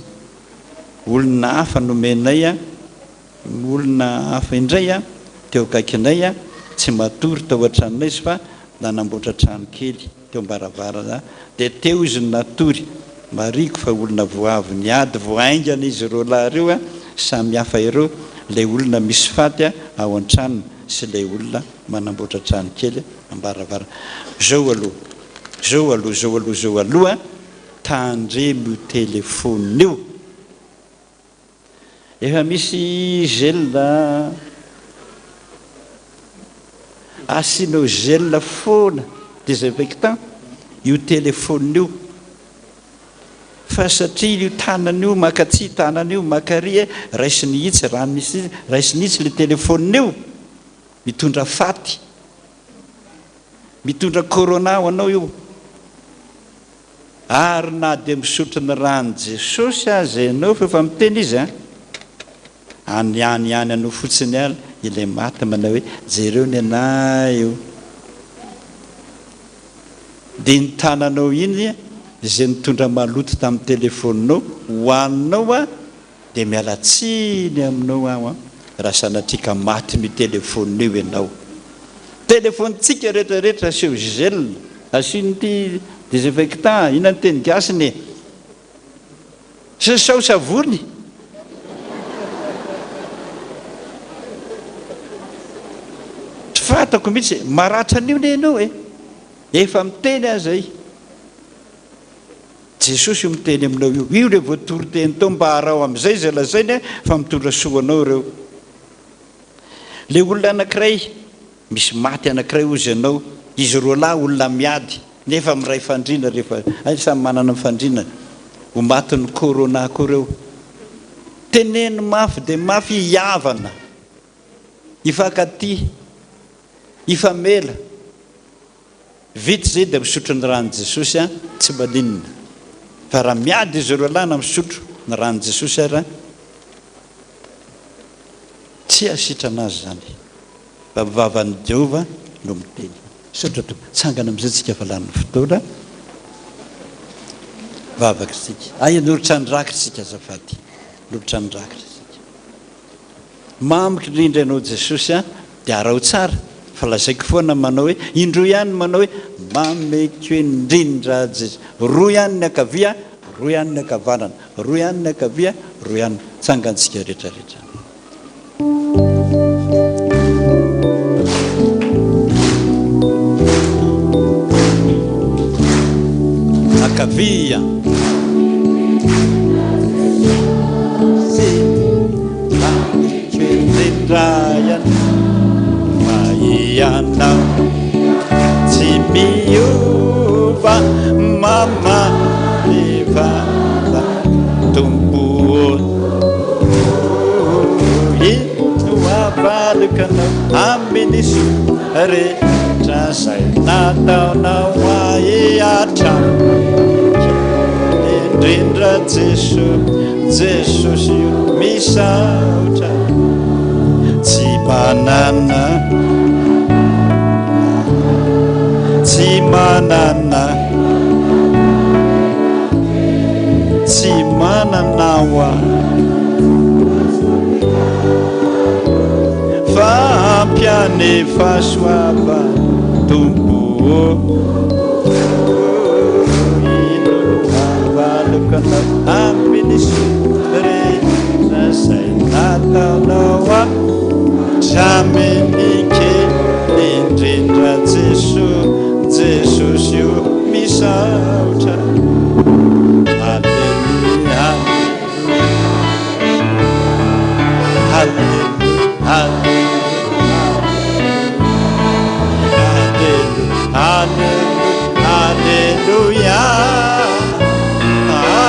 Olona hafa nomenay a, olona hafa indray a, teo akaikinay a, tsy matory tao an-tranonay izy fa nanamboatra trano kely teo am-baravarana dia teo izy no natory. Marihiko fa olona vao avy niady vao haingana izy ireo lahy ireo a, samy hafa ireo, ilay olona misy faty a ao an-tranony sy ilay olona manamboatra trano kely Ambaravarana. Zao aloha, zao aloha, zao aloha, zao aloha, tandremo io telephone io. Efa misy gel asianao gel foana désinfectant io telephone io. Fa satria io tanana io maka atsy, tanana io maka ary e, raisiny itsy, raha misy raisiny itsy le telephone io. Mitondra faty. Mitondra corona ho anao io. Ary na dia misotro ny ran'i Jesosy aza ianao fa efa miteny izy an! Any any ihany anao fotsiny ary ilay maty manao hoe jereo ny anah io. Dia iny tananao iny izay nitondra maloto tamin'ny telefaoninao hohaninao an! Dia miala tsiny aminao aho an, raha sanatria ka matin'io telephone io ianao. Telephone-tsika rehetra rehetra asio gel, asio inty desinfectant, inona ny teny gasiny e? Sasao savony. Tsy fantako mihitsy e, maratra an'io ne ianao e. Efa miteny aho izay. Jesosy io miteny aminao io, io ilay voatory teny tao, mba araho amin'izay izay lazainy fa mitondra soa anao ireo. Ilay olona anankiray, misy maty anankiray hozy ianao, izy roalahy olona miady, nefa miray fandriana rehefa, hay samy manana ny fandrianany, ho matin'ny corona koa ireo. Teneno mafy dia mafy hihavana, hifankatia, hifamela. Vita izay dia misotro ny ran'i Jesosy an, tsy maninona. Fa raha miady izy roalahy na misotro ny ran'i Jesosy ary an, tsy hasitrana azy izany. Fa ny vavan'i Jehovah no miteny. Misaotra Tompo. Tsangana amin'izay tsika fa lany ny fotoana. Vavaka isika. Ay, hanolotra ny rakitra isika azafady. Hanolotra ny rakitra isika. Mamiko indrindra ianao Jesosy a, dia araho tsara fa lazaiko foana manao hoe indroa ihany ny manao hoe mamiko indrindra Jesosy, roa ihany ny ankavia, roa ihany ny ankavanana, roa ihany ny ankavia, roa ihany, tsangantsika rehetra rehetra. Ankavia. Ianao tsy miova mama Tompo ô Ino avaliko anao amin'ny soa rehetra izay nataonao ahy hatramin'ny indrindra Jeso Jesosy o misaotra tsy manana tsy manana tsy manana aho fa ampy anie fahasoavana Tompo ô Ino no havaliko anao amin'ny soa rehetra izay nataonao hatramin'ny kely indrindra Jeso Jesosy o misaotra Aleloia Aleloia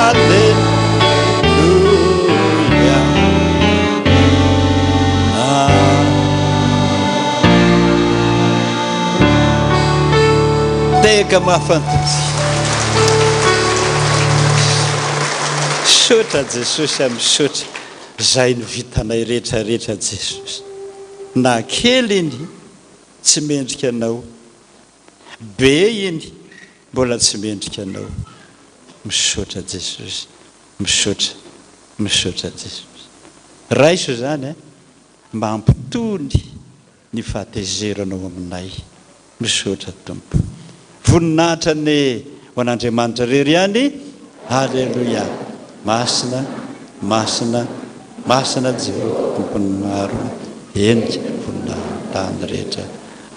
Aleloia Tehaka mahafantatsy. Misaotra Jesosy a misaotra zay no vitanay rehetra rehetra Jesosy na kely iny tsy mendrika anao be iny mbola tsy mendrika anao misaotra Jesosy misaotra misaotra Jesosy raiso izany a mba hampitony ny fahatezeranao aminay. Misaotra Tompo. Voninahitra anie ho an'Andriamanitra irery ihany. Aleloia. Masina, masina, masina Jehovah Tompon'ny maro. Henika voninahin'ny tany rehetra.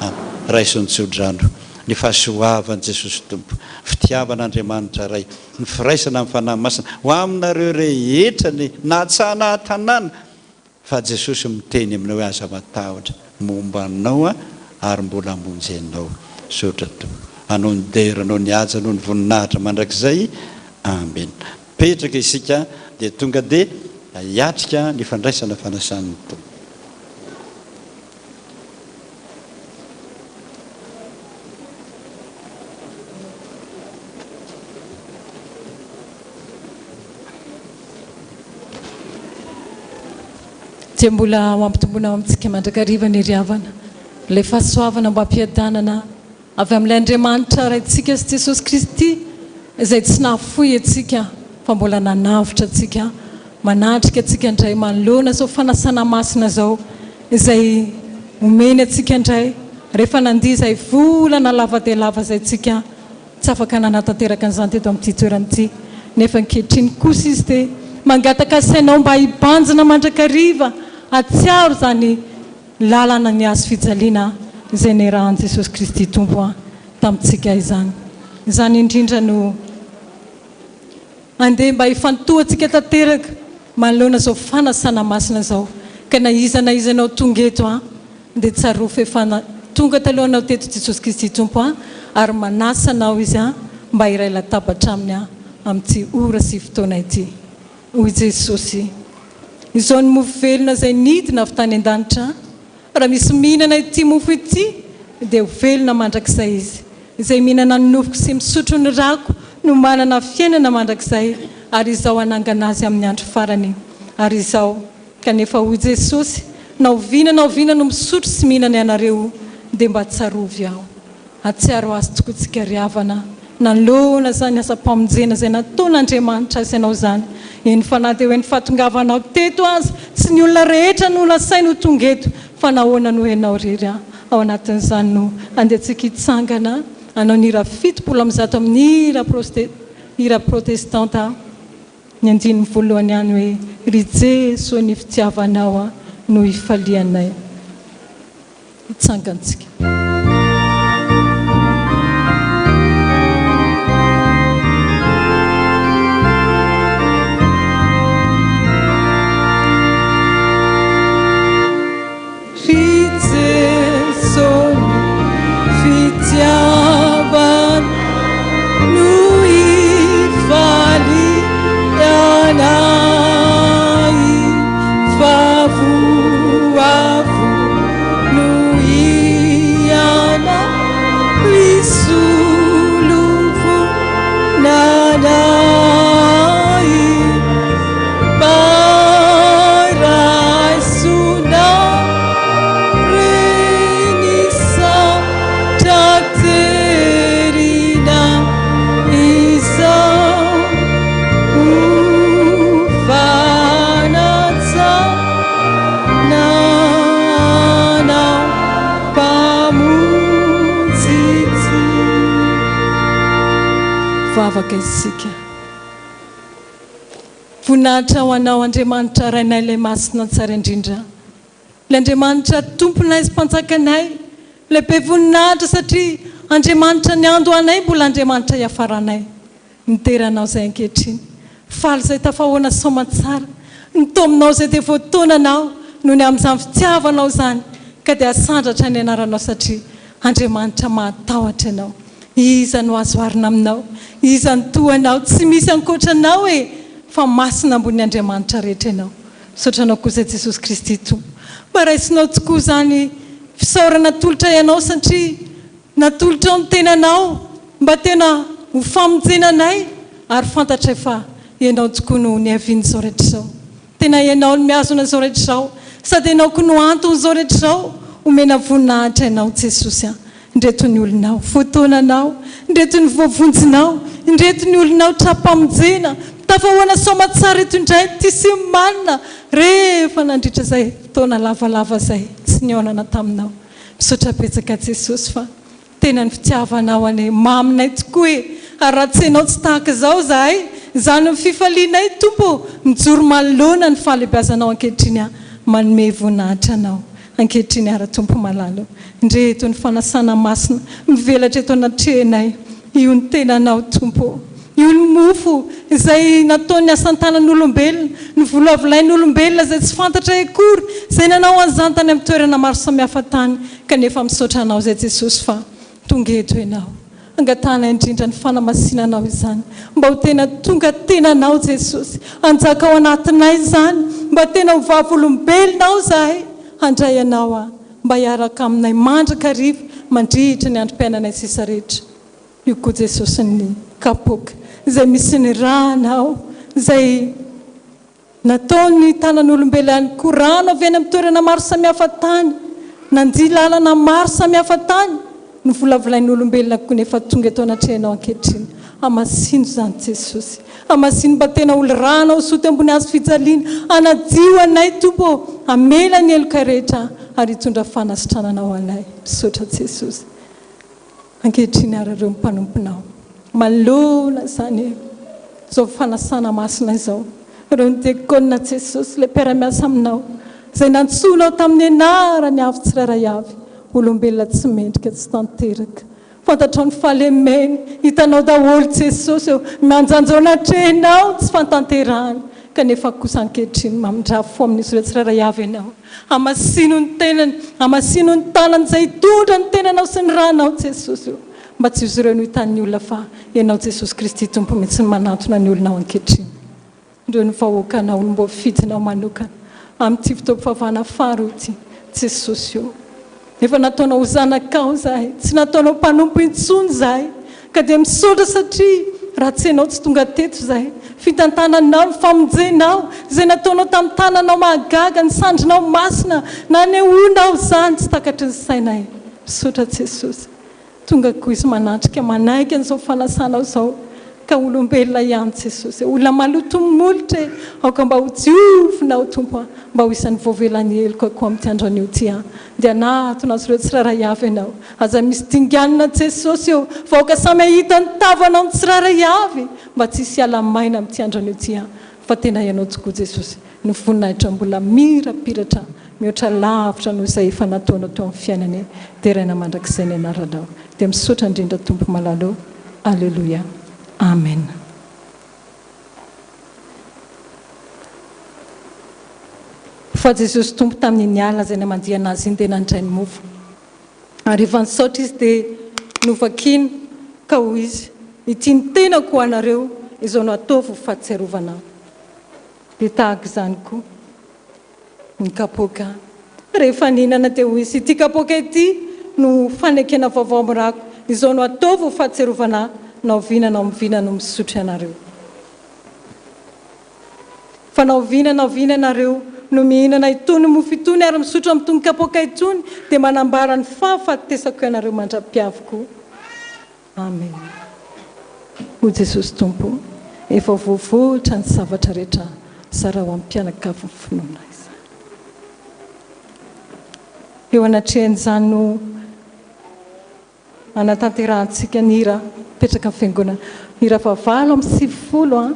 Amen. Raiso ny tsodrano, ny fahasoavan'i Jesosy Tompo, fitiavan'Andriamanitra Ray, ny firaisana amin'ny Fanahy Masina ho aminareo rehetra anie, na tsaha na tanàna, Fa Jesosy miteny aminao hoe aza matahotra, momba anao aho ary mbola hamonjy anao. Misaotra Tompo. Anao ny dera, anao ny haja, anao ny voninahitra mandrakizay. Amena. Mipetraka isika dia tonga dia hiatrika ny fandraisana fanasan'ny Tompo. Dia mbola ho ampitomboina ao amintsika mandrakariva ny ry havana ilay fahasoavana mba hampiadanana avy amin'ilay Andriamanitra Raintsika sy Jesosy Kristy izay tsy nahafoy antsika fa mbola nanavotra antsika manatrika antsika indray manoloana izao fanasana masina izao izay omeny antsika indray rehefa nandia izay volana lava dia lava izay tsika Tsy afaka nanatanteraka an'izany teto amin'ity toerana ity. Nefa ankehitriny kosa izy dia mangataka sainao mba hibanjina mandrakariva, hahatsiaro izany lalana ny hazo fijaliana izay niarahan'i Jesosy Kristy Tompo tamintsika izany. Izany indrindra no. Andeha mba hifantohantsika tanteraka manoloana izao fanasana masina izao, ka na iza na iza ianao tonga eto an, dia tsarovy fa efa tonga talohanao teto Jesosy Kristy Tompo an, ary manasa anao Izy an, mba hiray latabatra Aminy an, amin'ity ora sy fotoana ity. Hoy Jesosy, Izao ny mofo velona izay nidina avy tany an-danitra an, Raha misy mihinana ity mofo ity, dia ho velona mandrakizay izy. Izay mihinana ny nofoko sy misotro ny rako no manana fiainana mandrakizay, ary Izaho hanangana azy amin'ny andro farany. Ary izao, kanefa hoy Jesosy, Na oviana na oviana no misotro sy mihinana ianareo, dia mba tsarovy Aho. Hahatsiaro azy tokoa tsika ry havana, nanoloana izany asam-pamonjena izay nataon'Andriamanitra azy ianao izany. Eny fa na dia hoe ny fahatongavanao teto aza, tsy ny olona rehetra no nasainy ho tonga eto, fa nahoana no ianao irery an? Ao anatin'izany no andehantsika hitsangana hanao ny hira 170 amin'ny hira hira protestanta, ny andininy voalohany ihany hoe, Ry Jeso ny fitiavanao no ifalianay. Hitsangantsika. Ry Jeso ny fitiavana no ifalianay fa voavo no ianao hisolo vonanay mba raisonao reny sarotra terina izao ho fanatsarana Nanao Mpamonjy tsy. Vavaka isika. Voninahitra ho Anao Andriamanitra Rainay Ilay Masina Tsara Indrindra, Ilay Andriamanitra Tomponay sy Mpanjakanay, Ilay be voninahitra satria Andriamanitra niandohanay mbola Andriamanitra hiafaranay. Midera Anao izay ankehitriny. Faly izay tafahoana soamantsara. Ny taominao izay dia voataona Anao noho ny amin'izany fitiavanao izany ka dia asandratra ny anaranao satria Andriamanitra mahatahotra Ianao. Iza no azo oharina aminao? Iza no toa Anao? Tsy misy ankoatra Anao e! Fa masina ambonin'ny Andriamanitra rehetra Ianao. Misaotra Anao kosa Jesosy Kristy Tompo. Mba raisinao tokoa izany fisaorana atolotra Ianao satria Natolotrao ny tenanao mba tena ho famonjena anay ary fantatray fa Ianao tokoa no niavian'izao rehetra izao. Tena Ianao no mihazona izao rehetra izao, sady Ianao koa no anton'izao rehetra izao. Omena voninahitra Ianao Jesosy a. Indreto ny olonao, fotoananao, indreto ny voavonjinao, indreto ny olonao tra-pamonjena, mitafahoana soamatsara eto indray ity sy manina rehefa nandritra izay fotoana lavalava izay tsy nihaonana taminao. Misaotra betsaka Jesosy fa tena ny fitiavanao anie maminay tokoa e! Ary raha tsy Ianao tsy tahaka izao izahay, izany ny fifalianay Tompo ô, mijoro manoloana ny fahalebiazanao ankehitriny aho, manome voninahitra Anao. Ankehitriny ara Tompo malala o, ndreto ny fanasana masina mivelatra eto anatrehanay, io ny tenanao Tompo o, io ny mofo izay nataon'ny asan-tanan'olombelona, novolavolain'olombelona izay tsy fantatray akory, izay nanao an'izany tany amin'ny toerana maro samihafa tany, kanefa misaotra Anao izay Jesosy fa tonga eto Ianao. Angatahana indrindra ny fanamasinanao izany mba ho tena tonga tenanao Jesosy hanjaka ao anatinay izany mba tena ho vavolombelonao izahay handray anao aho mba hiaraka aminay mandrakariva mandritra ny androm-piainanay sisa rehetra io koa Jesosy ny kapoaka izay misy ny ranao izay Nataon'ny tanan'olombelona ihany koa rano avy any amin'ny toerana maro samihafa tany, nandia lalana maro samihafa tany, novolavolain'olombelona koa nefa tonga eto anatrehanao ankehitriny. Hamasino izany Jesosy. Hamasino mba tena ho lrana ho soa teo ambony hazo fijaliana. Hanadio anay Tompo ô, hamela ny heloka rehetra ary hitondra fanasitranana ho anay. Misaotra Jesosy. Ankehitriny ary ireo mpanomponao, manoloana izany izao fanasana masina izao, ireo ny diakona Jesosy, ilay mpiara-miasa aminao, izay nantsoinao tamin'ny anarany avy tsirairay avy, olombelona tsy mendrika, tsy tanteraka. Fantatrao ny fahalemeny, hitanao daholo Jesosy ô, mianjanja eo anatrehanao ny tsy fahatanterahany, kanefa kosa ankehitriny mamindrà fo amin'izy ireo tsirairay avy Ianao. Hamasino ny tenany, hamasino ny tanany izay hitondra ny tenanao sy ny ranao Jesosy o! Mba tsy izy ireo no hitan'ny olona fa Ianao Jesosy Kristy Tompo mihitsy no manantona ny olonao ankehitriny. Ireo ny vahoakanao, olom-boafidinao manokana amin'ity fotoam-pivavahana faharoa ity Jesosy o! Efa nataonao ho zanakao izahay, tsy nataonao mpanompo intsony izahay, ka dia misaotra satria raha tsy ianao tsy tonga teto izahay. Fitantananao ny famonjenao, izay nataonao tamin'ny tananao mahagaga, ny sandrinao masina, nanehoanao izany tsy takatry ny sainay. Misaotra Jesosy. Tonga koa izy manatrika manaiky an'izao fanasanao izao ka olombelona ihany Jesosy e, olona maloto molotra e, aoka mba ho diovinao Tompo a, mba ho isan'ny voavela ny heloka koa amin'ity andro anio ity a, dia hanatona azy ireo tsirairay avy Ianao, aza misy dinganina Jesosy ô, fa aoka samy hahita ny tavanao ny tsirairay avy, mba tsy hisy hiala maina amin'ity andro anio ity a, fa tena Ianao tokoa Jesosy no voninahitra mbola mirapiratra mihoatra lavitra noho izay efa nataonao teo amin'ny fiainana e, deraina mandrakizay ny anaranao, dia misaotra indrindra Tompo malala ô, Aleloia, Amen. Fa Jesosy Tompo tamin'iny alina izay namandihana Azy iny dia nandray ny mofo, ary rehefa nisaotra Izy dia novakiny ka hoy Izy, Ity ny tenako ho anareo, izao no ataovy ho fahatsiarovana Ahy. Dia tahaka izany koa ny kapoaka. Rehefa nihinana dia hoy izy, Ity kapoaka ity no fanekena vaovao amin'ny rako, izao no ataovy ho fahatsiarovana ahy na oviana na oviana no misotro ianareo. Fa na oviana na oviana ianareo no mihinana itony mofo itony ary misotro amin'itony kapoaka itony, dia manambara ny fahafatesako ianareo mandra-piaviko. Amen. Hoy Jesosy Tompo, efa voavoatra ny zavatra rehetra, zarao amin'ny mpianakavin'ny finoana izany. Eo anatrehan'izany no anatanterahantsika ny hira mipetraka amin'ny fiangonana. Hira fahavalo amby 90 an,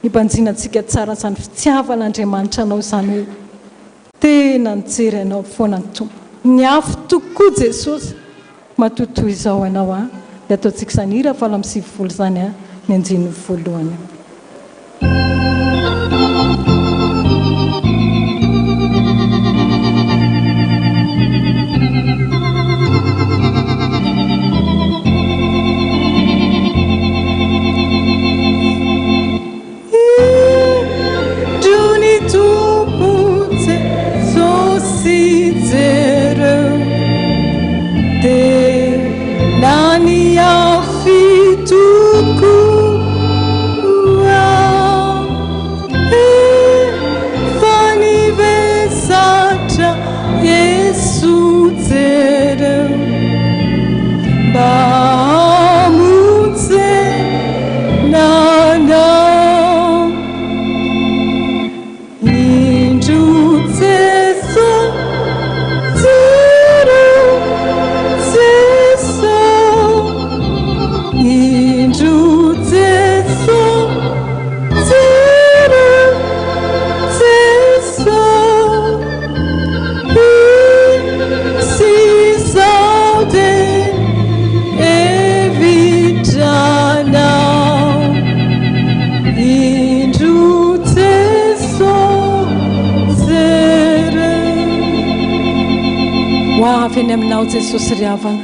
hibanjinantsika tsara izany fitiavan'Andriamanitra anao izany hoe Tena nijery anao foana ny Tompo. Niafy tokoa Jesosy. Matoa toy izao ianao an, dia ataontsika izany hira 98 izany an, ny andininy voalohany. Indro ny Tompo Jesosy jereo Tena niafy tokoa. Ho avy eny aminao Jesosy ry havana.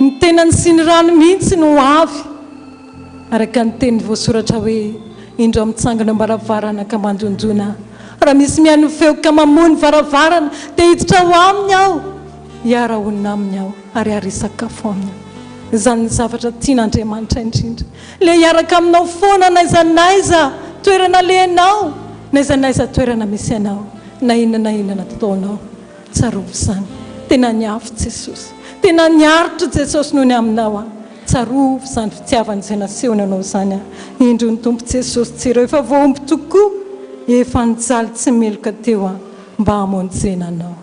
Ny tenany sy ny rany mihitsy no ho avy. Araka ny teny voasoratra hoe, Indro aho mitsangana eo am-baravarana ka mandondona. Raha misy mihaino ny feoko ka mamoha ny varavarana, dia hiditra ho aminy aho, hiara-honina aminy aho, ary hiara-hisakafo aminy aho. Izany ny zavatra tian'Andriamanitra indrindra. Ilay hiaraka aminao foana n'aiza n'aiza toerana alehanao, n'aiza n'aiza toerana misy anao, na inona na inona ataonao. Tsarovy izany. Tena niafy Jesosy. Tena niaritra Jesosy noho ny aminao aho. Tsarovy izany fitiavana izay nasehony anao izany aho. Indro ny Tompo Jesosy jereo efa voahombo tokoa, efa nijaly tsy meloka teo aho mba hamonjena anao.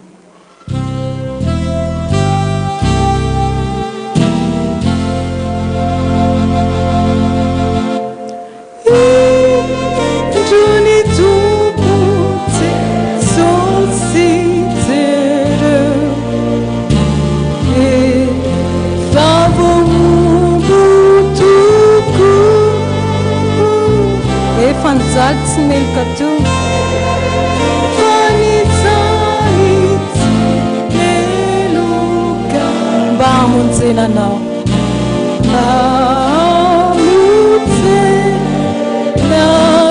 Indro ny Tompo Jesosy jereo Efa voahombo tokoa Efa nijaly tsy meloka teo Fa nijaly tsy meloka Mba hamonjena anao Mba hamonjena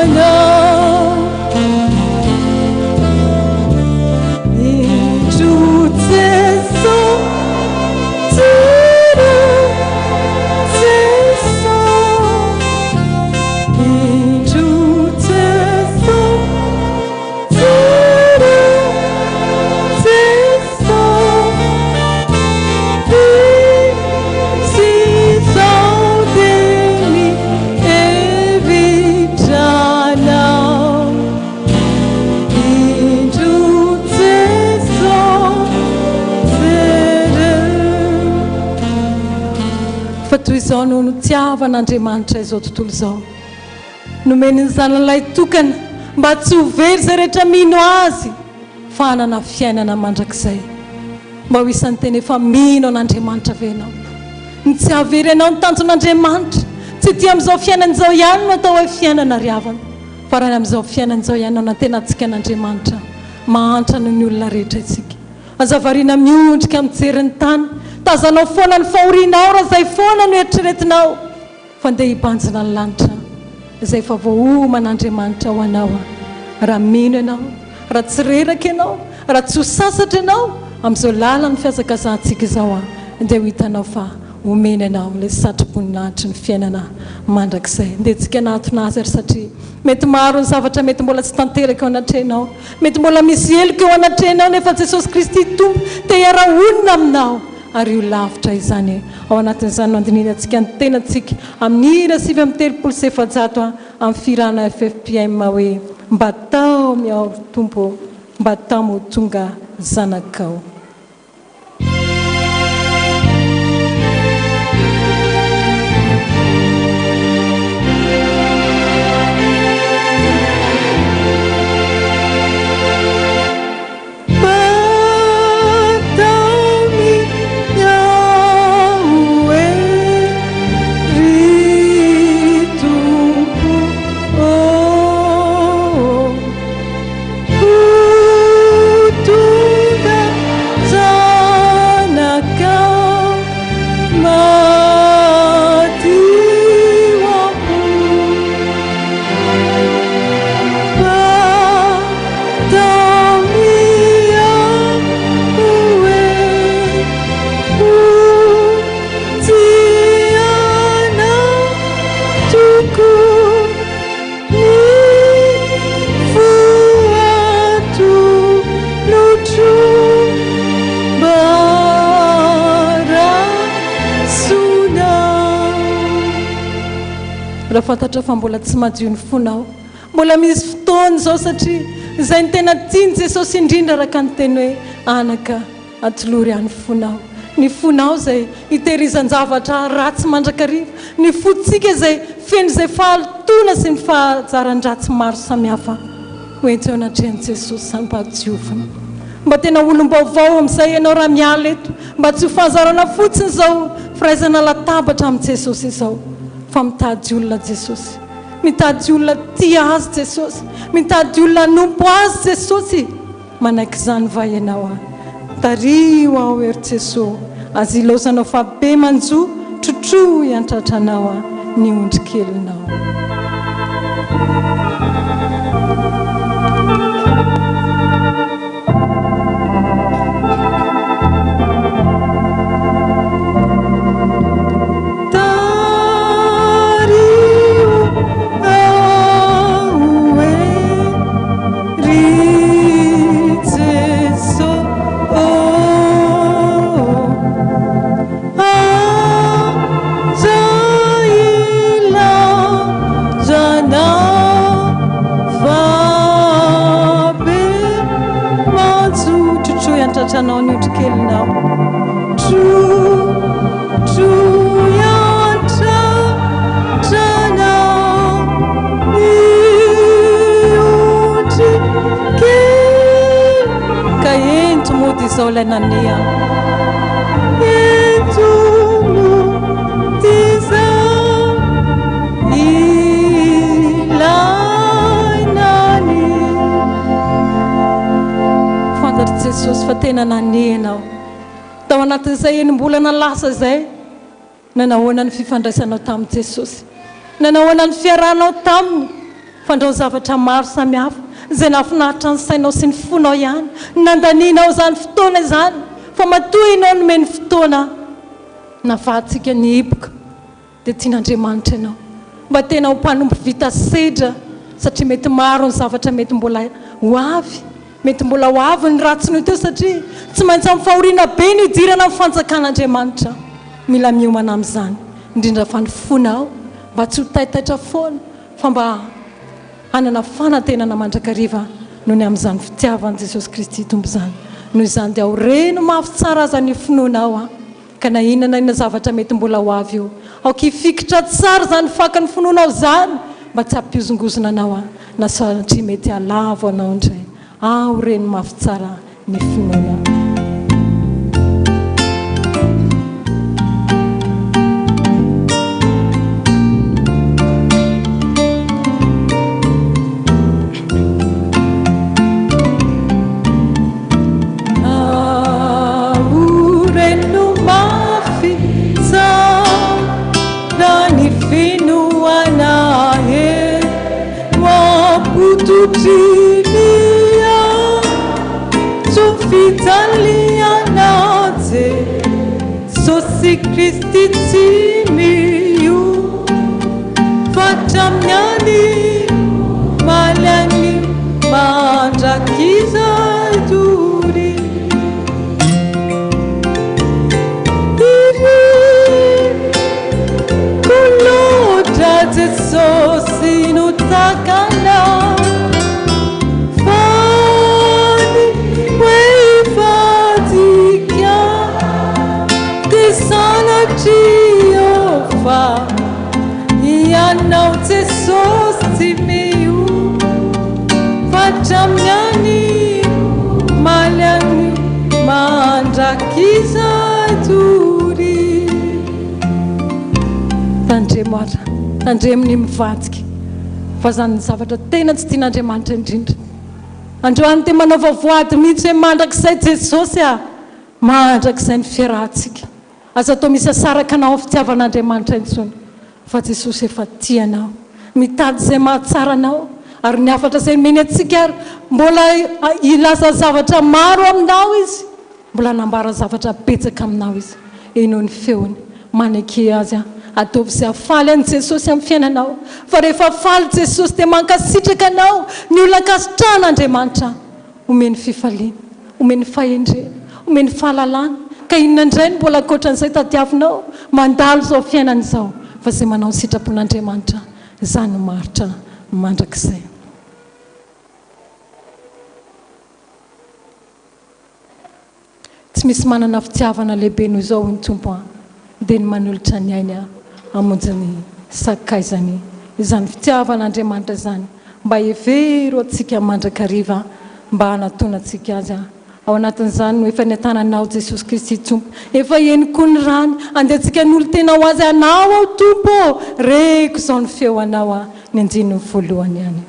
anao Indro Jeso Jereo Jeso Indro Jeso Jereo Jeso Izy izao dia mihevitra anao. Indro Jeso jereo. Fa toy izao no nitiavan'Andriamanitra izao tontolo izao. Nomeny ny Zanany Lahitokana mba tsy ho very izay rehetra mino Azy fa hanana fiainana mandrakizay. Mba ho isan'ny tena efa mino an'Andriamanitra ve ianao? Ny tsy hahavery anao ny tanjon'Andriamanitra. Tsy ety amin'izao fiainana izao ihany no atao hoe fiainana ry havana, fa raha ny amin'izao fiainana izao ihany no anantenantsika an'Andriamanitra, mahantra noho ny olona rehetra isika. Aza variana miondrika mijery ny tany, tazanao foana ny fahorianao raha izay foana no eritreretinao. Fa ndeha hibanjina ny lanitra izay efa voaoman'Andriamanitra ho anao aho. Raha mino ianao, raha tsy reraka ianao, raha tsy ho sasatra ianao amin'izao lalan'ny fihazakazahantsika izao aho, dia ho hitanao fa omeny anao ilay satroboninahitry ny fiainana mandrakizay. Ndeha tsika hanatona Azy ary satria mety maro ny zavatra mety mbola tsy tanteraka eo anatrehanao, mety mbola misy heloka eo anatrehanao nefa Jesosy Kristy Tompo te hiara-honina aminao. Ary io lavitra izany e! Ao anatin'izany no andinihantsika ny tenantsika amin'ny hira 439 amin'ny fihirana ffpm hoe Mba taomy aho ry Tompo ô, mba taomy ho tonga zanakao. Raha fantatrao fa mbola tsy madio ny fonao, Mbola misy fotoana izao satria izay no tena tian'i Jesosy indrindra araka ny teny hoe anaka atolory ahy ny fonao. Ny fonao izay itehirizan-javatra ratsy mandrakariva, ny fontsika izay feno izay fahalotoana sy ny fahazaran-dratsy maro samihafa. Ho ento eo anatrehan'i Jesosy izany mba hodiovina. Mba tena olom-baovao amin'izay ianao raha miala eto, mba tsy ho fahazarana fotsiny izao firaisana latabatra amin'i Jesosy izao fa mitady olona Jesosy. Mitady olona tia Azy Jesosy. Mitady olona hanompo Azy Jesosy. Manaiky izany va ianao? Tariho aho ery Jeso Aza ilaozanao fa be manjo Trotroy an-tratranao aho Ny ondry kelinao. Tariho aho e ry Jeso ô Aza ilazana fa be manjo Trotroy an-tratranao ny ondrikelinao Trotroy an-tratranao ny ondrikely Ka ento mody izao ilay nania. Ento mody izao ilay nania. Fantatr'i Jesosy fa tena nania ianao. Tao anatin'izay enim-bolana lasa izay. Nanahoana ny fifandraisanao tamin'i Jesosy? Nanahoana ny fiarahanao taminy? Fandrao zavatra maro samihafa izay nahafinaritra ny sainao sy ny fonao ihany no nandanianao izany fotoana izany, fa matoa ianao nomeny fotoana navahantsika ny hiboka, dia tian'Andriamanitra ianao mba tena ho mpanompo vita sedra, satria mety maro ny zavatra mety mbola ho avy. Mety mbola ho avy ny ratsy noho teo satria tsy maintsy amin'ny fahoriana be no hidirana amin'ny fanjakan'Andriamanitra. Mila miomana amin'izany, indrindra fa ny fonao mba tsy ho taitaitra foana fa mba hanana fanantenana mandrakariva noho ny amin'izany fitiavan'i Jesosy Kristy Tompo izany. Noho izany dia aoreno mafy tsara aza ny finoanao an! Ka na inona na inona zavatra mety mbola ho avy eo, aoka hifikitra tsara izany fakan'ny finoanao izany mba tsy hampihozongozona anao aho na sanatria mety hahalavo anao indray. Aoreno mafy tsara ny finoanao. Aoreno mafy tsara ny finoana e Mampototry ny antso fijaliana Jesosy Kristy tsy miova hatramin'ny any omaly anio Mandrakizay doria. Iriko loatra Jesosy no tahaka anao Fa ny hoe hivadika dia sanatria fa Ianao Jesosy tsy miova fa hatramin'ny anio omaly anio mandrakizay doria. Tandremo ary, tandremo ny mivadika fa zany zavatra tena tsy tian'Andriamanitra indrindra. Androany dia manaova voady mihitsy hoe mandrakizay Jesosy ah, mandrakizay ny fiarahantsika. Aza atao misy asaraka anao amin'ny fitiavan'Andriamanitra intsony fa Jesosy efa tia anao, mitady izay mahatsara anao ary ny hafatra izay nomeny antsika ary mbola hilaza zavatra maro aminao Izy, mbola hanambara zavatra betsaka aminao Izy. Henoy ny feony, maneke Azy, ataovy izay hahafaly an'i Jesosy amin'ny fiainanao fa rehefa faly Jesosy dia mankasitraka anao, ny olona ankasitrahan'Andriamanitra. Omeny fifaliana, omeny fahendrena, omeny fahalalana, ka inona indray no mbola ankoatran'izay tadiavinao? Mandalo izao fiainana izao, fa izay manao ny sitrapon'Andriamanitra, izany no maharitra mandrakizay. Tsy misy manana fitiavana lehibe noho izao hoy ny Tompo an, dia ny manolotra ny ainy hamonjy ny sakaizany. Izany fitiavan'Andriamanitra izany mba hevero antsika mandrakariva mba hanatonantsika Azy an. Ao anatin'izany no efa niatananao Jesosy Kristy Tompo. Efa heno koa ny rany, andeha antsika hanolo-tena ho Azy Anao aho Tompo ô, reko izao ny feo Anao an, ny andininy voalohany ihany.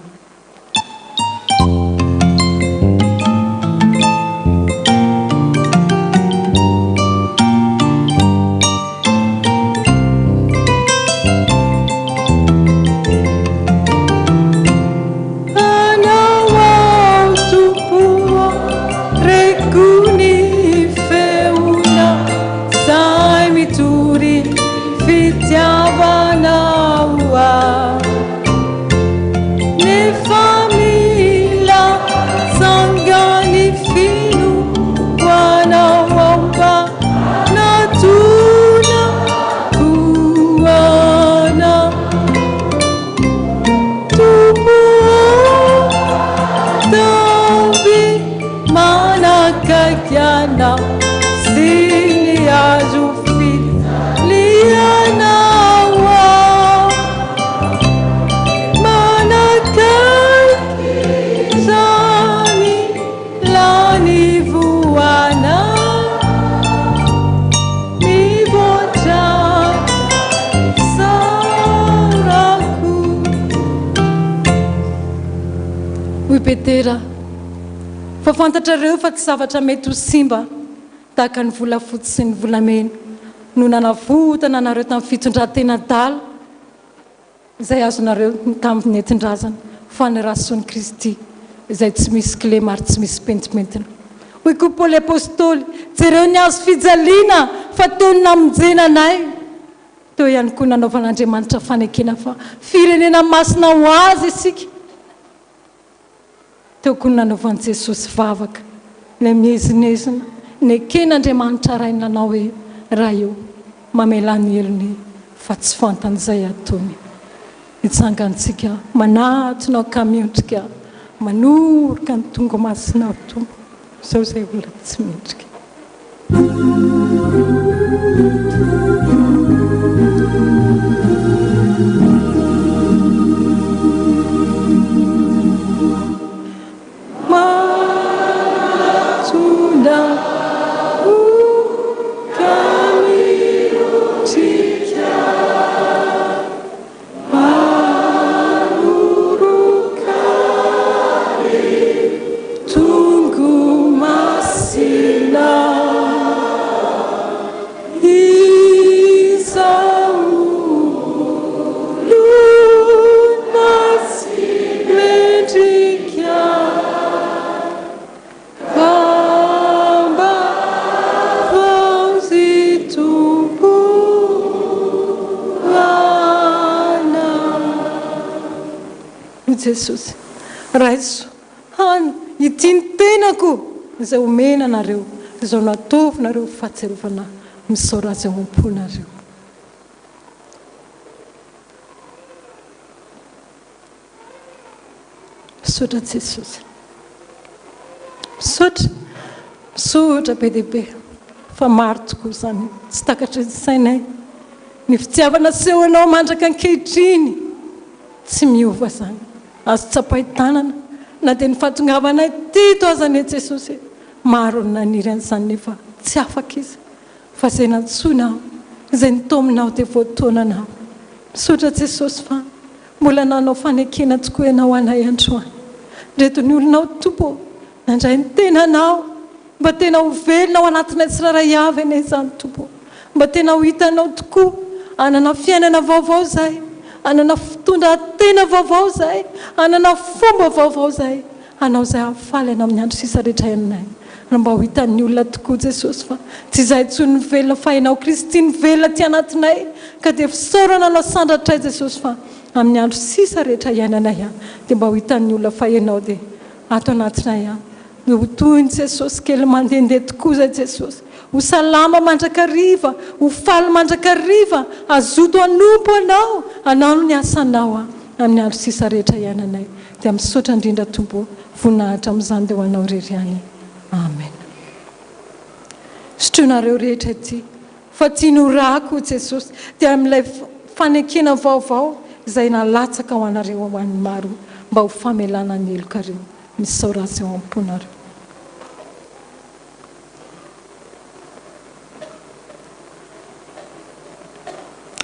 Manakaiky anao sy ny hazo fijalianao aho. Manakaiky izany lanivoana mivoatra isaorako. Hoy Petera. Fa fantatrareo fa tsy zavatra mety ho simba tahaka ny volafotsy sy ny volamena no nanavotana anareo tamin'ny fitondran-tena adala izay azonareo tamin'ny nentin-drazana, fa ny rasoan'i Kristy izay tsy misy kilema ary tsy misy pentimpentina. Hoy koa Paoly Apostoly, Jereo ny hazo fijaliana fa teo no namonjena anay. Teo ihany koa nanaovan'Andriamanitra fanekena fa firenena masina ho Azy isika. Teo koa ny nanaovan'i Jesosy vavaka, ilay miezinezina, neken'Andriamanitra Rainy nanao hoe, Ray ô, mamelà ny helony fa tsy fantany izay ataony. Hitsangantsika manatona ka miondrika manoroka ny tongomasinao Tompo, izao izay olona tsy mendrika. Manatona ka miondrika Manoroka ny tongo-masina Izaho olona tsy mendrika Ka mba vonjy Tompo anah. Hoy Jesosy, Raiso, hano, ity ny tenako izay omena anareo, izao no ataovinareo ho fahatsiarovana Ahy. Misaora Azy ao am-ponareo. Misaotra Jesosy. Misaotra. Misaotra be dia be. Fa maro tokoa izany tsy takatry ny sainay. Ny fitiavana asehonao mandraka ankehitriny tsy miova izany. Azo tsapain-tanana na dia ny fahatongavanay teto aza anie Jesosy e. Maro ny naniry an'izany nefa tsy afaka izy. Fa izay nantsoina aho, izay nitaomina aho dia voataonana aho. Misaotra Jesosy fa Mbola nanao fanekena tokoa Ianao anay androany. Ndreto ny olonao Tompo ô, nandray ny tenanao. Mba tena ho velona ao anatinay tsirairay avy anie izany Tompo ô. Mba tena ho hitanao tokoa, hanana fiainana vaovao izahay, hanana fitondran-tena vaovao izahay, hanana fomba vaovao izahay. Hanao izay hahafaly Anao amin'ny andro sisa rehetra iainanay. Ary mba ho hitan'ny olona tokoa Jesosy fa tsy izahay intsony no velona fa Ianao Kristy no velona aty anatinay. Ka dia fisaorana Anao sandratray Jesosy fa amin'ny andro sisa rehetra iainanay an dia mba ho hitan'ny olona fa Ianao dia ato anatinay an. Dia ho toy ny Jesosy kely mandehandeha tokoa izay Jesosy. Ho salama mandrakariva, ho faly mandrakariva, hazoto hanompo Anao, hanao ny asanao an amin'ny andro sisa rehetra iainanay. Dia misaotra indrindra Tompo o, voninahitra amin'izany dia ho Anao irery ihany. Amen. Sotroinareo rehetra ity fa ity no rako hoy Jesosy dia amin'ilay fanekena vaovao izay nalatsaka ho anareo ho an'ny maro mba ho famelana ny helokareo. Misaora Azy ao am-ponareo.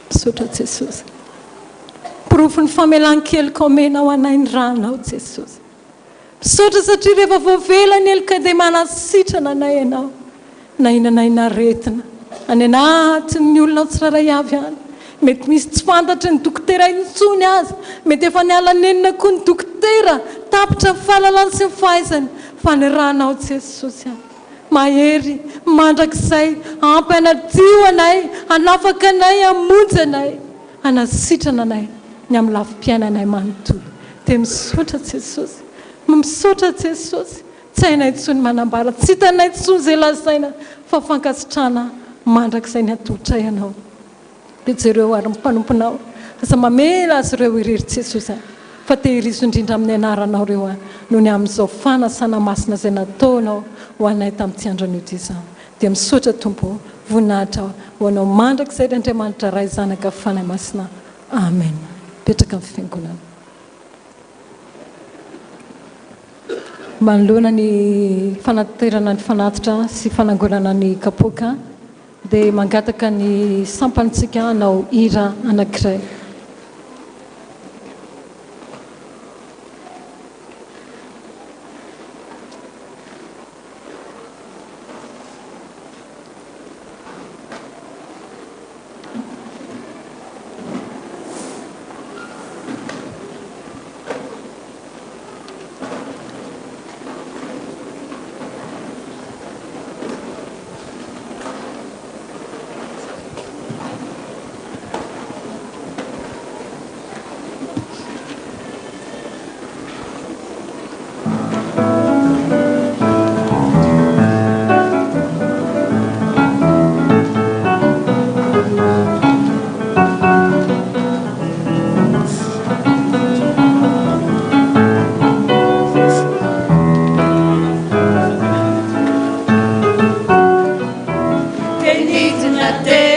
Misaotra Jesosy. Porofon'ny famelan-keloka omenao anay ny ranao Jesosy. Misaotra satria rehefa voavela ny heloka dia manasitrana anay Ianao. Na inona na inona aretina any anatin'ny olona tsirairay avy any. Mety misy tsy fantatry ny dokotera intsony aza. Mety efa niala nenina koa ny dokotera. Tapitra ny fahalalany sy ny fahaizany. Fa ny ranao Jesosy a. Mahery mandrakizay ampy hanadio anay, hanafaka anay, hamonjy anay, hanasitrana anay ny amin'ny lafim-piainanay manontolo. Dia misaotra Jesosy, misaotra Jesosy, tsy hainay intsony manambara, tsy hitanay intsony izay lazaina fa fankasitrahana mandrakizay ny atolotray Anao. Dia jereo ary ny mpanomponao, aza mamela azy ireo irery Jesosy a. Fa tehirizo indrindra amin'ny anaranao ireo aho noho ny amin'izao fanasana masina izay nataonao ho anay tamin'ity andro anio ity izany. Dia misaotra Tompo ô, voninahitra ho anao mandrakizay ry Andriamanitra Ray Zanaka Fanahy Masina. Amen. Mipetraka amin'ny fiangonana. Manoloana ny fanaterana ny fanatitra sy fanangonana ny kapoaka dia mangataka ny sampantsika hanao hira anankiray. Dia nidina teny.